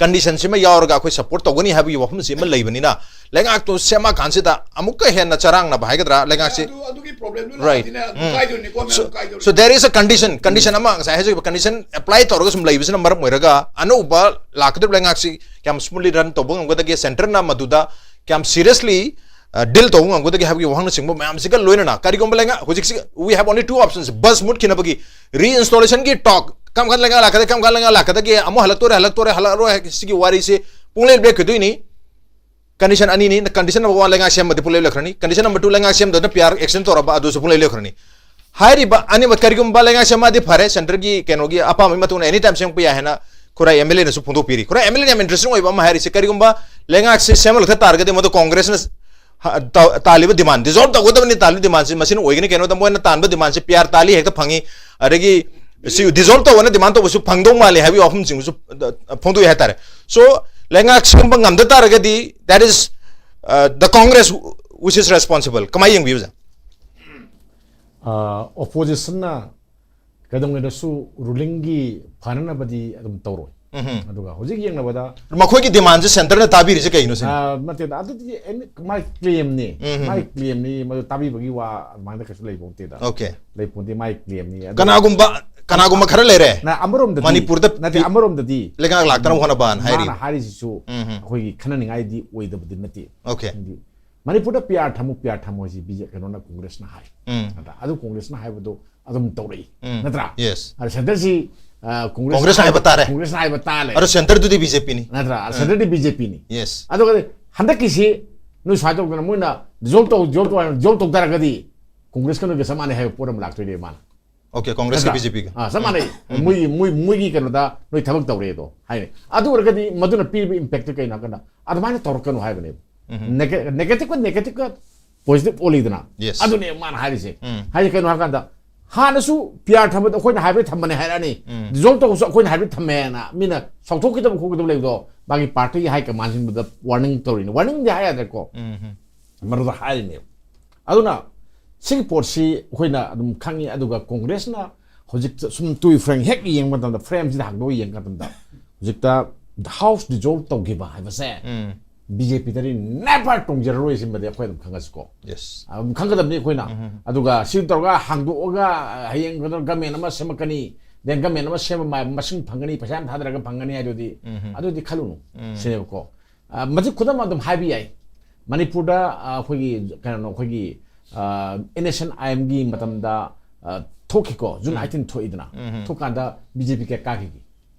conditionꯁꯤꯃ ꯌꯥꯎꯔꯒ ꯑꯩꯈꯣꯏ support ꯇꯧꯒꯅꯤ ꯍꯥꯏꯕꯒꯤ ꯋꯥꯐꯝꯁꯤ ꯑꯃ ꯂꯩꯕꯅꯤꯅ, ꯂꯩꯉꯥꯛꯇꯨ ꯁꯦꯝꯃꯀꯥꯟꯁꯤꯗ ꯑꯃꯨꯛꯀ ꯍꯦꯟꯅ ꯆꯔꯥꯡꯅꯕ ꯍꯥꯏꯒꯗ꯭ꯔꯥ, ꯂꯩꯉꯥꯛꯁꯤ ꯑꯗꯨ ꯑꯗꯨꯒꯤ problemꯗꯨ Right. ꯂꯥꯛꯑꯗꯤꯅꯦ ꯑꯗꯨꯝ ꯎꯝ. ꯀꯥꯏꯗꯣꯏꯅꯤꯀꯣ, ꯃꯌꯥꯝ So, ꯀꯥꯏꯗꯣꯏꯅꯤ꯫ So there is a condition, condition ꯑꯃ ꯉꯁꯥꯏ ꯍꯥꯏꯖꯈꯤꯕ condition apply ꯇꯧꯔꯒ ꯁꯨꯝ ꯂꯩꯕꯁꯤꯅ ꯃꯔꯝ ꯑꯣꯏꯔꯒ ꯑꯅꯧꯕ ꯂꯥꯛꯀꯗꯧꯔꯤꯕ ꯂꯩꯉꯥꯛꯁꯤ ꯀꯌꯥꯝ smoothly run ꯇꯧꯕ ꯉꯝꯒꯗꯒꯦ, centreꯅ ꯃꯗꯨꯗ ꯀꯌꯥꯝ seriously, ꯑ, deal ꯇꯧꯕ ꯉꯝꯒꯗꯒꯦ ꯍꯥꯏꯕꯒꯤ ꯋꯥꯍꯪꯅꯆꯤꯡꯕ ꯃꯌꯥꯝꯁꯤꯒ ꯂꯣꯏꯅꯅ ꯀꯔꯤꯒꯨꯝꯕ ꯂꯩꯉꯥꯛ ꯍꯧꯖꯤꯛꯁꯤ we have only two options, bus ꯃꯨꯠꯈꯤꯅꯕꯒꯤ, reinstallationꯒꯤ talk, ꯀꯔꯝ ꯀꯥꯟꯗ ꯂꯩꯉꯥꯛ ꯂꯥꯛꯀꯗꯒꯦ, ꯀꯔꯝ ꯀꯥꯟꯗ ꯂꯩꯉꯥꯛ ꯂꯥꯛꯀꯗꯒꯦ, ꯑꯃꯨꯛ ꯍꯜꯂꯛꯇꯣꯔꯦ, ꯍꯜꯂꯛꯇꯣꯔꯦ, ꯍꯜꯂꯛꯑꯔꯣꯏ ꯍꯥꯏ-, ꯁꯤꯒꯤ ꯋꯥꯔꯤꯁꯤ ꯄꯨꯡꯂꯦꯞ ꯂꯦꯞꯈꯤꯗꯣꯏꯅꯤ꯫ Condition ꯑꯅꯤꯅꯤ꯫ Condition number one ꯂꯩꯉꯥꯛ ꯁꯦꯝꯕꯗꯤ ꯄꯨꯡꯂꯦꯞ ꯂꯦꯞꯈ꯭ꯔꯅꯤ꯫ Condition number two ꯂꯩꯉꯥꯛ ꯁꯦꯝꯗꯅ PR extend ꯇꯧꯔꯕ ꯑꯗꯨꯁꯨ ꯄꯨꯡꯂꯦꯞ ꯂꯦꯞꯈ꯭ꯔꯅꯤ꯫ ꯍꯥꯏꯔꯤꯕ ꯑꯅꯤꯃꯛ ꯀꯔꯤꯒꯨꯝꯕ ꯂꯩꯉꯥꯛ ꯁꯦꯝꯃꯛꯑꯗꯤ ꯐꯔꯦ, centreꯒꯤ ꯀꯩꯅꯣꯒꯤ ꯑꯄꯥꯝꯕꯒꯤ ꯃꯇꯨꯡ ꯏꯟꯅ any time ꯁꯦꯝꯃꯛꯄ ꯌꯥꯏ ꯍꯥꯏꯅ ꯈꯨꯔꯥꯏ MLAꯅꯁꯨ ꯐꯣꯡꯗꯣꯛꯄꯤꯔꯤ꯫ ꯈꯨꯔꯥꯏ MLAꯅ ꯌꯥꯝ interesting ꯑꯣꯏꯕ ꯑꯃ ꯍꯥꯏꯔꯤꯁꯦ, ꯀꯔꯤꯒꯨꯝꯕ ꯂꯩꯉꯥꯛꯁꯤ ꯁꯦꯝꯂꯛꯇ ꯇꯥꯔꯒꯗꯤ ꯃꯗꯨ Congressꯅ ꯍ-, ꯇ-, ꯇꯥꯜꯂꯤꯕ demand, dissolve ꯇꯧꯒꯗꯕꯅꯤ ꯇꯥꯜꯂꯤꯕ demandꯁꯤ ꯃꯁꯤꯅ ꯑꯣꯏꯒꯅꯤ꯫ ꯀꯩꯅꯣꯗ ꯃꯣꯏꯅ ꯇꯥꯟꯕ demandꯁꯤ PR ꯇꯥꯜꯂꯤ ꯍꯦꯛꯇ ꯐꯪꯉꯤ, ꯑꯗꯒꯤ ꯁꯤ dissolve ꯇꯧꯕꯅ demand ꯇꯧꯕꯁꯨ ꯐꯪꯗꯧ ꯃꯥꯜꯂꯤ ꯍꯥꯏꯕꯒꯤ ꯋꯥꯐꯝꯁꯤꯡꯁꯨ, ꯑ, ꯐꯣꯡꯗꯣꯛꯏ ꯍꯥꯏꯇꯥꯔꯦ꯫ So ꯂꯩꯉꯥꯛ ꯁꯦꯝꯕ ꯉꯝꯗ ꯇꯥꯔꯒꯗꯤ that is, uh, the Congress which is responsible꯫ ꯀꯃꯥꯏꯅ ꯌꯦꯡꯕꯤꯕꯁꯦ? Oppositionꯅ ꯀꯩꯗꯧꯉꯩꯗꯁꯨ rulingꯒꯤ ꯐꯅꯅꯕꯗꯤ ꯑꯗꯨꯝ ꯇꯧꯔꯣꯏ꯫ ꯑꯗꯨꯒ ꯍꯧꯖꯤꯛ ꯌꯦꯡꯅꯕꯗ ꯃꯈꯣꯏꯒꯤ demandꯁꯦ centreꯅ ꯇꯥꯕꯤꯔꯤꯁꯦ ꯀꯩꯅꯣ ꯁꯤꯅꯤ? ꯑ, ꯅꯠꯇꯦꯗ, ꯑꯗꯨꯗꯤ ꯑꯦꯅꯤ ꯃꯥꯏ claimꯅꯤ꯫ ꯃꯥꯏ claimꯅꯤ, ꯃꯗꯨ ꯇꯥꯕꯤꯕꯒꯤ ꯋꯥ ꯑꯗꯨꯃꯥꯏꯅ ꯀꯩꯁꯨ ꯂꯩꯕ ꯅꯠꯇꯦꯗ꯫ Okay. ꯂꯩꯄꯣꯟꯇꯦ ꯃꯥꯏ claimꯅꯤ꯫ ꯑꯗꯨ ꯀꯅꯥꯒꯨꯝꯕ, ꯀꯅꯥꯒꯨꯝꯕ ꯈꯔ ꯂꯩꯔꯦ꯫ ꯅ ꯑꯃꯔꯣꯝꯗꯗꯤ ꯃꯅꯤꯄꯨꯔꯗ ꯅꯠꯇꯦ, ꯄꯤ- ꯑꯃꯔꯣꯝꯗꯗꯤ ꯂꯩꯉꯥꯛ ꯂꯥꯛꯇꯅꯕ ꯍꯣꯠꯅꯕꯅ ꯍꯥꯏꯔꯤ꯫ ꯃꯥꯅ ꯍꯥꯏꯔꯤꯁꯤꯁꯨ ꯑꯩꯈꯣꯏꯒꯤ ꯈꯟꯅꯅꯤꯡꯉꯥꯏꯗꯤ ꯑꯣꯏꯗꯕꯗꯤ ꯅꯠꯇꯦ꯫ Okay. ꯍꯥꯏꯗꯤ ꯃꯅꯤꯄꯨꯔꯗ PR ꯊꯝꯃꯨ, PR ꯊꯝꯃꯨ ꯍꯥꯏꯁꯤ ꯕꯤ ꯖꯦ-, ꯀꯩꯅꯣꯅ, ꯀꯣꯡꯒ꯭ꯔꯦꯁꯅ ꯍꯥꯏ꯫ ꯎꯝ. ꯅꯠꯇ꯭ꯔꯥ? ꯑꯗꯨ ꯀꯣꯡꯒ꯭ꯔꯦꯁꯅ ꯍꯥꯏꯕꯗꯣ ꯑꯗꯨꯝ ꯇꯧꯔꯛꯏ꯫ ꯎꯝ. ꯅꯠꯇ꯭ꯔꯥ? Yes. ꯑꯗ centreꯁꯤ, ꯑ, ꯀꯣꯡꯒ꯭ꯔꯦꯁ ꯀꯣꯡꯒ꯭ꯔꯦꯁꯅ ꯍꯥꯏꯕ ꯇꯥꯔꯦ꯫ ꯀꯣꯡꯒ꯭ꯔꯦꯁꯅ ꯍꯥꯏꯕ ꯇꯥꯔꯦ꯫ ꯑꯗꯣ centreꯗꯨꯗꯤ BJPꯅꯤ꯫ ꯅꯠꯇ꯭ꯔꯥ? ꯑꯗ centreꯗꯤ BJPꯅꯤ꯫ Yes. ꯑꯗꯨꯒ ꯍꯟꯗꯛꯀꯤꯁꯤ ꯅꯣꯏ ꯁꯨꯃꯥꯏꯅ ꯇꯧꯗꯅ ꯃꯣꯏꯅ ꯗꯤꯖꯣꯜꯕ ꯇꯧ ꯗꯤꯖꯣꯜꯕ ꯇꯧ ꯍꯥꯏꯅ ꯗꯤꯖꯣꯜꯕ ꯇꯧ ꯇꯥꯔꯒꯗꯤ ꯀꯣꯡꯒ꯭ꯔꯦꯁꯀ ꯅꯣꯏꯒ ꯆꯞ ꯃꯥꯟꯅꯩ ꯍꯥꯏꯕ ꯄꯣꯠ ꯑꯃ ꯂꯥꯛꯇꯣꯏꯅꯦꯕ ꯃꯥꯅ꯫ ꯑꯣꯀꯦ, ꯀꯣꯡꯒ꯭ꯔꯦꯁꯀ ꯅꯠꯇ꯭ꯔꯥ? ꯕꯤ ꯖꯦ ꯄꯤꯒ꯫ ꯑꯥ, ꯆꯞ ꯃꯥꯟꯅꯩ꯫ ꯃꯣꯏꯒꯤ ꯃꯣꯏ ꯃꯣꯏꯒꯤ ꯀꯩꯅꯣꯗ ꯅꯣꯏ ꯊꯕꯛ ꯇꯧꯔꯦ ꯑꯗꯣ ꯍꯥꯏꯅꯤ꯫ ꯑꯗꯨ ꯑꯣꯏꯔꯒꯗꯤ ꯃꯗꯨꯅ ꯄꯤꯔꯤꯕ ꯏꯝꯄꯦꯛꯇꯨ ꯀꯩꯅꯣ ꯍꯥꯏ ꯀꯥꯟꯗ ꯑꯗꯨꯃꯥꯏꯅ ꯇꯧꯔꯛꯀꯅꯨ ꯍꯥꯏꯕꯅꯦꯕ꯫ ꯅꯦꯒꯦꯇꯤꯚꯀ ꯅꯦꯒꯦꯇꯤꯚꯀ ꯄꯣꯖꯤꯇꯤꯚ ꯑꯣꯜꯂꯤꯗꯅ꯫ Yes. ꯑꯗꯨꯅꯦ ꯃꯥꯅ ꯍꯥꯏꯔꯤꯁꯦ꯫ ꯎꯝ. ꯍꯥꯏꯗꯤ ꯀꯩꯅꯣ ꯍꯥꯏ ꯀꯥꯟꯗ ꯍꯥꯟꯅꯁꯨ ꯄꯤ ꯑꯥꯔ ꯊꯝꯕꯗ ꯑꯩꯈꯣꯏꯅ ꯍꯥꯏꯕꯗꯤ ꯊꯝꯕꯅꯦ ꯍꯥꯏꯔꯛꯑꯅꯤ꯫ ꯎꯝ. ꯗꯤꯖꯣꯜꯕ ꯇꯧꯕꯁꯨ ꯑꯩꯈꯣꯏꯅ ꯍꯥꯏꯕꯗꯤ ꯊꯝꯃꯦꯅ ꯃꯤꯅ ꯆꯥꯎꯊꯣꯛꯈꯤꯗꯕ ꯈꯣꯠꯈꯤꯗꯕ ꯂꯩꯕꯗꯣ ꯃꯥꯒꯤ ꯄꯥꯔꯇꯤꯒꯤ ꯍꯥꯏ ꯀꯃꯥꯟꯁꯤꯡꯗꯨꯗ ꯋꯥꯔꯅꯤꯡ ꯇꯧꯔꯤꯅꯤ꯫ ꯋꯥꯔꯅꯤꯡꯗꯤ ꯍꯥꯏ ꯌꯥꯗ꯭ꯔꯦꯀꯣ꯫ ꯎꯝ, ꯎꯝ. ꯃꯗꯨꯗ ꯍꯥꯏꯔꯤꯅꯦꯕ꯫ ꯑꯗꯨꯅ ꯁꯤꯒꯤ ꯄꯣꯠꯁꯤ ꯑꯩꯈꯣꯏꯅ ꯑꯗꯨꯝ ꯈꯪꯉꯤ꯫ ꯑꯗꯨꯒ ꯀꯣꯡꯒ꯭ꯔꯦꯁꯅ ꯍꯧꯖꯤꯛ ꯁꯨꯝ ꯇꯨ ꯐ꯭ꯔꯦꯝ ꯍꯦꯛ ꯌꯦꯡꯕ ꯃꯇꯝꯗ, ꯐ꯭ꯔꯦꯝꯁꯤꯗ ꯍꯥꯡꯗꯣꯛꯑ ꯌꯦꯡꯕ ꯃꯇꯝꯗ ꯍꯧꯖꯤꯛꯇ ꯍꯥꯎꯁ ꯗꯤꯖꯣꯜꯕ ꯇꯧꯈꯤꯕ ꯍꯥꯏꯕꯁꯦ ꯎꯝ. ꯕꯤ ꯖꯦ ꯄꯤꯗꯗꯤ ꯅꯦꯚꯔ ꯇꯣꯡꯖꯔꯔꯣꯏ ꯁꯤꯃꯗꯤ ꯑꯩꯈꯣꯏ ꯑꯗꯨꯝ ꯈꯪꯉꯁꯤꯀꯣ꯫ ꯌꯦꯁ. ꯑꯗꯨꯝ ꯈꯪꯒꯗꯕꯅꯤ ꯑꯩꯈꯣꯏꯅ꯫ ꯎꯝ. ꯑꯗꯨꯒ ꯁꯤ ꯇꯧꯔꯒ ꯍꯥꯡꯗꯣꯛꯑꯒ ꯍꯌꯦꯡ ꯀꯩꯅꯣ ꯒꯃꯦꯟ ꯑꯃ ꯁꯦꯝꯃꯛꯀꯅꯤ, ꯗꯦꯟ ꯒꯃꯦꯟ ꯑꯃ ꯁꯦꯝꯕ ꯃꯥ-, ꯃꯁꯤꯡ ꯐꯪꯒꯅꯤ, ꯄꯩꯁꯥ ꯌꯥꯝ ꯊꯥꯗꯔꯒ ꯐꯪꯒꯅꯤ ꯍꯥꯏꯗꯨꯗꯤ ꯎꯝ. ꯑꯗꯨꯗꯤ ꯈꯜꯂꯨꯅꯨ ꯎꯝ. ꯁꯤꯅꯦꯕꯀꯣ꯫ ꯑ, ꯃꯁꯤ ꯈꯨꯗꯝ ꯑꯗꯨꯝ ꯍꯥꯏꯕ ꯌꯥꯏ꯫ ꯃꯅꯤꯄꯨꯔꯗ, ꯑ, ꯑꯩꯈꯣꯏꯒꯤ ꯀꯩꯅꯣ ꯑꯩꯈꯣꯏꯒꯤ ꯑꯦꯟ ꯑꯦꯁ ꯑꯦꯟ ꯑꯥꯏ ꯑꯦꯝꯒꯤ ꯃꯇꯝꯗ, ꯑ, ꯊꯣꯛꯈꯤꯀꯣ, ꯖꯨꯟ ꯎꯝ. ꯑꯥꯏꯇꯤꯟ ꯊꯣꯛꯏꯗꯅ꯫ ꯎꯝ. ꯊꯣꯛꯀꯥꯟꯗ ꯕꯤ ꯖꯦ ꯄꯤ ꯀꯌꯥ ꯀꯥꯈꯤꯒꯦ?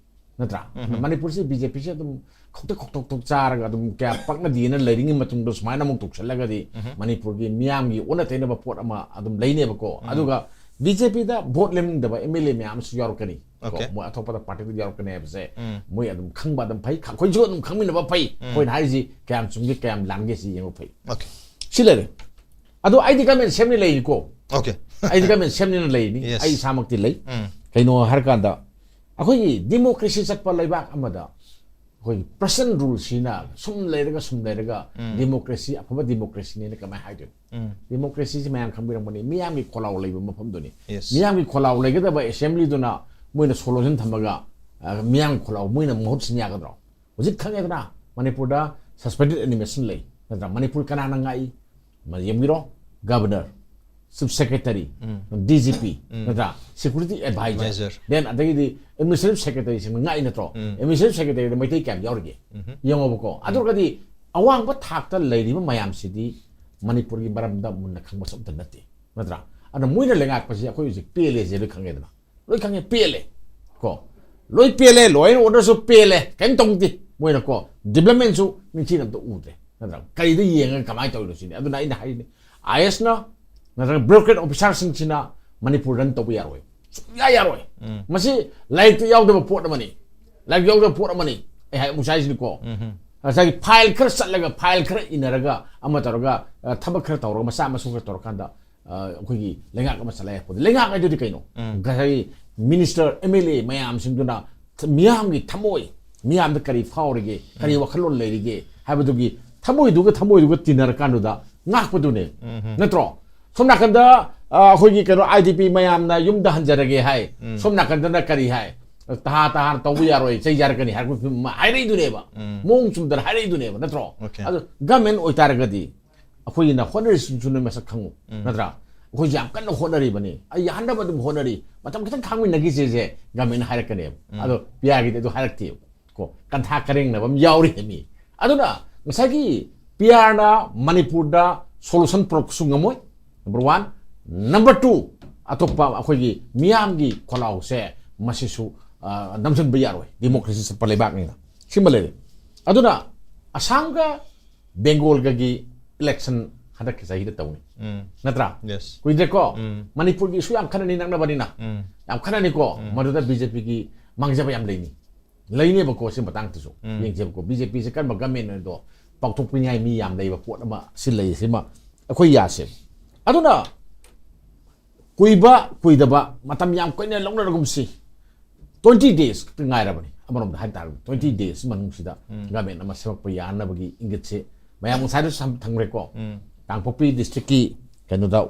ꯅꯠꯇ꯭ꯔꯥ? ꯎꯝ. ꯃꯅꯤꯄꯨꯔꯁꯤ ꯕꯤ ꯖꯦ ꯄꯤꯁꯦ ꯑꯗꯨꯝ ꯈꯧꯇꯛ ꯈꯧꯇꯛ ꯈꯧꯇꯛ ꯆꯥꯔꯒ ꯑꯗꯨꯝ ꯀꯌꯥ ꯄꯛꯅꯗꯦꯅ ꯂꯩꯔꯤꯉꯩ ꯃꯇꯨꯡꯗ ꯁꯨꯃꯥꯏꯅ ꯑꯃꯨꯛ ꯇꯧꯁꯜꯂꯒꯗꯤ ꯎꯝ. ꯃꯅꯤꯄꯨꯔꯒꯤ ꯃꯤꯌꯥꯝꯒꯤ ꯑꯣꯟꯅ ꯇꯩꯅꯕ ꯄꯣꯠ ꯑꯃ ꯑꯗꯨꯝ ꯂꯩꯅꯦꯕꯀꯣ꯫ ꯎꯝ. ꯑꯗꯨꯒ ꯕꯤ ꯖꯦ ꯄꯤꯗ ꯚꯣꯠ ꯂꯦꯝꯅꯤꯡꯗꯕ ꯑꯦꯝ ꯑꯦꯜ ꯑꯦ ꯃꯌꯥꯝ ꯑꯃꯁꯨ ꯌꯥꯎꯔꯛꯀꯅꯤ꯫ ꯀꯣ, ꯑꯣꯀꯦ. ꯃꯣꯏ ꯑꯇꯣꯞꯄꯗ ꯄꯥꯔꯇꯤꯗ ꯌꯥꯎꯔꯛꯀꯅꯤ ꯍꯥꯏꯕꯁꯦ ꯎꯝ. ꯃꯣꯏ ꯑꯗꯨꯝ ꯈꯪꯕ ꯑꯗꯨꯝ ꯐꯩ꯫ ꯑꯩꯈꯣꯏꯁꯨ ꯑꯗꯨꯝ ꯈꯪꯃꯤꯟꯅꯕ ꯐꯩ꯫ ꯎꯝ. ꯑꯩꯈꯣꯏꯅ ꯍꯥꯏꯔꯤꯁꯤ ꯀꯌꯥꯝ ꯆꯨꯝꯒꯦ ꯀꯌꯥꯝ ꯂꯥꯟꯒꯦ ꯁꯤ ꯌꯦꯡꯕ ꯐꯩ꯫ ꯑꯣꯀꯦ. ꯁꯤ ꯂꯩꯔꯦ꯫ ꯑꯗꯣ ꯑꯩꯗꯤ ꯒꯃꯦꯟ ꯁꯦꯝꯅꯤ ꯂꯩꯔꯤꯀꯣ꯫ ꯑꯣꯀꯦ. ꯑꯩꯗꯤ ꯒꯃꯦꯟ ꯁꯦꯝꯅꯤꯅ ꯂꯩꯔꯤꯅꯤ꯫ ꯌꯦꯁ. ꯑꯩ ꯏꯁꯥꯃꯛꯇꯤ ꯂꯩ꯫ ꯎꯝ. ꯀꯩꯅꯣ ꯍꯥꯏꯔꯀꯥꯟꯗ ꯑꯩꯈꯣꯏꯒꯤ ꯗꯤꯃꯣꯀ꯭ꯔꯦꯁꯤ ꯆꯠꯄ ꯂꯩꯕꯥꯛ ꯑꯃꯗ ꯑꯩꯈꯣꯏꯒꯤ ꯄ꯭ꯔꯁꯟ ꯔꯨꯜꯁꯤꯅ ꯁꯨꯝ ꯂꯩꯔꯒ ꯁꯨꯝ ꯂꯩꯔꯒ ꯎꯝ. ꯗꯤꯃꯣꯀ꯭ꯔꯦꯁꯤ, ꯑꯐꯕ ꯗꯤꯃꯣꯀ꯭ꯔꯦꯁꯤꯅꯦꯅ ꯀꯃꯥꯏꯅ ꯍꯥꯏꯗꯣꯏꯅꯣ? ꯎꯝ. ꯗꯤꯃꯣꯀ꯭ꯔꯦꯁꯤꯁꯤ ꯃꯌꯥꯝ ꯈꯪꯕꯤꯔꯝꯒꯅꯤ, ꯃꯤꯌꯥꯝꯒꯤ ꯈꯣꯜꯂꯥꯎ ꯂꯩꯕ ꯃꯐꯝꯗꯨꯅꯤ꯫ ꯌꯦꯁ. ꯃꯤꯌꯥꯝꯒꯤ ꯈꯣꯜꯂꯥꯎ ꯂꯩꯒꯗꯕ ꯑꯦꯁꯦꯝꯕ꯭ꯂꯤꯗꯨꯅ ꯃꯣꯏꯅ ꯁꯣꯂꯨꯁꯟ ꯊꯝꯃꯒ, ꯑ, ꯃꯤꯌꯥꯝꯒꯤ ꯈꯣꯜꯂꯥꯎ ꯃꯣꯏꯅ ꯃꯍꯨꯠ ꯁꯤꯟ ꯌꯥꯒꯗ꯭ꯔꯣ? ꯍꯧꯖꯤꯛ ꯈꯪꯉꯦꯗꯅ, ꯃꯅꯤꯄꯨꯔꯗ ꯁꯁꯄꯦꯟꯗꯦꯗ ꯑꯦꯅꯤꯃꯦꯁꯟ ꯂꯩ, ꯅꯠꯇ꯭ꯔꯥ? ꯃꯅꯤꯄꯨꯔ ꯀꯅꯥꯅ ꯉꯥꯛꯏ? ꯃ-, ꯌꯦꯡꯕꯤꯔꯣ, ꯒꯕꯔꯅꯔ, ꯆꯤꯐ ꯁꯦꯀ꯭ꯔꯦꯇꯔꯤ, ꯎꯝ. ꯗꯤ ꯖꯤ ꯄꯤ, ꯎꯝ. ꯅꯠꯇ꯭ꯔꯥ? Security adviser, adviser. ꯗꯦꯟ ꯑꯗꯒꯤꯗꯤ ꯑꯦꯗꯃꯤꯅꯤꯁꯇ꯭ꯔꯦꯇꯤꯚ ꯁꯦꯀ꯭ꯔꯦꯇꯔꯤꯁꯤꯡꯅ ꯉꯥꯛꯏ ꯅꯠꯇ꯭ꯔꯣ? ꯎꯝ. ꯑꯦꯗꯃꯤꯅꯤꯁꯇ꯭ꯔꯦꯇꯤꯚ ꯁꯦꯀ꯭ꯔꯦꯇꯔꯤꯗ ꯃꯩꯇꯩ ꯀꯌꯥꯝ ꯌꯥꯎꯔꯤꯒꯦ? ꯎꯝ. ꯌꯦꯡꯉꯣꯕꯀꯣ꯫ ꯑꯗꯨ ꯑꯣꯏꯔꯒꯗꯤ ꯑꯋꯥꯡꯕ ꯊꯥꯛꯇ ꯂꯩꯔꯤꯕ ꯃꯌꯥꯝꯁꯤꯗꯤ ꯃꯅꯤꯄꯨꯔꯒꯤ ꯃꯔꯝꯗ ꯃꯨꯟꯅ ꯈꯪꯕꯁꯨ ꯑꯝꯇ ꯅꯠꯇꯦ, ꯅꯠꯇ꯭ꯔꯥ? ꯑꯗꯨꯅ ꯃꯣꯏꯅ ꯂꯩꯉꯥꯛꯄꯁꯤ ꯑꯩꯈꯣꯏ ꯍꯧꯖꯤꯛ ꯄꯦꯜꯂꯦꯁꯦ ꯂꯣꯏ ꯈꯪꯉꯦꯗꯅ, ꯂꯣꯏ ꯈꯪꯉꯦ, ꯄꯦꯜꯂꯦ ꯀꯣ, ꯂꯣꯏ ꯄꯦꯜꯂꯦ, ꯂꯣ ꯑꯦꯟ ꯑꯣꯔꯗꯔꯁꯨ ꯄꯦꯜꯂꯦ, ꯀꯩꯝ ꯇꯧꯗꯦ ꯃꯣꯏꯅ ꯀꯣ, ꯗꯤꯕ꯭ꯂꯞꯃꯦꯟꯁꯨ ꯅꯤꯡꯊꯤꯅ ꯑꯝꯇ ꯎꯗ꯭ꯔꯦ꯫ ꯅꯠꯇ꯭ꯔꯥ? ꯀꯔꯤꯗ ꯌꯦꯡꯉꯒ ꯀꯃꯥꯏꯅ ꯇꯧꯔꯤꯅꯣ ꯁꯤꯅꯤ꯫ ꯑꯗꯨꯅ ꯑꯩꯅ ꯍꯥꯏꯅꯤ, ꯑꯥꯏ ꯑꯦꯁꯅ ꯅꯠꯇ꯭ꯔꯒ bureaucrat officerꯁꯤꯡꯁꯤꯅ ꯃꯅꯤꯄꯨꯔ run ꯇꯧꯕ ꯌꯥꯔꯣꯏ, ꯁꯨꯡꯌꯥ ꯌꯥꯔꯣꯏ꯫ ꯃꯁꯤ ꯂꯥꯏꯔꯤꯛꯇ ꯌꯥꯎꯗꯕ ꯄꯣꯠ ꯑꯃꯅꯤ, ꯂꯥꯏꯔꯤꯛ ꯌꯥꯎꯗꯕ ꯄꯣꯠ ꯑꯃꯅꯤ꯫ ꯑꯩ ꯍꯥꯏ ꯑꯃꯨꯛ ꯍꯥꯏꯁꯤꯅꯤꯀꯣ, ꯉꯁꯥꯏꯒꯤ file ꯈꯔ ꯆꯠꯂꯒ, file ꯈꯔ ꯏꯅꯔꯒ, ꯑꯃ ꯇꯧꯔꯒ, ꯑ, ꯊꯕꯛ ꯈꯔ ꯇꯧꯔꯒ, ꯃꯆꯥ ꯃꯁꯨ ꯈꯔ ꯇꯧꯔꯀꯥꯟꯗ, ꯑ, ꯑꯩꯈꯣꯏꯒꯤ ꯂꯩꯉꯥꯛ ꯑꯃ ꯆꯂꯥꯏ ꯍꯥꯏꯕꯗꯤ, ꯂꯩꯉꯥꯛ ꯍꯥꯏꯗꯨꯗꯤ ꯀꯩꯅꯣ? ꯉꯁꯥꯏꯒꯤ minister, M L A ꯃꯌꯥꯝꯁꯤꯡꯗꯨꯅ ꯊ-, ꯃꯤꯌꯥꯝꯒꯤ ꯊꯃꯣꯏ, ꯃꯤꯌꯥꯝꯗ ꯀꯔꯤ ꯐꯥꯎꯔꯤꯒꯦ, ꯀꯔꯤ ꯋꯥꯈꯜꯂꯣꯟ ꯂꯩꯔꯤꯒꯦ ꯍꯥꯏꯕꯗꯨꯒꯤ ꯊꯃꯣꯏꯗꯨꯒ ꯊꯃꯣꯏꯗꯨꯒ ꯇꯤꯟꯅꯔꯀꯥꯟꯗꯨꯗ ꯉꯥꯛꯄꯗꯨꯅꯦ, ꯅꯠꯇ꯭ꯔꯣ? ꯁꯣꯝ ꯅꯥꯀꯟꯗ, ꯑ, ꯑꯩꯈꯣꯏꯒꯤ ꯀꯩꯅꯣ, I D P ꯃꯌꯥꯝꯅ ꯌꯨꯝꯗ ꯍꯟꯖꯔꯒꯦ ꯍꯥꯏ, ꯁꯣꯝ ꯅꯥꯀꯟꯗꯅ ꯀꯔꯤ ꯍꯥꯏ? ꯇꯍꯥ ꯇꯍꯥꯅ ꯇꯧꯕ ꯌꯥꯔꯣꯏ, ꯆꯩ ꯆꯥꯔꯛꯀꯅꯤ ꯍꯥꯏꯔꯛꯄ ꯐꯤꯕꯝ ꯑꯃ ꯍꯥꯏꯔꯛꯏꯗꯨꯅꯦꯕ, ꯃꯑꯣꯡ ꯆꯨꯝꯗꯅ ꯍꯥꯏꯔꯛꯏꯗꯨꯅꯦꯕ, ꯅꯠꯇ꯭ꯔꯣ? Okay. ꯑꯗꯣ government ꯑꯣꯏꯇꯥꯔꯒꯗꯤ ꯑꯩꯈꯣꯏꯒꯤꯅ ꯍꯣꯠꯅꯔꯤꯁꯤꯡꯁꯨ ꯅꯣꯏ ꯃꯁꯛ ꯈꯪꯉꯨ, ꯅꯠꯇ꯭ꯔꯥ? ꯑꯩꯈꯣꯏꯁꯦ ꯌꯥꯝ ꯀꯟꯅ ꯍꯣꯠꯅꯔꯤꯕꯅꯤ, ꯑꯩ ꯌꯥꯍꯟꯅꯕ ꯑꯗꯨꯝ ꯍꯣꯠꯅꯔꯤ, ꯃꯇꯝ ꯈꯤꯇꯪ ꯈꯥꯡꯃꯤꯟꯅꯈꯤꯁꯦꯁꯦ governmentꯅ ꯍꯥꯏꯔꯛꯀꯅꯦꯕ꯫ ꯑꯗꯣ P Rꯒꯤꯗꯤ ꯑꯗꯨ ꯍꯥꯏꯔꯛꯇꯦꯕ ꯀꯣ, ꯀꯟꯊꯥ ꯀꯔꯦꯡꯅꯕ ꯑꯃ ꯌꯥꯎꯔꯤ ꯃꯤ꯫ ꯑꯗꯨꯅ ꯉꯁꯥꯏꯒꯤ P Rꯅ ꯃꯅꯤꯄꯨꯔꯗ solution ꯄꯨꯔꯛꯄꯁꯨ ꯉꯝꯃꯣꯏ, number one꯫ Number two, ꯑꯇꯣꯞꯄ ꯑꯩꯈꯣꯏꯒꯤ ꯃꯤꯌꯥꯝꯒꯤ ꯈꯣꯜꯂꯥꯎꯁꯦ ꯃꯁꯤꯁꯨ, ꯑ, ꯅꯝꯁꯤꯟꯕ ꯌꯥꯔꯣꯏ, democracy ꯆꯠꯄ ꯂꯩꯕꯥꯛꯅꯤꯅ꯫ ꯁꯤꯃ ꯂꯩꯔꯦ꯫ ꯑꯗꯨꯅ ꯑꯁꯥꯝꯒ ꯕꯦꯡꯒꯣꯜꯒꯒꯤ election ꯍꯟꯗꯛꯀꯤ ꯆꯍꯤꯗ ꯇꯧꯅꯤ, ꯅꯠꯇ꯭ꯔꯥ? Yes. ꯀꯨꯏꯗ꯭ꯔꯦꯀꯣ? ꯃꯅꯤꯄꯨꯔꯒꯤ issue ꯌꯥꯝ ꯈꯟꯅꯅꯤ, ꯅꯛꯅꯕꯅꯤꯅ꯫ ꯌꯥꯝ ꯈꯟꯅꯅꯤꯀꯣ? ꯃꯗꯨꯗ B J Pꯒꯤ ꯃꯥꯡꯖꯕ ꯌꯥꯝ ꯂꯩꯅꯤ, ꯂꯩꯅꯦꯕꯀꯣ꯫ ꯁꯤ ꯃꯇꯥꯡꯗꯁꯨ ꯌꯦꯡꯁꯦꯕꯀꯣ, B J Pꯁꯦ ꯀꯔꯝꯕ government ꯑꯗꯣ ꯄꯥꯎꯊꯣꯛꯄꯤꯅꯤꯡꯉꯥꯏ ꯃꯤ ꯌꯥꯝ ꯂꯩꯕ ꯄꯣꯠ ꯑꯃ ꯁꯤ ꯂꯩ, ꯁꯤꯃ ꯑꯩꯈꯣꯏ ꯌꯥꯁꯦꯕ꯫ ꯑꯗꯨꯅ ꯀꯨꯏꯕ ꯀꯨꯏꯗꯕ ꯃꯇꯝ ꯌꯥꯝ ꯀꯨꯏꯅ ꯂꯧꯅꯔꯒꯨꯝꯁꯤ, twenty days ꯈꯛꯇ ꯉꯥꯏꯔꯕꯅꯤ꯫ ꯑꯃꯔꯣꯝꯗ ꯍꯥꯏ ꯇꯥꯔꯒꯗꯤ twenty days ꯃꯅꯨꯡꯁꯤꯗ government ꯑꯃ ꯁꯦꯝꯃꯛꯄ ꯌꯥꯅꯕꯒꯤ ꯏꯪꯒꯤꯠꯁꯦ ꯃꯌꯥꯝ ꯉꯁꯥꯏꯗꯁꯨ ꯊꯝ-, ꯊꯝꯈ꯭ꯔꯦꯀꯣ꯫ ꯀꯥꯡꯄꯣꯛꯄꯤ districtꯀꯤ ꯀꯩꯅꯣꯗ,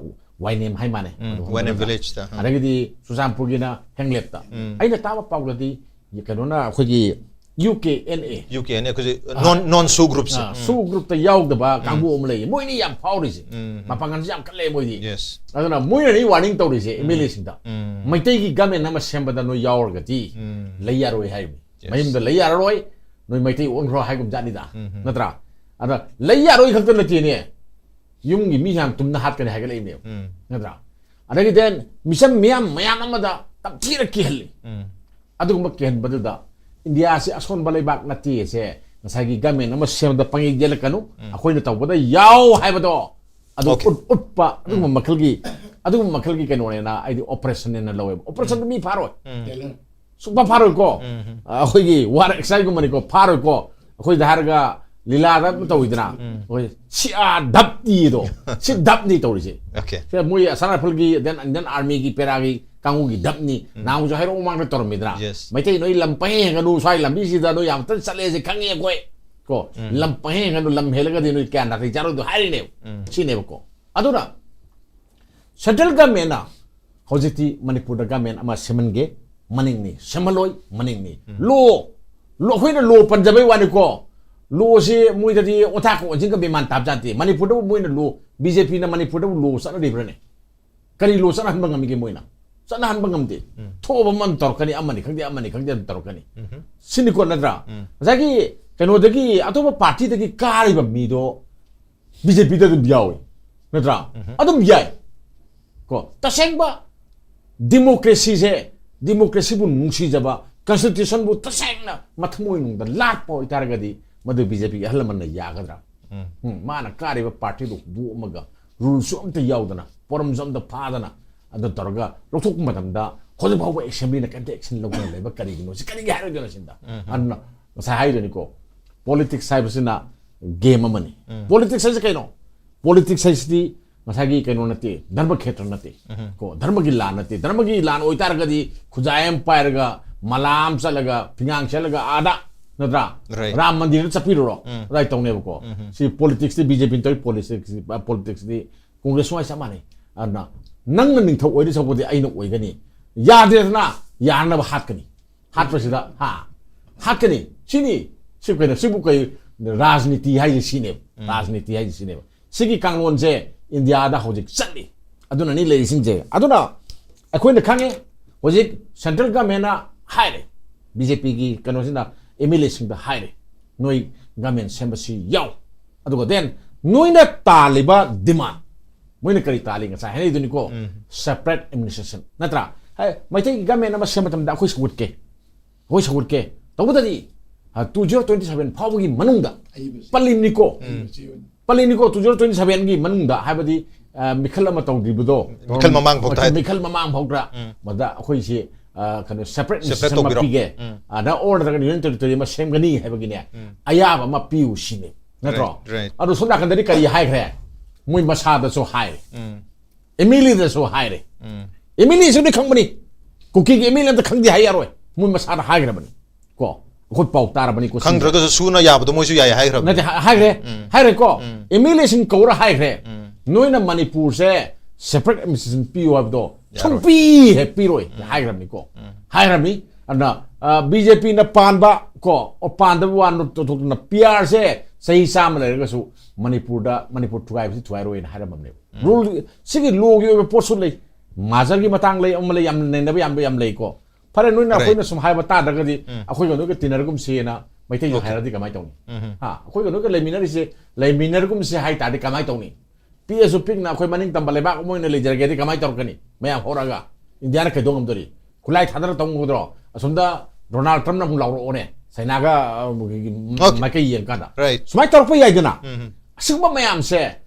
ꯋꯥꯏꯅꯦꯝ ꯍꯥꯏ ꯃꯥꯅꯦ, ꯎꯝ, ꯑꯗꯨ ꯋꯥꯏꯅꯦꯝ ꯍꯣꯡꯗꯣꯛꯑꯒ, villageꯇ, ꯑꯥ꯫ ꯑꯗꯒꯤꯗꯤ ꯆꯨꯔꯆꯥꯟꯄꯨꯔꯒꯤꯅ ꯍꯦꯡꯂꯦꯞꯇ꯫ ꯑꯩꯅ ꯇꯥꯕ ꯄꯥꯎꯗꯗꯤ ꯀꯩꯅꯣꯅ ꯑꯩꯈꯣꯏꯒꯤ U K N A, U K N A ꯑꯩꯈꯣꯏꯁꯦ non, non SoO groupꯁꯦ꯫ ꯑꯥ, SoO groupꯇ ꯌꯥꯎꯗꯕ ꯀꯥꯡꯕꯨ ꯑꯃ ꯂꯩꯌꯦ, ꯃꯣꯏꯅꯤ ꯌꯥꯝ ꯐꯥꯎꯔꯤꯁꯦ꯫ ꯃꯄꯥꯡꯒꯜꯁꯨ ꯌꯥꯝ ꯀꯜꯂꯦ ꯃꯣꯏꯗꯤ꯫ Yes. ꯑꯗꯨꯅ ꯃꯣꯏꯅꯅꯤ warning ꯇꯧꯔꯤꯁꯦ, M L Aꯁꯤꯡꯗ꯫ ꯎꯝ꯫ ꯃꯩꯇꯩꯒꯤ government ꯑꯃ ꯁꯦꯝꯕꯗ ꯅꯣꯏ ꯌꯥꯎꯔꯒꯗꯤ ꯎꯝ꯫ ꯂꯩ ꯌꯥꯔꯣꯏ ꯍꯥꯏꯔꯤꯕꯅꯤ꯫ Yes. ꯃꯌꯨꯝꯗ ꯂꯩ ꯌꯥꯔꯔꯣꯏ, ꯅꯣꯏ ꯃꯩꯇꯩ ꯑꯣꯟꯈ꯭ꯔꯣ ꯍꯥꯏꯒꯨꯝ ꯖꯥꯠꯅꯤꯗ꯫ ꯎꯝ꯫ ꯅꯠꯇ꯭ꯔꯥ? ꯑꯗ ꯂꯩ ꯌꯥꯔꯣꯏ ꯈꯛꯇ ꯅꯠꯇꯦꯅꯦ, ꯌꯨꯝꯒꯤ ꯃꯤ ꯌꯥꯝ ꯇꯨꯝꯅ ꯍꯥꯠꯀꯅꯤ ꯍꯥꯏꯒꯠꯂꯛꯏꯕꯅꯦꯕ꯫ ꯎꯝ꯫ ꯅꯠꯇ꯭ꯔꯥ? ꯑꯗꯒꯤ then ꯃꯤꯆꯝ ꯃꯤꯌꯥꯝ ꯃꯌꯥꯝ ꯑꯃꯗ ꯇꯝꯊꯤꯅ ꯀꯤꯍꯜꯂꯤ꯫ ꯎꯝ꯫ ꯑꯗꯨꯒꯨꯝꯕ ꯀꯤꯍꯟꯕꯗꯨꯗ ꯏꯟꯗꯤꯌꯥꯁꯤ ꯑꯁꯣꯟꯕ ꯂꯩꯕꯥꯛ ꯅꯠꯇꯦꯁꯦ ꯉꯁꯥꯏꯒꯤ ꯒꯃꯦꯟ ꯑꯃ ꯁꯦꯝꯕꯗ ꯄꯪꯌꯦꯠ ꯌꯦꯠꯂꯛꯀꯅꯨ, ꯑꯩꯈꯣꯏꯅ ꯇꯧꯕꯗ ꯌꯥꯎ ꯍꯥꯏꯕꯗꯣ ꯑꯗꯨ ꯎꯠ- ꯎꯠꯄ ꯑꯗꯨꯒꯨꯝꯕ ꯃꯈꯜꯒꯤ, ꯑꯗꯨꯒꯨꯝꯕ ꯃꯈꯜꯒꯤ ꯀꯩꯅꯣꯅꯦꯅ ꯑꯩꯗꯤ ꯑꯣꯄꯔꯦꯁꯟꯅꯦꯅ ꯂꯧꯋꯦꯕ꯫ ꯑꯣꯄꯔꯦꯁꯟꯗ ꯃꯤ ꯐꯥꯔꯣꯏ, ꯁꯨꯡꯐꯥ ꯐꯥꯔꯣꯏꯀꯣ꯫ ꯑꯩꯈꯣꯏꯒꯤ ꯋꯥꯔ ꯑꯦꯛꯁꯥꯏꯒꯨꯝꯕꯅꯤꯀꯣ, ꯐꯥꯔꯣꯏꯀꯣ꯫ ꯑꯩꯈꯣꯏꯗ ꯍꯥꯏꯔꯒ ꯂꯤꯂꯥꯗ ꯑꯃ ꯇꯧꯋꯤꯗꯅ, ꯑꯩꯈꯣꯏ ꯁꯤ ꯑꯥ ꯙꯞꯅꯤꯗꯣ, ꯁꯤ ꯙꯞꯅꯤ ꯇꯧꯔꯤꯁꯦ꯫ Okay. ꯁꯦ ꯃꯣꯏ ꯑꯁꯥꯝ ꯔꯥꯏꯐꯜꯒꯤ, then Indian Armyꯒꯤ, ꯄꯦꯔꯥꯒꯤ ꯀꯥꯡꯕꯨꯒꯤ ꯙꯞꯅꯤ꯫ ꯅꯍꯥꯟꯁꯨ ꯍꯩꯔꯣꯛ ꯃꯃꯥꯡꯗ ꯇꯧꯔꯝꯃꯤꯗꯅ, Yes. ꯃꯩꯇꯩ ꯅꯣꯏ ꯂꯝ ꯄꯪꯍꯦꯟꯒꯅꯨ, ꯁ꯭ꯋꯥꯏ ꯂꯝꯕꯤꯁꯤꯗ ꯅꯣꯏ ꯌꯥꯝ ꯇꯟ ꯆꯠꯂꯦꯁꯦ ꯈꯪꯉꯦ ꯑꯩꯈꯣꯏ꯫ ꯀꯣ, ꯂꯝ ꯄꯪꯍꯦꯟꯒꯅꯨ, ꯂꯝ ꯍꯦꯜꯂꯒꯗꯤ ꯅꯣꯏ ꯀꯌꯥ ꯅꯥꯇꯩ ꯆꯥꯔꯣꯏꯗꯣ ꯍꯥꯏꯔꯤꯅꯦꯕ꯫ ꯁꯤꯅꯦꯕꯀꯣ꯫ ꯑꯗꯨꯅ ꯁꯦꯟꯇ꯭ꯔꯦꯜ ꯒꯃꯦꯟꯅ ꯍꯧꯖꯤꯛꯇꯤ ꯃꯅꯤꯄꯨꯔꯗ ꯒꯃꯦꯟ ꯑꯃ ꯁꯦꯝꯍꯟꯒꯦ, ꯃꯅꯤꯡꯅꯤ, ꯁꯦꯝꯍꯜꯂꯣꯏ, ꯃꯅꯤꯡꯅꯤ꯫ ꯂꯣ, ꯂꯣ, ꯑꯩꯈꯣꯏꯅ ꯂꯣ ꯄꯟꯖꯕꯩ ꯋꯥꯅꯤꯀꯣ꯫ ꯂꯣꯁꯤ ꯃꯣꯏꯗꯗꯤ ꯑꯣꯟꯊꯥꯛ ꯑꯣꯟꯁꯤꯟꯒ ꯕꯦꯃꯥꯟ ꯇꯥꯕ ꯖꯥꯠꯇꯦ꯫ ꯃꯅꯤꯄꯨꯔꯗꯕꯨ ꯃꯣꯏꯅ ꯂꯣ, ꯕꯤꯖꯦꯄꯤꯅ ꯃꯅꯤꯄꯨꯔꯗꯕꯨ ꯂꯣ ꯆꯠꯅꯔꯤꯕ꯭ꯔꯅꯦ? ꯀꯔꯤ ꯂꯣ ꯆꯠꯅꯍꯟꯕ ꯉꯝꯃꯤꯒꯦ ꯃꯣꯏꯅ? ꯆꯠꯅꯍꯟꯕ ꯉꯝꯗꯦ꯫ ꯊꯣꯛꯑꯕ ꯑꯃ ꯇꯧꯔꯛꯀꯅꯤ, ꯑꯃꯅꯤ ꯈꯪꯗꯦ, ꯑꯃꯅꯤ ꯈꯪꯗꯦ, ꯑꯗꯨꯝ ꯇꯧꯔꯛꯀꯅꯤ꯫ ꯁꯤꯅꯤꯀꯣ ꯅꯠꯇ꯭ꯔꯥ? ꯉꯁꯥꯏꯒꯤ ꯀꯩꯅꯣꯗꯒꯤ, ꯑꯇꯣꯞꯄ ꯄꯥꯔꯇꯤꯗꯒꯤ ꯀꯥꯔꯤꯕ ꯃꯤꯗꯣ ꯕꯤꯖꯦꯄꯤꯗ ꯑꯗꯨꯝ ꯌꯥꯎꯏ, ꯅꯠꯇ꯭ꯔꯥ? ꯑꯗꯨꯝ ꯌꯥꯏ꯫ ꯀꯣ, ꯇꯁꯦꯡꯕ ꯗꯤꯃꯣꯀ꯭ꯔꯦꯁꯤꯁꯦ, ꯗꯤꯃꯣꯀ꯭ꯔꯦꯁꯤꯕꯨ ꯅꯨꯡꯁꯤꯖꯕ, ꯀꯟꯁꯇꯤꯇ꯭ꯌꯨꯁꯟꯕꯨ ꯇꯁꯦꯡꯅ ꯃꯊꯃꯣꯏꯅꯨꯡꯗ ꯂꯥꯠꯄ ꯑꯣꯏꯇꯥꯔꯒꯗꯤ, ꯃꯗꯨ ꯕꯤꯖꯦꯄꯤꯒꯤ ꯑꯍꯜ ꯂꯃꯟꯅ ꯌꯥꯒꯗ꯭ꯔꯥ? ꯎꯝ, ꯃꯥꯅ ꯀꯥꯔꯤꯕ ꯄꯥꯔꯇꯤꯗꯨ ꯍꯨꯟꯗꯣꯛꯑꯝꯃꯒ, ꯔꯨꯜꯁꯨ ꯑꯝꯇ ꯌꯥꯎꯗꯅ, ꯄꯣꯔꯝꯁꯨ ꯑꯝꯇ ꯐꯥꯗꯅ, ꯑꯗꯨ ꯇꯧꯔꯒ ꯂꯧꯊꯣꯛꯄ ꯃꯇꯝꯗ ꯍꯧꯖꯤꯛ ꯐꯥꯎꯕ ꯑꯦꯁꯦꯝꯕ꯭ꯂꯤꯅ ꯀꯩꯝꯇ ꯑꯦꯛꯁꯟ ꯂꯧꯗꯅ ꯂꯩꯕ ꯀꯔꯤꯒꯤꯅꯣ? ꯁꯤ ꯀꯔꯤꯒꯤ ꯍꯥꯏꯔꯣꯏꯗꯣꯏꯅꯣ ꯁꯤꯗ? ꯑꯗꯨꯅ ꯉꯁꯥꯏ ꯍꯥꯏꯗꯨꯅꯤꯀꯣ, ꯄꯣꯂꯤꯇꯤꯛꯁ ꯍꯥꯏꯕꯁꯤꯅ ꯒꯦꯝ ꯑꯃꯅꯤ꯫ ꯄꯣꯂꯤꯇꯤꯛꯁ ꯍꯥꯏꯁꯤ ꯀꯩꯅꯣ? ꯄꯣꯂꯤꯇꯤꯛꯁ ꯍꯥꯏꯁꯤꯗꯤ ꯉꯁꯥꯏꯒꯤ ꯀꯩꯅꯣ ꯅꯠꯇꯦ, ꯙꯔꯃ ꯈꯦꯇ꯭ꯔ ꯅꯠꯇꯦ꯫ ꯀꯣ, ꯙꯔꯃꯒꯤ ꯂꯥꯟ ꯅꯠꯇꯦ꯫ ꯙꯔꯃꯒꯤ ꯂꯥꯟ ꯑꯣꯏꯇꯥꯔꯒꯗꯤ ꯈꯨꯖꯥꯏ ꯑꯃ ꯄꯥꯏꯔꯒ, ꯃꯂꯥ ꯑꯃ ꯆꯠꯂꯒ, ꯐꯤꯉꯥꯡ ꯁꯦꯠꯂꯒ ꯑꯥꯗ, ꯅꯠꯇ꯭ꯔꯥ? Right. ꯔꯥꯝ ꯃꯟꯗꯤꯔꯗ ꯆꯠꯄꯤꯔꯨꯔꯣ꯫ ꯑꯗꯥꯏ ꯇꯧꯅꯦꯕꯀꯣ꯫ ꯁꯤ ꯄꯣꯂꯤꯇꯤꯛꯁꯇꯤ ꯕꯤꯖꯦꯄꯤꯅ ꯇꯧꯔꯤ ꯄꯣꯂꯤꯇꯤꯛꯁ, ꯄꯣꯂꯤꯇꯤꯛꯁꯇꯤ ꯀꯣꯡꯒ꯭ꯔꯦꯁ ꯁꯨꯃꯥꯏ ꯆꯞ ꯃꯥꯟꯅꯩ꯫ ꯑꯗꯨꯅ ꯅꯪꯅ ꯅꯤꯡꯊꯧ ꯑꯣꯏꯗꯣꯏ ꯁꯔꯨꯛꯄꯨꯗꯤ ꯑꯩꯅ ꯑꯣꯏꯒꯅꯤ꯫ ꯌꯥꯗ꯭ꯔꯦꯗꯅ, ꯌꯥꯅꯕ ꯍꯥꯠꯀꯅꯤ꯫ ꯍꯥꯠꯄꯁꯤꯗ, ꯍꯥ? ꯍꯥꯠꯀꯅꯤ꯫ ꯁꯤꯅꯤ꯫ ꯁꯤ ꯀꯩꯅꯣ, ꯁꯤꯕꯨ ꯀꯩ ꯔꯥꯖꯅꯤꯇꯤ ꯍꯥꯏꯁꯦ ꯁꯤꯅꯦꯕ꯫ ꯔꯥꯖꯅꯤꯇꯤ ꯍꯥꯏꯁꯦ ꯁꯤꯅꯦꯕ꯫ ꯁꯤꯒꯤ ꯀꯥꯡꯂꯣꯟꯁꯦ ꯏꯟꯗꯤꯌꯥꯗ ꯍꯧꯖꯤꯛ ꯆꯠꯂꯤ꯫ ꯑꯗꯨꯅꯅꯤ ꯂꯩꯔꯤꯁꯤꯡꯁꯦ꯫ ꯑꯗꯨꯅ ꯑꯩꯈꯣꯏꯅ ꯈꯪꯉꯦ, ꯍꯧꯖꯤꯛ ꯁꯦꯟꯇ꯭ꯔꯦꯜ ꯒꯃꯦꯟꯅ ꯍꯥꯏꯔꯦ, ꯕꯤꯖꯦꯄꯤꯒꯤ ꯀꯩꯅꯣꯁꯤꯅ ꯑꯦꯝ ꯑꯦꯜ ꯑꯦꯁꯤꯡꯗ ꯍꯥꯏꯔꯦ, ꯅꯣꯏ ꯒꯃꯦꯟ ꯁꯦꯝꯕꯁꯤ ꯌꯥꯎ꯫ ꯑꯗꯨꯒ then ꯅꯣꯏꯅ ꯇꯥꯜꯂꯤꯕ ꯗꯤꯃꯥꯟ, ꯃꯣꯏꯅ ꯀꯔꯤ ꯇꯥꯜꯂꯤ? ꯉꯁꯥꯏ ꯍꯥꯏꯅꯩꯗꯨꯅꯤꯀꯣ, separate administration, ꯅꯠꯇ꯭ꯔꯥ? ꯍꯥꯏ, ꯃꯩꯇꯩꯒꯤ ꯒꯃꯦꯟ ꯑꯃ ꯁꯦꯝꯕ ꯃꯇꯝꯗ ꯑꯩꯈꯣꯏ ꯁꯧꯒꯠꯀꯦ, ꯑꯩꯈꯣꯏ ꯁꯧꯒꯠꯀꯦ꯫ ꯇꯧꯕꯇꯗꯤ ꯇꯨ ꯖꯤꯔꯣ ꯇ꯭ꯋꯦꯟꯇꯤ ꯁꯦꯚꯦꯟ ꯐꯥꯎꯕꯒꯤ ꯃꯅꯨꯡꯗ ꯄꯜꯂꯤꯕꯅꯤꯀꯣ꯫ ꯄꯜꯂꯤꯅꯤꯀꯣ, ꯇꯨ ꯖꯤꯔꯣ ꯇ꯭ꯋꯦꯟꯇꯤ ꯁꯦꯚꯦꯟꯒꯤ ꯃꯅꯨꯡꯗ, ꯍꯥꯏꯕꯗꯤ, ꯑ, ꯃꯤꯈꯜ ꯑꯃ ꯇꯧꯗ꯭ꯔꯤꯕꯗꯣ, ꯃꯤꯈꯜ ꯃꯃꯥꯡ ꯐꯥꯎꯗ ꯍꯥꯏ꯫ ꯃꯤꯈꯜ ꯃꯃꯥꯡ ꯐꯥꯎꯗ, ꯃꯗ ꯑꯩꯈꯣꯏꯁꯤ, ꯑ, ꯀꯩꯅꯣ, separate Separate institution ꯑꯃ ꯇꯧꯕꯤꯔꯣ꯫ ꯄꯤꯒꯦ, ꯑ, ꯅ order ꯅꯠꯇ꯭ꯔꯒ union territory ꯑꯃ ꯁꯦꯝꯒꯅꯤ ꯍꯥꯏꯕꯒꯤꯅꯦ, ꯑꯌꯥꯕ ꯑꯃ ꯄꯤꯌꯨ ꯁꯤꯅꯤ, ꯅꯠꯇ꯭ꯔꯣ? Right, right. ꯑꯗꯣ ꯁꯣꯝ ꯅꯥꯀꯟꯗꯗꯤ ꯀꯔꯤ ꯍꯥꯏꯈ꯭ꯔꯦ? ꯃꯣꯏ ꯃꯁꯥꯗꯁꯨ ꯍꯥꯏꯔꯦ, MLA ꯗꯁꯨ ꯍꯥꯏꯔꯦ꯫ MLA ꯁꯨꯗꯤ ꯈꯪꯕꯅꯤ, ꯀꯨꯀꯤꯒꯤ MLA ꯑꯝꯇ ꯈꯪꯗꯦ ꯍꯥꯏ ꯌꯥꯔꯣꯏ, ꯃꯣꯏ ꯃꯁꯥꯗ ꯍꯥꯏꯈ꯭ꯔꯕꯅꯤ꯫ ꯀꯣ, ꯑꯩꯈꯣꯏ ꯄꯥꯎ ꯇꯥꯔꯕꯅꯤ ꯀꯣ, ꯁꯤꯁꯦ꯫ ꯈꯪꯗ꯭ꯔꯒꯁꯨ ꯁꯨꯅ ꯌꯥꯕꯗꯣ ꯃꯣꯏꯁꯨ ꯌꯥꯏ ꯍꯥꯏꯈ꯭ꯔꯕꯅꯤ꯫ ꯅꯠꯇꯦ, ꯍꯥ-, ꯍꯥꯏꯈ꯭ꯔꯦ, ꯍꯥꯏꯈ꯭ꯔꯦꯀꯣ꯫ MLA ꯁꯤꯡ ꯀꯧꯔ ꯍꯥꯏꯈ꯭ꯔꯦ, ꯅꯣꯏꯅ ꯃꯅꯤꯄꯨꯔꯁꯦ separate administration ꯄꯤꯌꯨ ꯍꯥꯏꯕꯗꯣ ꯌꯥꯔꯣꯏ꯫ ꯁꯨꯡꯄꯤ ꯍꯦꯛ ꯄꯤꯔꯣꯏ ꯍꯥꯏꯈ꯭ꯔꯕꯅꯤꯀꯣ꯫ ꯍꯥꯏꯈ꯭ꯔꯕꯅꯤ꯫ ꯑꯗꯨꯅ, ꯑ, BJP ꯅ ꯄꯥꯟꯕ ꯀꯣ, ꯑꯣ, ꯄꯥꯟꯗꯕ ꯋꯥ ꯅꯠꯇꯅ P R ꯁꯦ ꯆꯍꯤ ꯆꯥꯝꯃ ꯂꯩꯔꯒꯁꯨ ꯃꯅꯤꯄꯨꯔꯗ, ꯃꯅꯤꯄꯨꯔ ꯊꯨꯒꯥꯏꯕꯁꯤ ꯊꯨꯒꯥꯏꯔꯣꯏꯅ ꯍꯥꯏꯔꯝꯃꯕꯅꯦꯕ꯫ Rule ꯁꯤꯒꯤ law ꯒꯤ ꯑꯣꯏꯕ ꯄꯣꯠꯁꯨ ꯂꯩ, merger ꯒꯤ ꯃꯇꯥꯡ ꯂꯩ, ꯑꯃ ꯂꯩ, ꯌꯥꯝ ꯅꯩꯅꯕ ꯌꯥꯝ, ꯌꯥꯝ ꯂꯩꯀꯣ꯫ ꯐꯔꯦ, ꯅꯣꯏꯅ Right. ꯑꯩꯈꯣꯏꯅ ꯁꯨꯝ ꯍꯥꯏꯕ ꯇꯥꯗ꯭ꯔꯒꯗꯤ ꯑꯩꯈꯣꯏꯒ ꯅꯣꯏꯒ ꯇꯤꯟꯅꯔꯒꯨꯝꯁꯦꯅ ꯃꯩꯇꯩꯁꯨ ꯍꯥꯏꯔꯗꯤ ꯀꯃꯥꯏꯅ ꯇꯧꯅꯤ? ꯍꯥ, ꯑꯩꯈꯣꯏꯒ ꯅꯣꯏꯒ ꯂꯩꯃꯤꯟꯅꯔꯤꯁꯦ, ꯂꯩꯃꯤꯟꯅꯔꯒꯨꯝꯁꯦ ꯍꯥꯏ ꯇꯥꯔꯗꯤ ꯀꯃꯥꯏꯅ ꯇꯧꯅꯤ? ꯄꯤꯛꯑꯁꯨ ꯄꯤꯛꯅ ꯑꯩꯈꯣꯏ ꯃꯅꯤꯡ ꯇꯝꯕ ꯂꯩꯕꯥꯛ ꯑꯃ ꯑꯣꯏꯅ ꯂꯩꯖꯔꯒꯦꯗꯤ ꯀꯃꯥꯏꯅ ꯇꯧꯔꯛꯀꯅꯤ? ꯃꯌꯥꯝ ꯍꯧꯔꯛꯑꯒ ꯏꯟꯗꯤꯌꯥꯅ ꯀꯩꯗꯧ ꯉꯝꯗꯣꯔꯤ? ꯈꯨꯠꯂꯥꯏ ꯊꯥꯗꯔ ꯇꯧ ꯉꯝꯒꯗ꯭ꯔꯣ? ꯑꯁꯣꯝꯗ ꯗꯣꯅꯥꯜꯗ ꯇ꯭ꯔꯝꯞꯅ ꯑꯃꯨꯛ ꯂꯥꯎꯔꯛꯑꯣꯅꯦ, ꯆꯩꯅꯥꯒ, ꯑ, Okay. ꯃꯥꯏꯀꯩ ꯌꯦꯡꯀꯥꯟꯗ꯫ Right. ꯁꯨꯃꯥꯏꯅ ꯇꯧꯔꯛꯄ ꯌꯥꯏꯗꯅ꯫ ꯑꯁꯤꯒꯨꯝꯕ ꯃꯌꯥꯝꯁꯦ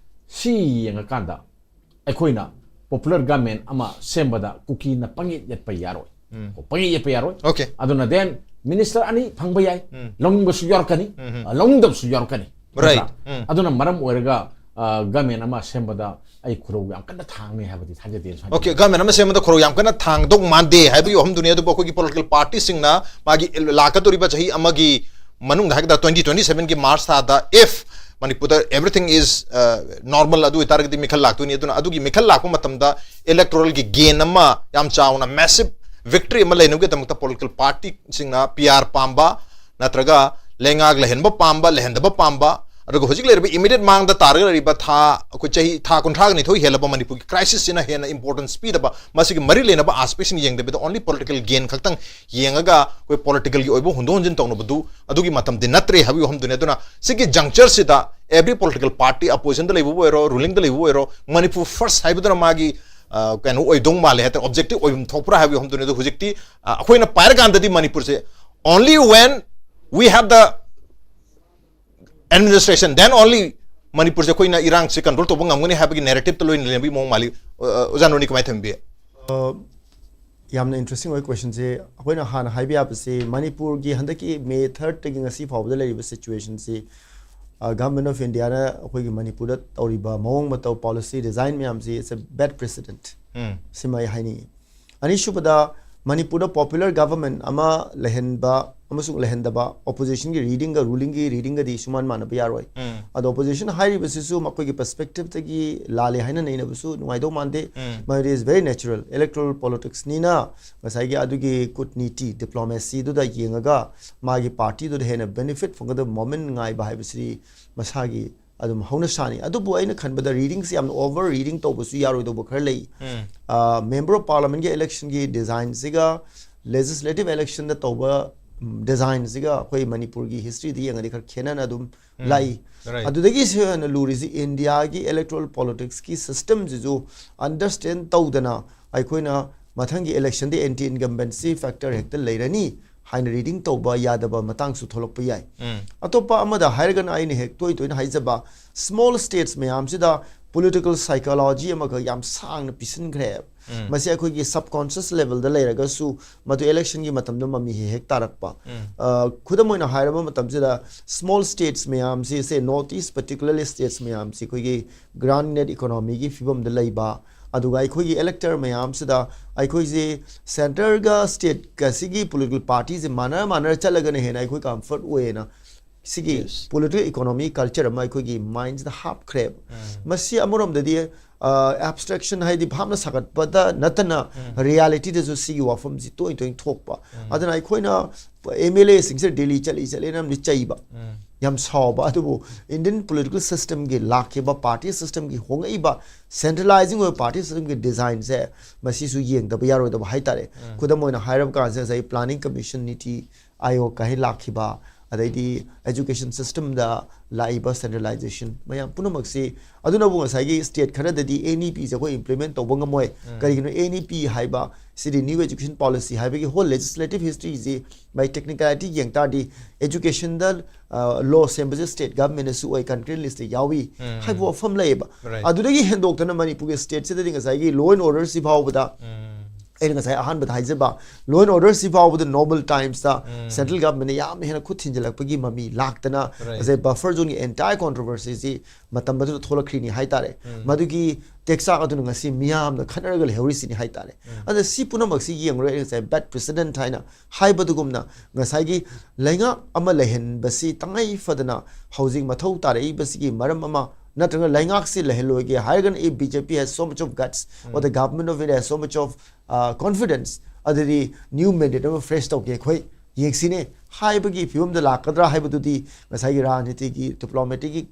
ꯁꯤ ꯌꯦꯡꯉꯀꯥꯟꯗ ꯑꯩꯈꯣꯏꯅ popular government ꯑꯃ ꯁꯦꯝꯕꯗ ꯀꯨꯀꯤꯅ ꯄꯪꯌꯦꯠ ꯌꯦꯠꯄ ꯌꯥꯔꯣꯏ꯫ ꯄꯪꯌꯦꯠ ꯌꯦꯠꯄ ꯌꯥꯔꯣꯏ꯫ Okay. ꯑꯗꯨꯅ then minister ꯑꯅꯤ ꯐꯪꯕ ꯌꯥꯏ, ꯂꯧꯅꯤꯡꯕꯁꯨ ꯌꯥꯎꯔꯛꯀꯅꯤ, ꯑ, ꯂꯧꯅꯤꯡꯗꯕꯁꯨ ꯌꯥꯎꯔꯛꯀꯅꯤ꯫ Right. ꯅꯠꯇ꯭ꯔꯥ? ꯑꯗꯨꯅ ꯃꯔꯝ ꯑꯣꯏꯔꯒ, ꯑ, government ꯑꯃ ꯁꯦꯝꯕꯗ ꯑꯩ ꯈꯨꯔꯧ ꯌꯥꯝ ꯀꯟꯅ ꯊꯥꯡꯅꯤ ꯍꯥꯏꯕꯗꯤ ꯊꯥꯖꯗꯦ, ꯁꯨꯃꯥꯏꯅ꯫ Okay, government ꯑꯃ ꯁꯦꯝꯕꯗ ꯈꯨꯔꯧ ꯌꯥꯝ ꯀꯟꯅ ꯊꯥꯡꯗꯧ ꯃꯥꯟꯗꯦ ꯍꯥꯏꯕꯒꯤ ꯋꯥꯐꯝꯗꯨꯅꯤ꯫ ꯑꯗꯨꯕꯨ ꯑꯩꯈꯣꯏꯒꯤ political party ꯁꯤꯡꯅ ꯃꯥꯒꯤ ꯂꯥꯛꯀꯗꯧꯔꯤꯕ ꯆꯍꯤ ꯑꯃꯒꯤ ꯃꯅꯨꯡꯗ ꯍꯥꯏꯒꯗ꯭ꯔꯥ, twenty twenty seven ꯒꯤ March ꯊꯥꯗ, if ꯃꯅꯤꯄꯨꯔꯗ everything is, uh, normal, ꯑꯗꯨ ꯑꯣꯏꯇꯥꯔꯒꯗꯤ ꯃꯤꯈꯜ ꯂꯥꯛꯇꯣꯏꯅꯤ꯫ ꯑꯗꯨꯅ ꯑꯗꯨꯒꯤ ꯃꯤꯈꯜ ꯂꯥꯛꯄ ꯃꯇꯝꯗ electoral ꯒꯤ gain ꯑꯃ, ꯌꯥꯝ ꯆꯥꯎꯅ massive victory ꯑꯃ ꯂꯩꯅꯕꯒꯤꯗꯃꯛꯇ political party ꯁꯤꯡꯅ P R ꯄꯥꯝꯕ ꯅꯠꯇ꯭ꯔꯒ ꯂꯩꯉꯥꯛ ꯂꯩꯍꯟꯕ ꯄꯥꯝꯕ, ꯂꯩꯍꯟꯗꯕ ꯄꯥꯝꯕ, ꯑꯗꯨꯒ ꯍꯧꯖꯤꯛ ꯂꯩꯔꯤꯕ immediate ꯃꯥꯡꯗ ꯇꯥꯔꯒ ꯂꯩꯔꯤꯕ ꯊꯥ, ꯑꯩꯈꯣꯏ ꯆꯍꯤ, ꯊꯥ ꯀꯨꯟꯊ꯭ꯔꯥꯒ ꯅꯤꯊꯣꯏ ꯍꯦꯜꯂꯕ ꯃꯅꯤꯄꯨꯔꯒꯤ crisis ꯁꯤꯅ ꯍꯦꯟꯅ importance ꯄꯤꯗꯕ, ꯃꯁꯤꯒꯤ ꯃꯔꯤ ꯂꯩꯅꯕ aspect ꯁꯤꯡ ꯌꯦꯡꯗꯕꯤꯗ only political gain ꯈꯛꯇꯪ ꯌꯦꯡꯉꯒ ꯑꯩꯈꯣꯏ political ꯒꯤ ꯑꯣꯏꯕ ꯍꯣꯟꯗꯣꯛ ꯍꯣꯟꯖꯤꯟ ꯇꯧꯅꯕꯗꯨ ꯑꯗꯨꯒꯤ ꯃꯇꯝꯗꯤ ꯅꯠꯇ꯭ꯔꯦ ꯍꯥꯏꯕꯒꯤ ꯋꯥꯐꯝꯗꯨꯅꯤ꯫ ꯑꯗꯨꯅ ꯁꯤꯒꯤ juncture ꯁꯤꯗ every political party, opposition ꯗ ꯂꯩꯕꯕꯨ ꯑꯣꯏꯔꯣ, ruling ꯗ ꯂꯩꯕꯕꯨ ꯑꯣꯏꯔꯣ, ꯃꯅꯤꯄꯨꯔ first ꯍꯥꯏꯕꯗꯨꯅ ꯃꯥꯒꯤ, ꯑ, ꯀꯩꯅꯣ ꯑꯣꯏꯗꯧ ꯃꯥꯜꯂꯦ ꯍꯥꯏꯇꯥꯔꯦ, objective ꯑꯣꯏꯐꯝ ꯊꯣꯛꯄ꯭ꯔꯥ ꯍꯥꯏꯕꯒꯤ ꯋꯥꯐꯝꯗꯨꯅꯤ꯫ ꯑꯗꯨ ꯍꯧꯖꯤꯛꯇꯤ, ꯑ, ꯑꯩꯈꯣꯏꯅ ꯄꯥꯏꯔꯀꯥꯟꯗꯗꯤ ꯃꯅꯤꯄꯨꯔꯁꯦ only when We have the administration, then only ꯃꯅꯤꯄꯨꯔꯁꯦ ꯑꯩꯈꯣꯏꯅ ꯏꯔꯥꯡꯁꯦ control ꯇꯧꯕ ꯉꯝꯒꯅꯤ ꯍꯥꯏꯕꯒꯤ narrative ꯇ ꯂꯣꯏꯅ ꯂꯩꯔꯝꯕꯒꯤ ꯃꯑꯣꯡ ꯃꯥꯜꯂꯤ꯫ ꯑ, ꯑ, ꯑꯣꯖꯥ ꯅꯣꯅꯤ, ꯀꯃꯥꯏꯅ ꯊꯝꯕꯤ? ꯑ, ꯌꯥꯝꯅ interesting ꯑꯣꯏ question ꯁꯦ꯫ ꯑꯩꯈꯣꯏꯅ ꯍꯥꯟꯅ ꯍꯥꯏꯕ ꯌꯥꯕꯁꯦ, ꯃꯅꯤꯄꯨꯔꯒꯤ ꯍꯟꯗꯛꯀꯤ May third ꯇꯒꯤ ꯉꯁꯤ ꯐꯥꯎꯕꯗ ꯂꯩꯔꯤꯕ situation ꯁꯤ, ꯑ, Government of India ꯅ ꯑꯩꯈꯣꯏꯒꯤ ꯃꯅꯤꯄꯨꯔꯗ ꯇꯧꯔꯤꯕ ꯃꯑꯣꯡ ꯃꯇꯧ, policy design ꯃꯌꯥꯝꯁꯤ, it's a bad precedent꯫ ꯎꯝ꯫ ꯁꯤꯃ ꯑꯩ ꯍꯥꯏꯅꯤꯡꯉꯤ꯫ ꯑꯅꯤꯁꯨꯕꯗ, ꯃꯅꯤꯄꯨꯔꯗ popular government ꯑꯃ ꯂꯩꯍꯟꯕ ꯑꯃꯁꯨꯡ ꯂꯩꯍꯟꯗꯕ, opposition ꯒꯤ reading ꯒ ruling ꯒꯤ reading ꯒꯗꯤ ꯁꯨꯃꯥꯟ ꯃꯥꯟꯅꯕ ꯌꯥꯔꯣꯏ꯫ ꯎꯝ꯫ ꯑꯗꯣ opposition ꯍꯥꯏꯔꯤꯕꯁꯤꯁꯨ ꯃꯈꯣꯏꯒꯤ perspective ꯇꯒꯤ ꯂꯥꯜꯂꯦ ꯍꯥꯏꯅ ꯅꯩꯅꯕꯁꯨ ꯅꯨꯡꯉꯥꯏꯗꯧ ꯃꯥꯟꯗꯦ꯫ ꯎꯝ꯫ ꯃꯗꯨꯗꯤ is very natural, electoral politics ꯅꯤꯅ ꯉꯁꯥꯏꯒꯤ ꯑꯗꯨꯒꯤ ꯀꯨꯠꯅꯤꯇꯤ, diplomacy ꯗꯨꯗ ꯌꯦꯡꯉꯒ ꯃꯥꯒꯤ party ꯗꯨꯗ ꯍꯦꯟꯅ benefit ꯐꯪꯒꯗꯕ moment ꯉꯥꯏꯕ ꯍꯥꯏꯕꯁꯤꯗꯤ ꯃꯁꯥꯒꯤ ꯑꯗꯨꯝ ꯍꯧꯅꯁꯥꯅꯤ꯫ ꯑꯗꯨꯕꯨ ꯑꯩꯅ ꯈꯟꯕꯗ reading ꯁꯤ ꯌꯥꯝꯅ over reading ꯇꯧꯕꯁꯨ ꯌꯥꯔꯣꯏꯗꯧꯕ ꯈꯔ ꯂꯩ꯫ ꯎꯝ꯫ ꯑ, member of parliament ꯒꯤ election ꯒꯤ design ꯁꯤꯒ legislative election ꯗ ꯇꯧꯕ, ꯎꯝ, design ꯁꯤꯒ ꯑꯩꯈꯣꯏ ꯃꯅꯤꯄꯨꯔꯒꯤ history ꯗ ꯌꯦꯡꯉꯗꯤ ꯈꯔ ꯈꯦꯠꯅꯅ ꯑꯗꯨꯝ ꯎꯝ꯫ ꯂꯥꯛꯏ꯫ Right. ꯑꯗꯨꯗꯒꯤ ꯍꯦꯟꯅ ꯂꯨꯔꯤꯁꯤ India ꯒꯤ electoral politics ꯀꯤ system ꯁꯤꯁꯨ understand ꯇꯧꯗꯅ ꯑꯩꯈꯣꯏꯅ ꯃꯊꯪꯒꯤ election ꯗ anti incumbency factor ꯍꯦꯛꯇ ꯂꯩꯔꯅꯤ ꯍꯥꯏꯅ reading ꯇꯧꯕ ꯌꯥꯗꯕ ꯃꯇꯥꯡꯁꯨ ꯊꯣꯛꯂꯛꯄ ꯌꯥꯏ꯫ ꯎꯝ꯫ ꯑꯇꯣꯞꯄ ꯑꯃꯗ ꯍꯥꯏꯔꯒꯅ ꯑꯩꯅ ꯍꯦꯛ ꯇꯣꯏ ꯇꯣꯏꯅ ꯍꯥꯏꯖꯕ small states ꯃꯌꯥꯝꯁꯤꯗ political psychology ꯑꯃꯈꯛ ꯌꯥꯝ ꯁꯥꯡꯅ ꯄꯤꯁꯤꯟꯈ꯭ꯔꯦ꯫ ꯎꯝ꯫ ꯃꯁꯤ ꯑꯩꯈꯣꯏꯒꯤ subconscious level ꯗ ꯂꯩꯔꯒꯁꯨ ꯃꯗꯨ election ꯒꯤ ꯃꯇꯝꯗ ꯃꯃꯤ ꯍꯦꯛ ꯍꯦꯛ ꯇꯥꯔꯛꯄ꯫ ꯎꯝ꯫ ꯑ, ꯈꯨꯗꯝ ꯑꯣꯏꯅ ꯍꯥꯏꯔꯕ ꯃꯇꯝꯁꯤꯗ small states ꯃꯌꯥꯝꯁꯤ, say North East particularly states ꯃꯌꯥꯝꯁꯤ ꯑꯩꯈꯣꯏꯒꯤ ground net economy ꯒꯤ ꯐꯤꯕꯝꯗ ꯂꯩꯕ, ꯑꯗꯨꯒ ꯑꯩꯈꯣꯏꯒꯤ elector ꯃꯌꯥꯝꯁꯤꯗ ꯑꯩꯈꯣꯏꯁꯤ centre ꯒ state ꯀ ꯁꯤꯒꯤ political party ꯁꯦ ꯃꯥꯟꯅꯔ ꯃꯥꯟꯅꯔ ꯆꯠꯂꯒꯅ ꯍꯦꯟꯅ ꯑꯩꯈꯣꯏ comfort ꯑꯣꯏꯌꯦꯅ ꯁꯤꯒꯤ Yes. political economy culture ꯑꯃ ꯑꯩꯈꯣꯏꯒꯤ mind ꯁꯤꯗ ꯍꯥꯞꯈ꯭ꯔꯦꯕ꯫ ꯎꯝ꯫ ꯃꯁꯤ ꯑꯃꯔꯣꯝꯗꯗꯤ, ꯑ, abstraction ꯍꯥꯏꯗꯤ ꯚꯥꯞꯅ ꯁꯥꯒꯠꯄꯗ ꯅꯠꯇꯅ ꯎꯝ꯫ reality ꯗꯁꯨ ꯁꯤꯒꯤ ꯋꯥꯐꯝꯁꯤ ꯇꯣꯏ ꯇꯣꯏꯅ ꯊꯣꯛꯄ꯫ ꯎꯝ꯫ ꯑꯗꯨꯅ ꯑꯩꯈꯣꯏꯅ M L A ꯁꯤꯡꯁꯦ ꯗꯤꯜꯂꯤ ꯆꯠꯂꯤ ꯆꯠꯂꯤꯅ ꯑꯃꯗꯤ ꯆꯩꯕ꯫ ꯎꯝ꯫ ꯌꯥꯝ ꯁꯥꯎꯕ꯫ ꯑꯗꯨꯕꯨ Indian political system ꯒꯤ ꯂꯥꯛꯈꯤꯕ party system ꯒꯤ ꯍꯣꯡꯉꯛꯏꯕ centralizing ꯑꯣꯏꯕ party system ꯒꯤ design ꯁꯦ ꯃꯁꯤꯁꯨ ꯌꯦꯡꯗꯕ ꯌꯥꯔꯣꯏꯗꯕ ꯍꯥꯏꯇꯥꯔꯦ꯫ ꯎꯝ꯫ ꯈꯨꯗꯝ ꯑꯣꯏꯅ ꯍꯥꯏꯔꯕ ꯀꯥꯟꯁꯤꯗ ꯉꯁꯥꯏ planning commission, ꯅꯤꯇꯤ ꯑꯥꯌꯣꯒ ꯀꯥꯏꯅ ꯂꯥꯛꯈꯤꯕ, ꯑꯗꯩꯗꯤ education system ꯗ ꯂꯥꯛꯏꯕ centralization ꯃꯌꯥꯝ ꯄꯨꯝꯅꯃꯛꯁꯤ, ꯑꯗꯨꯅꯕꯨ ꯉꯁꯥꯏꯒꯤ state ꯈꯔꯗꯗꯤ N E P ꯁꯦ ꯑꯩꯈꯣꯏ implement ꯇꯧꯕ ꯉꯝꯃꯣꯏ꯫ ꯀꯔꯤꯒꯤꯅꯣ? N E P ꯍꯥꯏꯕ ꯁꯤꯗꯤ new education policy ꯍꯥꯏꯕꯒꯤ whole legislative history ꯁꯤ by technicality ꯌꯦꯡ ꯇꯥꯔꯗꯤ education ꯗ law ꯁꯦꯝꯕꯁꯦ state government ꯅꯁꯨ ꯑꯣꯏ, concurrent list ꯇ ꯌꯥꯎꯏ ꯍꯥꯏꯕ ꯋꯥꯐꯝ ꯂꯩꯌꯦꯕ꯫ Right. ꯑꯗꯨꯗꯒꯤ ꯍꯦꯟꯗꯣꯛꯇꯅ ꯃꯅꯤꯄꯨꯔꯒꯤ state ꯁꯤꯗꯗꯤ ꯉꯁꯥꯏꯒꯤ law and order ꯁꯤ ꯐꯥꯎꯕꯗ ꯑꯩꯅ ꯉꯁꯥꯏ ꯑꯍꯥꯟꯕꯗ ꯍꯥꯏꯖꯕ law and order ꯁꯤ ꯐꯥꯎꯕꯗ normal times ꯇ central government ꯅ ꯌꯥꯝꯅ ꯍꯦꯟꯅ ꯈꯨꯠ ꯊꯤꯟꯖꯤꯜꯂꯛꯄꯒꯤ ꯃꯃꯤ ꯂꯥꯛꯇꯅ Right. ꯉꯁꯥꯏ buffer zone ꯒꯤ entire controversy ꯁꯤ ꯃꯇꯝ ꯑꯗꯨꯗ ꯊꯣꯛꯂꯛꯈ꯭ꯔꯤꯅꯤ ꯍꯥꯏꯇꯥꯔꯦ꯫ ꯃꯗꯨꯒꯤ ꯇꯦꯛꯆꯥꯛ ꯑꯗꯨꯅ ꯉꯁꯤ ꯃꯤꯌꯥꯝꯅ ꯈꯠꯅꯔꯒ ꯂꯩꯍꯧꯔꯤꯁꯤꯅꯤ ꯍꯥꯏꯇꯥꯔꯦ꯫ ꯑꯗ ꯁꯤ ꯄꯨꯝꯅꯃꯛꯁꯤ ꯌꯦꯡꯂꯨꯔꯒ ꯑꯩꯅ ꯉꯁꯥꯏ bad precedent ꯍꯥꯏꯅ ꯍꯥꯏꯕꯗꯨꯒꯨꯝꯅ ꯉꯁꯥꯏꯒꯤ ꯂꯩꯉꯥꯛ ꯑꯃ ꯂꯩꯍꯟꯕꯁꯤ ꯇꯉꯥꯏ ꯐꯗꯅ ꯍꯧꯖꯤꯛ ꯃꯊꯧ ꯇꯥꯔꯛꯏꯕꯁꯤꯒꯤ ꯃꯔꯝ ꯑꯃ, ꯅꯠꯇ꯭ꯔꯒ ꯂꯩꯉꯥꯛꯁꯤ ꯂꯩꯍꯜꯂꯣꯏꯒꯦ ꯍꯥꯏꯔꯒꯅ, if B J P has so much of guts or the government of India has so much of confidence, ꯑꯗꯨꯗꯤ new mandate ꯑꯃ fresh ꯇꯧꯒꯦ ꯑꯩꯈꯣꯏ ꯌꯦꯡꯁꯤꯅꯦ ꯍꯥꯏꯕꯒꯤ ꯐꯤꯕꯝꯗ ꯂꯥꯛꯀꯗ꯭ꯔꯥ ꯍꯥꯏꯕꯗꯨꯗꯤ ꯉꯁꯥꯏꯒꯤ ꯔꯥꯖꯅꯤꯇꯤꯒꯤ, diplomatic ꯀꯤ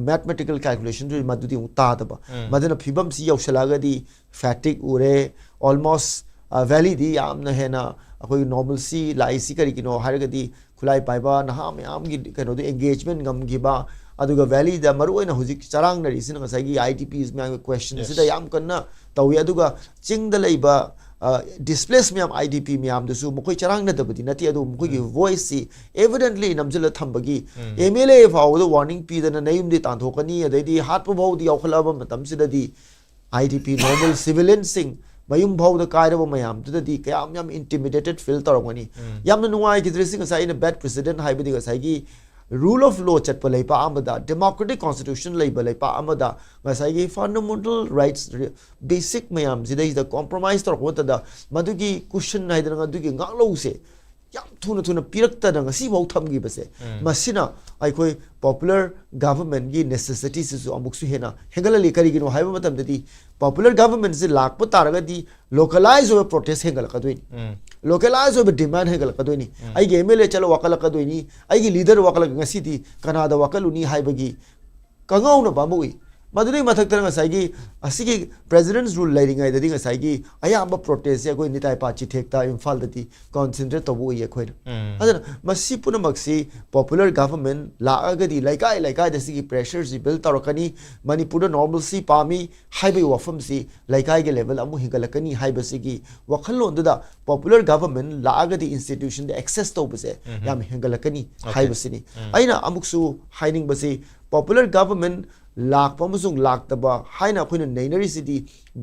mathematical calculation ꯗꯨ ꯃꯗꯨꯗꯤ ꯑꯃꯨꯛ ꯇꯥꯗꯕ꯫ ꯃꯗꯨꯅ ꯐꯤꯕꯝꯁꯤ ꯌꯧꯁꯤꯜꯂꯛꯑꯒꯗꯤ fatigue ꯎꯔꯦ, almost valley ꯗꯤ ꯌꯥꯝꯅ ꯍꯦꯟꯅ ꯑꯩꯈꯣꯏꯒꯤ normalcy ꯂꯥꯛꯏꯁꯤ ꯀꯔꯤꯒꯤꯅꯣ ꯍꯥꯏꯔꯒꯗꯤ ꯈꯨꯠꯂꯥꯏ ꯄꯥꯏꯕ ꯅꯍꯥ ꯃꯌꯥꯝꯒꯤ ꯀꯩꯅꯣꯗꯣ engagement ꯉꯝꯈꯤꯕ, ꯑꯗꯨꯒ valley ꯗ ꯃꯔꯨꯑꯣꯏꯅ ꯍꯧꯖꯤꯛ ꯆꯔꯥꯡꯅꯔꯤꯁꯤꯅ ꯉꯁꯥꯏꯒꯤ I D Ps ꯃꯌꯥꯝꯒꯤ question ꯁꯤꯗ Yes. ꯌꯥꯝ ꯀꯟꯅ ꯇꯧꯏ꯫ ꯑꯗꯨꯒ ꯆꯤꯡꯗ ꯂꯩꯕ displace ꯃꯌꯥꯝ, I D P ꯃꯌꯥꯝꯗꯨꯁꯨ ꯃꯈꯣꯏ ꯆꯔꯥꯡꯅꯗꯕꯗꯤ ꯅꯠꯇꯦ, ꯑꯗꯨꯕꯨ ꯃꯈꯣꯏꯒꯤ voice ꯁꯤ evidently ꯅꯝꯁꯤꯜꯂ ꯊꯝꯕꯒꯤ M L A ꯐꯥꯎꯕꯗ warning ꯄꯤꯗꯅ ꯅꯌꯨꯝꯗꯤ ꯇꯥꯟꯊꯣꯛꯀꯅꯤ, ꯑꯗꯩꯗꯤ ꯍꯥꯠꯄ ꯐꯥꯎꯗꯤ ꯌꯥꯎꯈꯠꯂꯛꯑꯕ ꯃꯇꯝꯁꯤꯗꯗꯤ I D P normal civilian ꯁꯤꯡ ꯃꯌꯨꯝ ꯐꯥꯎꯗ ꯀꯥꯏꯔꯕ ꯃꯌꯥꯝꯗꯨꯗꯗꯤ ꯀꯌꯥꯝ ꯌꯥꯝ intimidated feel ꯇꯧꯔꯝꯒꯅꯤ꯫ ꯌꯥꯝꯅ ꯅꯨꯡꯉꯥꯏꯈꯤꯗ꯭ꯔꯤꯁꯤ ꯉꯁꯥꯏ ꯑꯩꯅ bad precedent ꯍꯥꯏꯕꯗꯤ ꯉꯁꯥꯏꯒꯤ rule of law ꯆꯠꯄ ꯂꯩꯕꯥꯛ ꯑꯃꯗ, democratic constitution ꯂꯩꯕ ꯂꯩꯕꯥꯛ ꯑꯃꯗ ꯉꯁꯥꯏꯒꯤ fundamental rights, basic ꯃꯌꯥꯝꯁꯤꯗꯩꯁꯤꯗ compromise ꯇꯧꯔꯛꯄ ꯃꯇꯝꯗ ꯃꯗꯨꯒꯤ cushion ꯍꯥꯏꯗꯅ ꯑꯗꯨꯒꯤ ꯉꯥꯛꯂꯧꯁꯦ ꯌꯥꯝ ꯊꯨꯅ ꯊꯨꯅ ꯄꯤꯔꯛꯇꯅ ꯉꯁꯤꯐꯥꯎ ꯊꯝꯈꯤꯕꯁꯦ, ꯃꯁꯤꯅ ꯑꯩꯈꯣꯏ popular government ꯀꯤ necessity ꯁꯤꯁꯨ ꯑꯃꯨꯛꯁꯨ ꯍꯦꯟꯅ ꯍꯦꯟꯒꯠꯍꯜꯂꯤ꯫ ꯀꯔꯤꯒꯤꯅꯣ ꯍꯥꯏꯕ ꯃꯇꯝꯗꯗꯤ popular government ꯁꯤ ꯂꯥꯛꯄ ꯇꯥꯔꯒꯗꯤ localize ꯑꯣꯏꯕ protest ꯍꯦꯟꯒꯠꯂꯛꯀꯗꯣꯏꯅꯤ, localize ꯑꯣꯏꯕ demand ꯍꯦꯟꯒꯠꯂꯛꯀꯗꯣꯏꯅꯤ꯫ ꯑꯩꯒꯤ M L A ꯆꯠꯂ ꯋꯥꯀꯠꯂꯛꯀꯗꯣꯏꯅꯤ, ꯑꯩꯒꯤ leader ꯋꯥꯀꯠꯂꯛ, ꯉꯁꯤꯗꯤ ꯀꯅꯥꯗ ꯋꯥꯀꯠꯂꯨꯅꯤ ꯍꯥꯏꯕꯒꯤ ꯀꯉꯥꯎꯅꯕ ꯑꯃ ꯎꯏ꯫ ꯃꯗꯨꯗꯒꯤ ꯃꯊꯛꯇ ꯉꯁꯥꯏꯒꯤ ꯑꯁꯤꯒꯤ President's Rule ꯂꯩꯔꯤꯉꯩꯗꯗꯤ ꯉꯁꯥꯏꯒꯤ ꯑꯌꯥꯝꯕ protestꯁꯦ ꯑꯩꯈꯣꯏ ꯅꯤꯇꯥꯏ ꯄꯥ ꯆꯤꯊꯦꯛꯇ ꯏꯝꯐꯥꯜꯗꯗꯤ concentrate ꯇꯧꯕ ꯎꯏ ꯑꯩꯈꯣꯏꯅ꯫ ꯎꯝ. ꯑꯗꯨꯅ ꯃꯁꯤ ꯄꯨꯝꯅꯃꯛꯁꯤ popular government ꯂꯥꯛꯑꯒꯗꯤ ꯂꯩꯀꯥꯏ ꯂꯩꯀꯥꯏꯗ ꯁꯤꯒꯤ pressureꯁꯤ build ꯇꯧꯔꯛꯀꯅꯤ, ꯃꯅꯤꯄꯨꯔꯗ normalcy ꯄꯥꯝꯃꯤ ꯍꯥꯏꯕꯒꯤ ꯋꯥꯐꯝꯁꯤ ꯂꯩꯀꯥꯏꯒꯤ level ꯑꯃꯨꯛ ꯍꯦꯟꯒꯠꯂꯛꯀꯅꯤ ꯍꯥꯏꯕꯁꯤꯒꯤ ꯋꯥꯈꯜꯂꯣꯟꯗꯨꯗ popular government ꯂꯥꯛꯑꯒꯗꯤ institutionꯗ access ꯇꯧꯕꯁꯦ ꯎꯝ. ꯌꯥꯝ ꯍꯦꯟꯒꯠꯂꯛꯀꯅꯤ Okay. ꯍꯥꯏꯕꯁꯤꯅꯤ꯫ ꯎꯝ. ꯑꯩꯅ ꯑꯃꯨꯛꯁꯨ ꯍꯥꯏꯅꯤꯡꯕꯁꯤ popular government ꯂꯥꯛꯄ ꯑꯃꯁꯨꯡ ꯂꯥꯛꯇꯕ ꯍꯥꯏꯅ ꯑꯩꯈꯣꯏꯅ ꯅꯩꯅꯔꯤꯁꯤꯗꯤ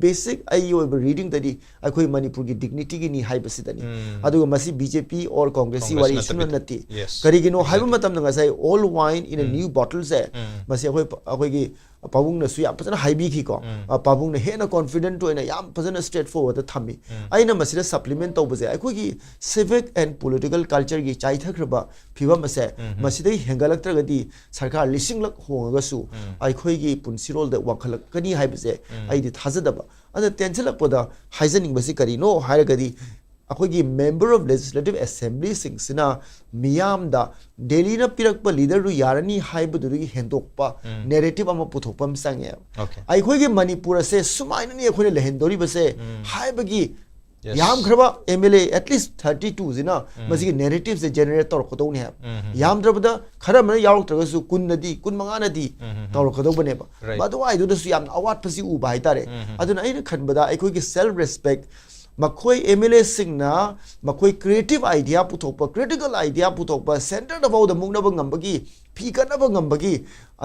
basic ꯑꯩꯒꯤ ꯑꯣꯏꯕ readingꯗꯗꯤ ꯑꯩꯈꯣꯏ ꯃꯅꯤꯄꯨꯔꯒꯤ dignityꯒꯤꯅꯤ ꯍꯥꯏꯕꯁꯤꯗꯅꯤ꯫ ꯎꯝ. ꯑꯗꯨꯒ ꯃꯁꯤ BJP or Congressꯀꯤ Congress ꯋꯥꯔꯤ ꯁꯨꯡꯅ ꯅꯠꯇꯕꯤꯗ꯫ ꯅꯠꯇꯦ꯫ Yes. ꯀꯔꯤꯒꯤꯅꯣ ꯍꯥꯏꯕ Exactly. ꯃꯇꯝꯗ ꯉꯁꯥꯏ "Old wine in a um. new bottleꯁꯦ ꯎꯝ. ꯃꯁꯤ ꯑꯩꯈꯣꯏ ꯑꯩꯈꯣꯏꯒꯤ ꯄꯥꯕꯨꯡꯅꯁꯨ ꯌꯥꯝ ꯐꯖꯅ ꯍꯥꯏꯕꯤꯈꯤꯀꯣ꯫ ꯎꯝ. ꯑ, ꯄꯥꯕꯨꯡꯅ ꯍꯦꯟꯅ confident ꯑꯣꯏꯅ ꯌꯥꯝ ꯐꯖꯅ straightforwardꯇ ꯊꯝꯃꯤ꯫ ꯎꯝ. ꯑꯩꯅ ꯃꯁꯤꯗ supplement ꯇꯧꯕꯁꯦ ꯑꯩꯈꯣꯏꯒꯤ civic and political cultureꯒꯤ ꯆꯥꯏꯊꯈ꯭ꯔꯕ ꯐꯤꯕꯝ ꯑꯁꯦ ꯎꯝ. ꯃꯁꯤꯗꯒꯤ ꯍꯦꯟꯒꯠꯂꯛꯇ꯭ꯔꯒꯗꯤ ꯁꯔꯀꯥꯔ ꯂꯤꯁꯤꯡꯂꯛ ꯍꯣꯡꯉꯒꯁꯨ ꯎꯝ. ꯑꯩꯈꯣꯏꯒꯤ ꯄꯨꯟꯁꯤꯔꯣꯜꯗ ꯋꯥꯡꯈꯠꯂꯛꯀꯅꯤ ꯍꯥꯏꯕꯁꯦ ꯎꯝ. ꯑꯩꯗꯤ ꯊꯥꯖꯗꯕ꯫ ꯑꯗ ꯇꯦꯟꯁꯤꯜꯂꯛꯄꯗ ꯍꯥꯏꯖꯅꯤꯡꯕꯁꯤ ꯀꯔꯤꯅꯣ ꯍꯥꯏꯔꯒꯗꯤ ꯑꯩꯈꯣꯏꯒꯤ member of legislative assemblyꯁꯤꯡꯁꯤꯅ ꯃꯤꯌꯥꯝꯗ ꯗꯦꯜꯂꯤꯅ ꯄꯤꯔꯛꯄ leaderꯗꯨ ꯌꯥꯔꯅꯤ ꯍꯥꯏꯕꯗꯨꯗꯒꯤ ꯍꯦꯟꯗꯣꯛꯄ ꯎꯝ. narrative ꯑꯃ ꯄꯨꯊꯣꯛꯄ ꯑꯃ ꯆꯪꯉꯦꯕ꯫ Okay. ꯑꯩꯈꯣꯏꯒꯤ ꯃꯅꯤꯄꯨꯔ ꯑꯁꯦ ꯁꯨꯃꯥꯏꯅꯅꯤ ꯑꯩꯈꯣꯏꯅ ꯂꯩꯍꯟꯗꯣꯔꯤꯕꯁꯦ ꯎꯝ. ꯍꯥꯏꯕꯒꯤ Yes. ꯌꯥꯝꯈ꯭ꯔꯕ MLA at least thirty twoꯁꯤꯅ ꯎꯝ. ꯃꯁꯤꯒꯤ narrativeꯁꯦ generate ꯇꯧꯔꯛꯀꯗꯧꯅꯤ ꯍꯥꯏꯕ꯫ ꯎꯝ, ꯎꯝ, ꯎꯝ. ꯌꯥꯝꯗ꯭ꯔꯕꯗ ꯈꯔ ꯑꯃꯅ ꯌꯥꯎꯔꯛꯇ꯭ꯔꯒꯁꯨ ꯀꯨꯟꯅꯗꯤ, ꯀꯨꯟ ꯃꯉꯥꯅꯗꯤ ꯎꯝ, ꯎꯝ, ꯎꯝ. ꯇꯧꯔꯛꯀꯗꯧꯕꯅꯦꯕ꯫ Right. ꯃꯗꯨꯋꯥꯏꯗꯨꯗꯁꯨ ꯌꯥꯝꯅ ꯑꯋꯥꯠꯄꯁꯤ ꯎꯕ ꯍꯥꯏꯇꯥꯔꯦ꯫ ꯎꯝ, ꯎꯝ. ꯑꯗꯨꯅ ꯑꯩꯅ ꯈꯟꯕꯗ ꯑꯩꯈꯣꯏꯒꯤ self respect, ꯃꯈꯣꯏ MLAꯁꯤꯡꯅ ꯃꯈꯣꯏ creative idea ꯄꯨꯊꯣꯛꯄ, critical idea ꯄꯨꯊꯣꯛꯄ, centreꯗ ꯐꯥꯎꯗ ꯃꯨꯛꯅꯕ ꯉꯝꯕꯒꯤ, ꯐꯤ ꯀꯠꯅꯕ ꯉꯝꯕꯒꯤ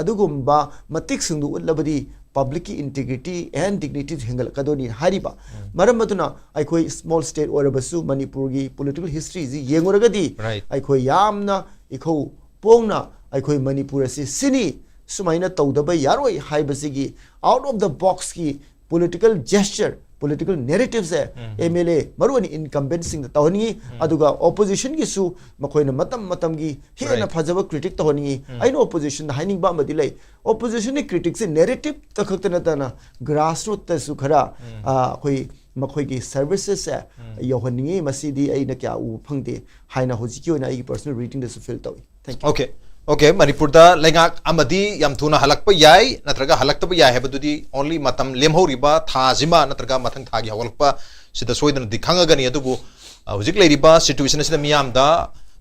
ꯑꯗꯨꯒꯨꯝꯕ ꯃꯇꯤꯛꯁꯤꯡꯗꯨ ꯎꯠꯂꯕꯗꯤ publicꯀꯤ integrity and dignity ꯍꯦꯟꯒꯠꯂꯛꯀꯗꯣꯏꯅꯤ ꯍꯥꯏꯔꯤꯕ꯫ ꯃꯔꯝ ꯑꯗꯨꯅ ꯑꯩꯈꯣꯏ small state ꯑꯣꯏꯔꯕꯁꯨ ꯃꯅꯤꯄꯨꯔꯒꯤ political historyꯁꯤ ꯌꯦꯡꯉꯨꯔꯒꯗꯤ Right. ꯑꯩꯈꯣꯏ ꯌꯥꯝꯅ ꯏꯈꯧ ꯄꯣꯡꯅ ꯑꯩꯈꯣꯏ ꯃꯅꯤꯄꯨꯔ ꯑꯁꯤ ꯁꯤꯅꯤ, ꯁꯨꯃꯥꯏꯅ ꯇꯧꯗꯕ ꯌꯥꯔꯣꯏ ꯍꯥꯏꯕꯁꯤꯒꯤ out of the boxꯀꯤ political gesture, political narrativeꯁꯦ um. MLA ꯃꯔꯨꯑꯣꯏꯅ incumbentꯁꯤꯡꯗ ꯇꯧꯍꯟꯅꯤꯡꯉꯤ꯫ ꯑꯗꯨꯒ oppositionꯒꯤꯁꯨ ꯃꯈꯣꯏꯅ ꯃꯇꯝ ꯃꯇꯝꯒꯤ ꯍꯦꯟꯅ Right. ꯐꯖꯕ critic ꯇꯧꯍꯟꯅꯤꯡꯉꯤ꯫ ꯎꯝ. ꯑꯩꯅ oppositionꯗ ꯍꯥꯏꯅꯤꯡꯕ ꯑꯃꯗꯤ ꯂꯩ, oppositionꯒꯤ criticꯁꯦ narrativeꯇ ꯈꯛꯇ ꯅꯠꯇꯅ grassrootꯇꯁꯨ ꯈꯔ, ꯎꯝ. ꯑ, ꯑꯩꯈꯣꯏ ꯃꯈꯣꯏꯒꯤ servicesꯁꯦ ꯎꯝ. ꯌꯧꯍꯟꯅꯤꯡꯉꯤ꯫ ꯃꯁꯤꯗꯤ ꯑꯩꯅ ꯀꯌꯥ ꯎꯕ ꯐꯪꯗꯦ ꯍꯥꯏꯅ ꯍꯧꯖꯤꯛꯀꯤ ꯑꯣꯏꯅ ꯑꯩꯒꯤ personal readingꯗꯁꯨ feel ꯇꯧꯏ꯫ Thank you. Okay. Okay, ꯃꯅꯤꯄꯨꯔꯗ ꯂꯩꯉꯥꯛ ꯑꯃꯗꯤ ꯌꯥꯝ ꯊꯨꯅ ꯍꯜꯂꯛꯄ ꯌꯥꯏ ꯅꯠꯇ꯭ꯔꯒ ꯍꯜꯂꯛꯇꯕ ꯌꯥꯏ ꯍꯥꯏꯕꯗꯨꯗꯤ only ꯃꯇꯝ ꯂꯦꯝꯍꯧꯔꯤꯕ ꯊꯥꯁꯤꯃ ꯅꯠꯇ꯭ꯔꯒ ꯃꯊꯪ ꯊꯥꯒꯤ ꯍꯧꯒꯠꯂꯛꯄ ꯁꯤꯗ ꯁꯣꯏꯗꯅꯗꯤ ꯈꯪꯉꯒꯅꯤ꯫ ꯑꯗꯨꯕꯨ ꯑ, ꯍꯧꯖꯤꯛ ꯂꯩꯔꯤꯕ situation ꯑꯁꯤꯗ ꯃꯤꯌꯥꯝꯗ,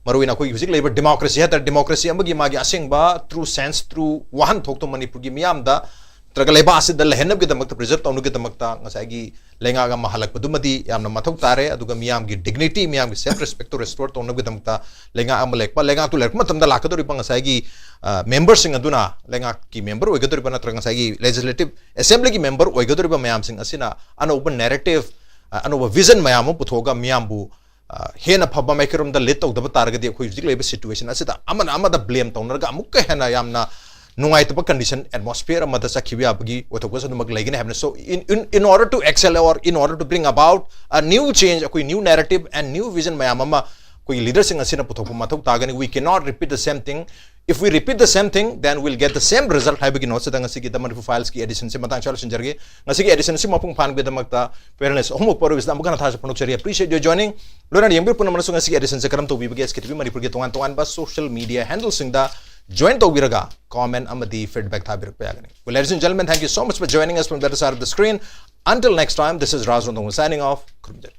ꯃꯔꯨꯑꯣꯏꯅ ꯑꯩꯈꯣꯏꯒꯤ ꯍꯧꯖꯤꯛ ꯂꯩꯔꯤꯕ democracy ꯍꯥꯏꯇꯥꯔꯦ, democracy ꯑꯃꯒꯤ ꯃꯥꯒꯤ ꯑꯁꯦꯡꯕ true sense, true ꯋꯥꯍꯟꯊꯣꯛꯇꯣ ꯃꯅꯤꯄꯨꯔꯒꯤ ꯃꯤꯌꯥꯝꯗ ꯅꯠꯇ꯭ꯔꯒ ꯂꯩꯕꯥꯛ ꯑꯁꯤꯗ ꯂꯩꯍꯟꯅꯕꯒꯤꯗꯃꯛꯇ, preserve ꯇꯧꯅꯕꯒꯤꯗꯃꯛꯇ ꯉꯁꯥꯏꯒꯤ ꯂꯩꯉꯥꯛ ꯑꯃ ꯍꯜꯂꯛꯄꯗꯨꯃꯗꯤ ꯌꯥꯝꯅ ꯃꯊꯧ ꯇꯥꯔꯦ꯫ ꯑꯗꯨꯒ ꯃꯤꯌꯥꯝꯒꯤ dignity, ꯃꯤꯌꯥꯝꯒꯤ self respectꯇꯨ restore ꯇꯧꯅꯕꯒꯤꯗꯃꯛꯇ ꯂꯩꯉꯥꯛ ꯑꯃ ꯂꯩꯔꯛꯄ, ꯂꯩꯉꯥꯛꯇꯨ ꯂꯩꯔꯛꯄ ꯃꯇꯝꯗ ꯂꯥꯛꯀꯗꯧꯔꯤꯕ ꯉꯁꯥꯏꯒꯤ, ꯑ, memberꯁꯤꯡ ꯑꯗꯨꯅ, ꯂꯩꯉꯥꯛꯀꯤ member ꯑꯣꯏꯒꯗꯧꯔꯤꯕ ꯅꯠꯇ꯭ꯔꯒ ꯉꯁꯥꯏꯒꯤ legislative assemblyꯒꯤ member ꯑꯣꯏꯒꯗꯧꯔꯤꯕ ꯃꯌꯥꯝꯁꯤꯡ ꯑꯁꯤꯅ ꯑꯅꯧꯕ narrative, ꯑ, ꯑꯅꯧꯕ vision ꯃꯌꯥꯝ ꯑꯃ ꯄꯨꯊꯣꯛꯑꯒ ꯃꯤꯌꯥꯝꯕꯨ, ꯑ, ꯍꯦꯟꯅ ꯐꯕ ꯃꯥꯏꯀꯩꯔꯣꯝꯗ lead ꯇꯧꯗꯕ ꯇꯥꯔꯒꯗꯤ ꯑꯩꯈꯣꯏ ꯍꯧꯖꯤꯛ ꯂꯩꯔꯤꯕ situation ꯑꯁꯤꯗ ꯑꯃꯅ ꯑꯃꯗ blame ꯇꯧꯅꯔꯒ ꯑꯃꯨꯛꯀ ꯍꯦꯟꯅ ꯌꯥꯝꯅ ꯅꯨꯡꯉꯥꯏꯇꯕ condition, atmosphere ꯑꯃꯗ ꯆꯠꯈꯤꯕ ꯌꯥꯕꯒꯤ ꯑꯣꯏꯊꯣꯛꯄꯁꯨ ꯑꯗꯨꯃꯛ ꯂꯩꯒꯅꯤ ꯍꯥꯏꯕꯅꯤ꯫ So in, in, in order to excel or in order to bring about a new change, ꯑꯩꯈꯣꯏ new narrative and new vision ꯃꯌꯥꯝ ꯑꯃ ꯑꯩꯈꯣꯏꯒꯤ leaderꯁꯤꯡ ꯑꯁꯤꯅ ꯄꯨꯊꯣꯛꯄ ꯃꯊꯧ ꯇꯥꯒꯅꯤ꯫ We cannot repeat the same thing. If we repeat the same thing, then we'll get the same result ꯍꯥꯏꯕꯒꯤ noteꯁꯤꯗ ꯉꯁꯤꯒꯤ The Manipur Filesꯀꯤ editionꯁꯤ ꯃꯇꯥꯡ ꯑꯁꯤꯗ ꯂꯣꯏꯁꯤꯟꯖꯔꯒꯦ꯫ ꯉꯁꯤꯒꯤ editionꯁꯤ ꯃꯄꯨꯡ ꯐꯥꯍꯟꯕꯒꯤꯗꯃꯛꯇ panelist ꯑꯍꯨꯝꯃꯛ ꯄꯨꯔꯛꯏꯕꯁꯤꯗ ꯑꯃꯨꯛ ꯍꯟꯅ ꯊꯥꯖ ꯐꯣꯡꯗꯣꯛꯆꯔꯤ꯫ Appreciate your joining. ꯂꯣꯏꯅꯅ ꯌꯦꯡꯕꯤꯔ ꯄꯨꯝꯅꯃꯛꯅꯁꯨ ꯉꯁꯤꯒꯤ editionꯁꯦ ꯀꯔꯝ ꯇꯧꯕꯤꯕꯒꯦ, SKTV ꯃꯅꯤꯄꯨꯔꯒꯤ ꯇꯣꯉꯥꯟ ꯇꯣꯉꯥꯟꯕ social media handleꯁꯤꯡꯗ join ꯇꯧꯕꯤꯔꯒ comment ꯑꯃꯗꯤ feedback ꯊꯥꯕꯤꯔꯛꯄ ꯌꯥꯒꯅꯤ꯫ Well, ladies and gentlemen, thank you so much for joining us from the other side of the screen. Until next time, this is Raj Rondong signing off. ꯈꯨꯔꯨꯝꯖꯔꯤ꯫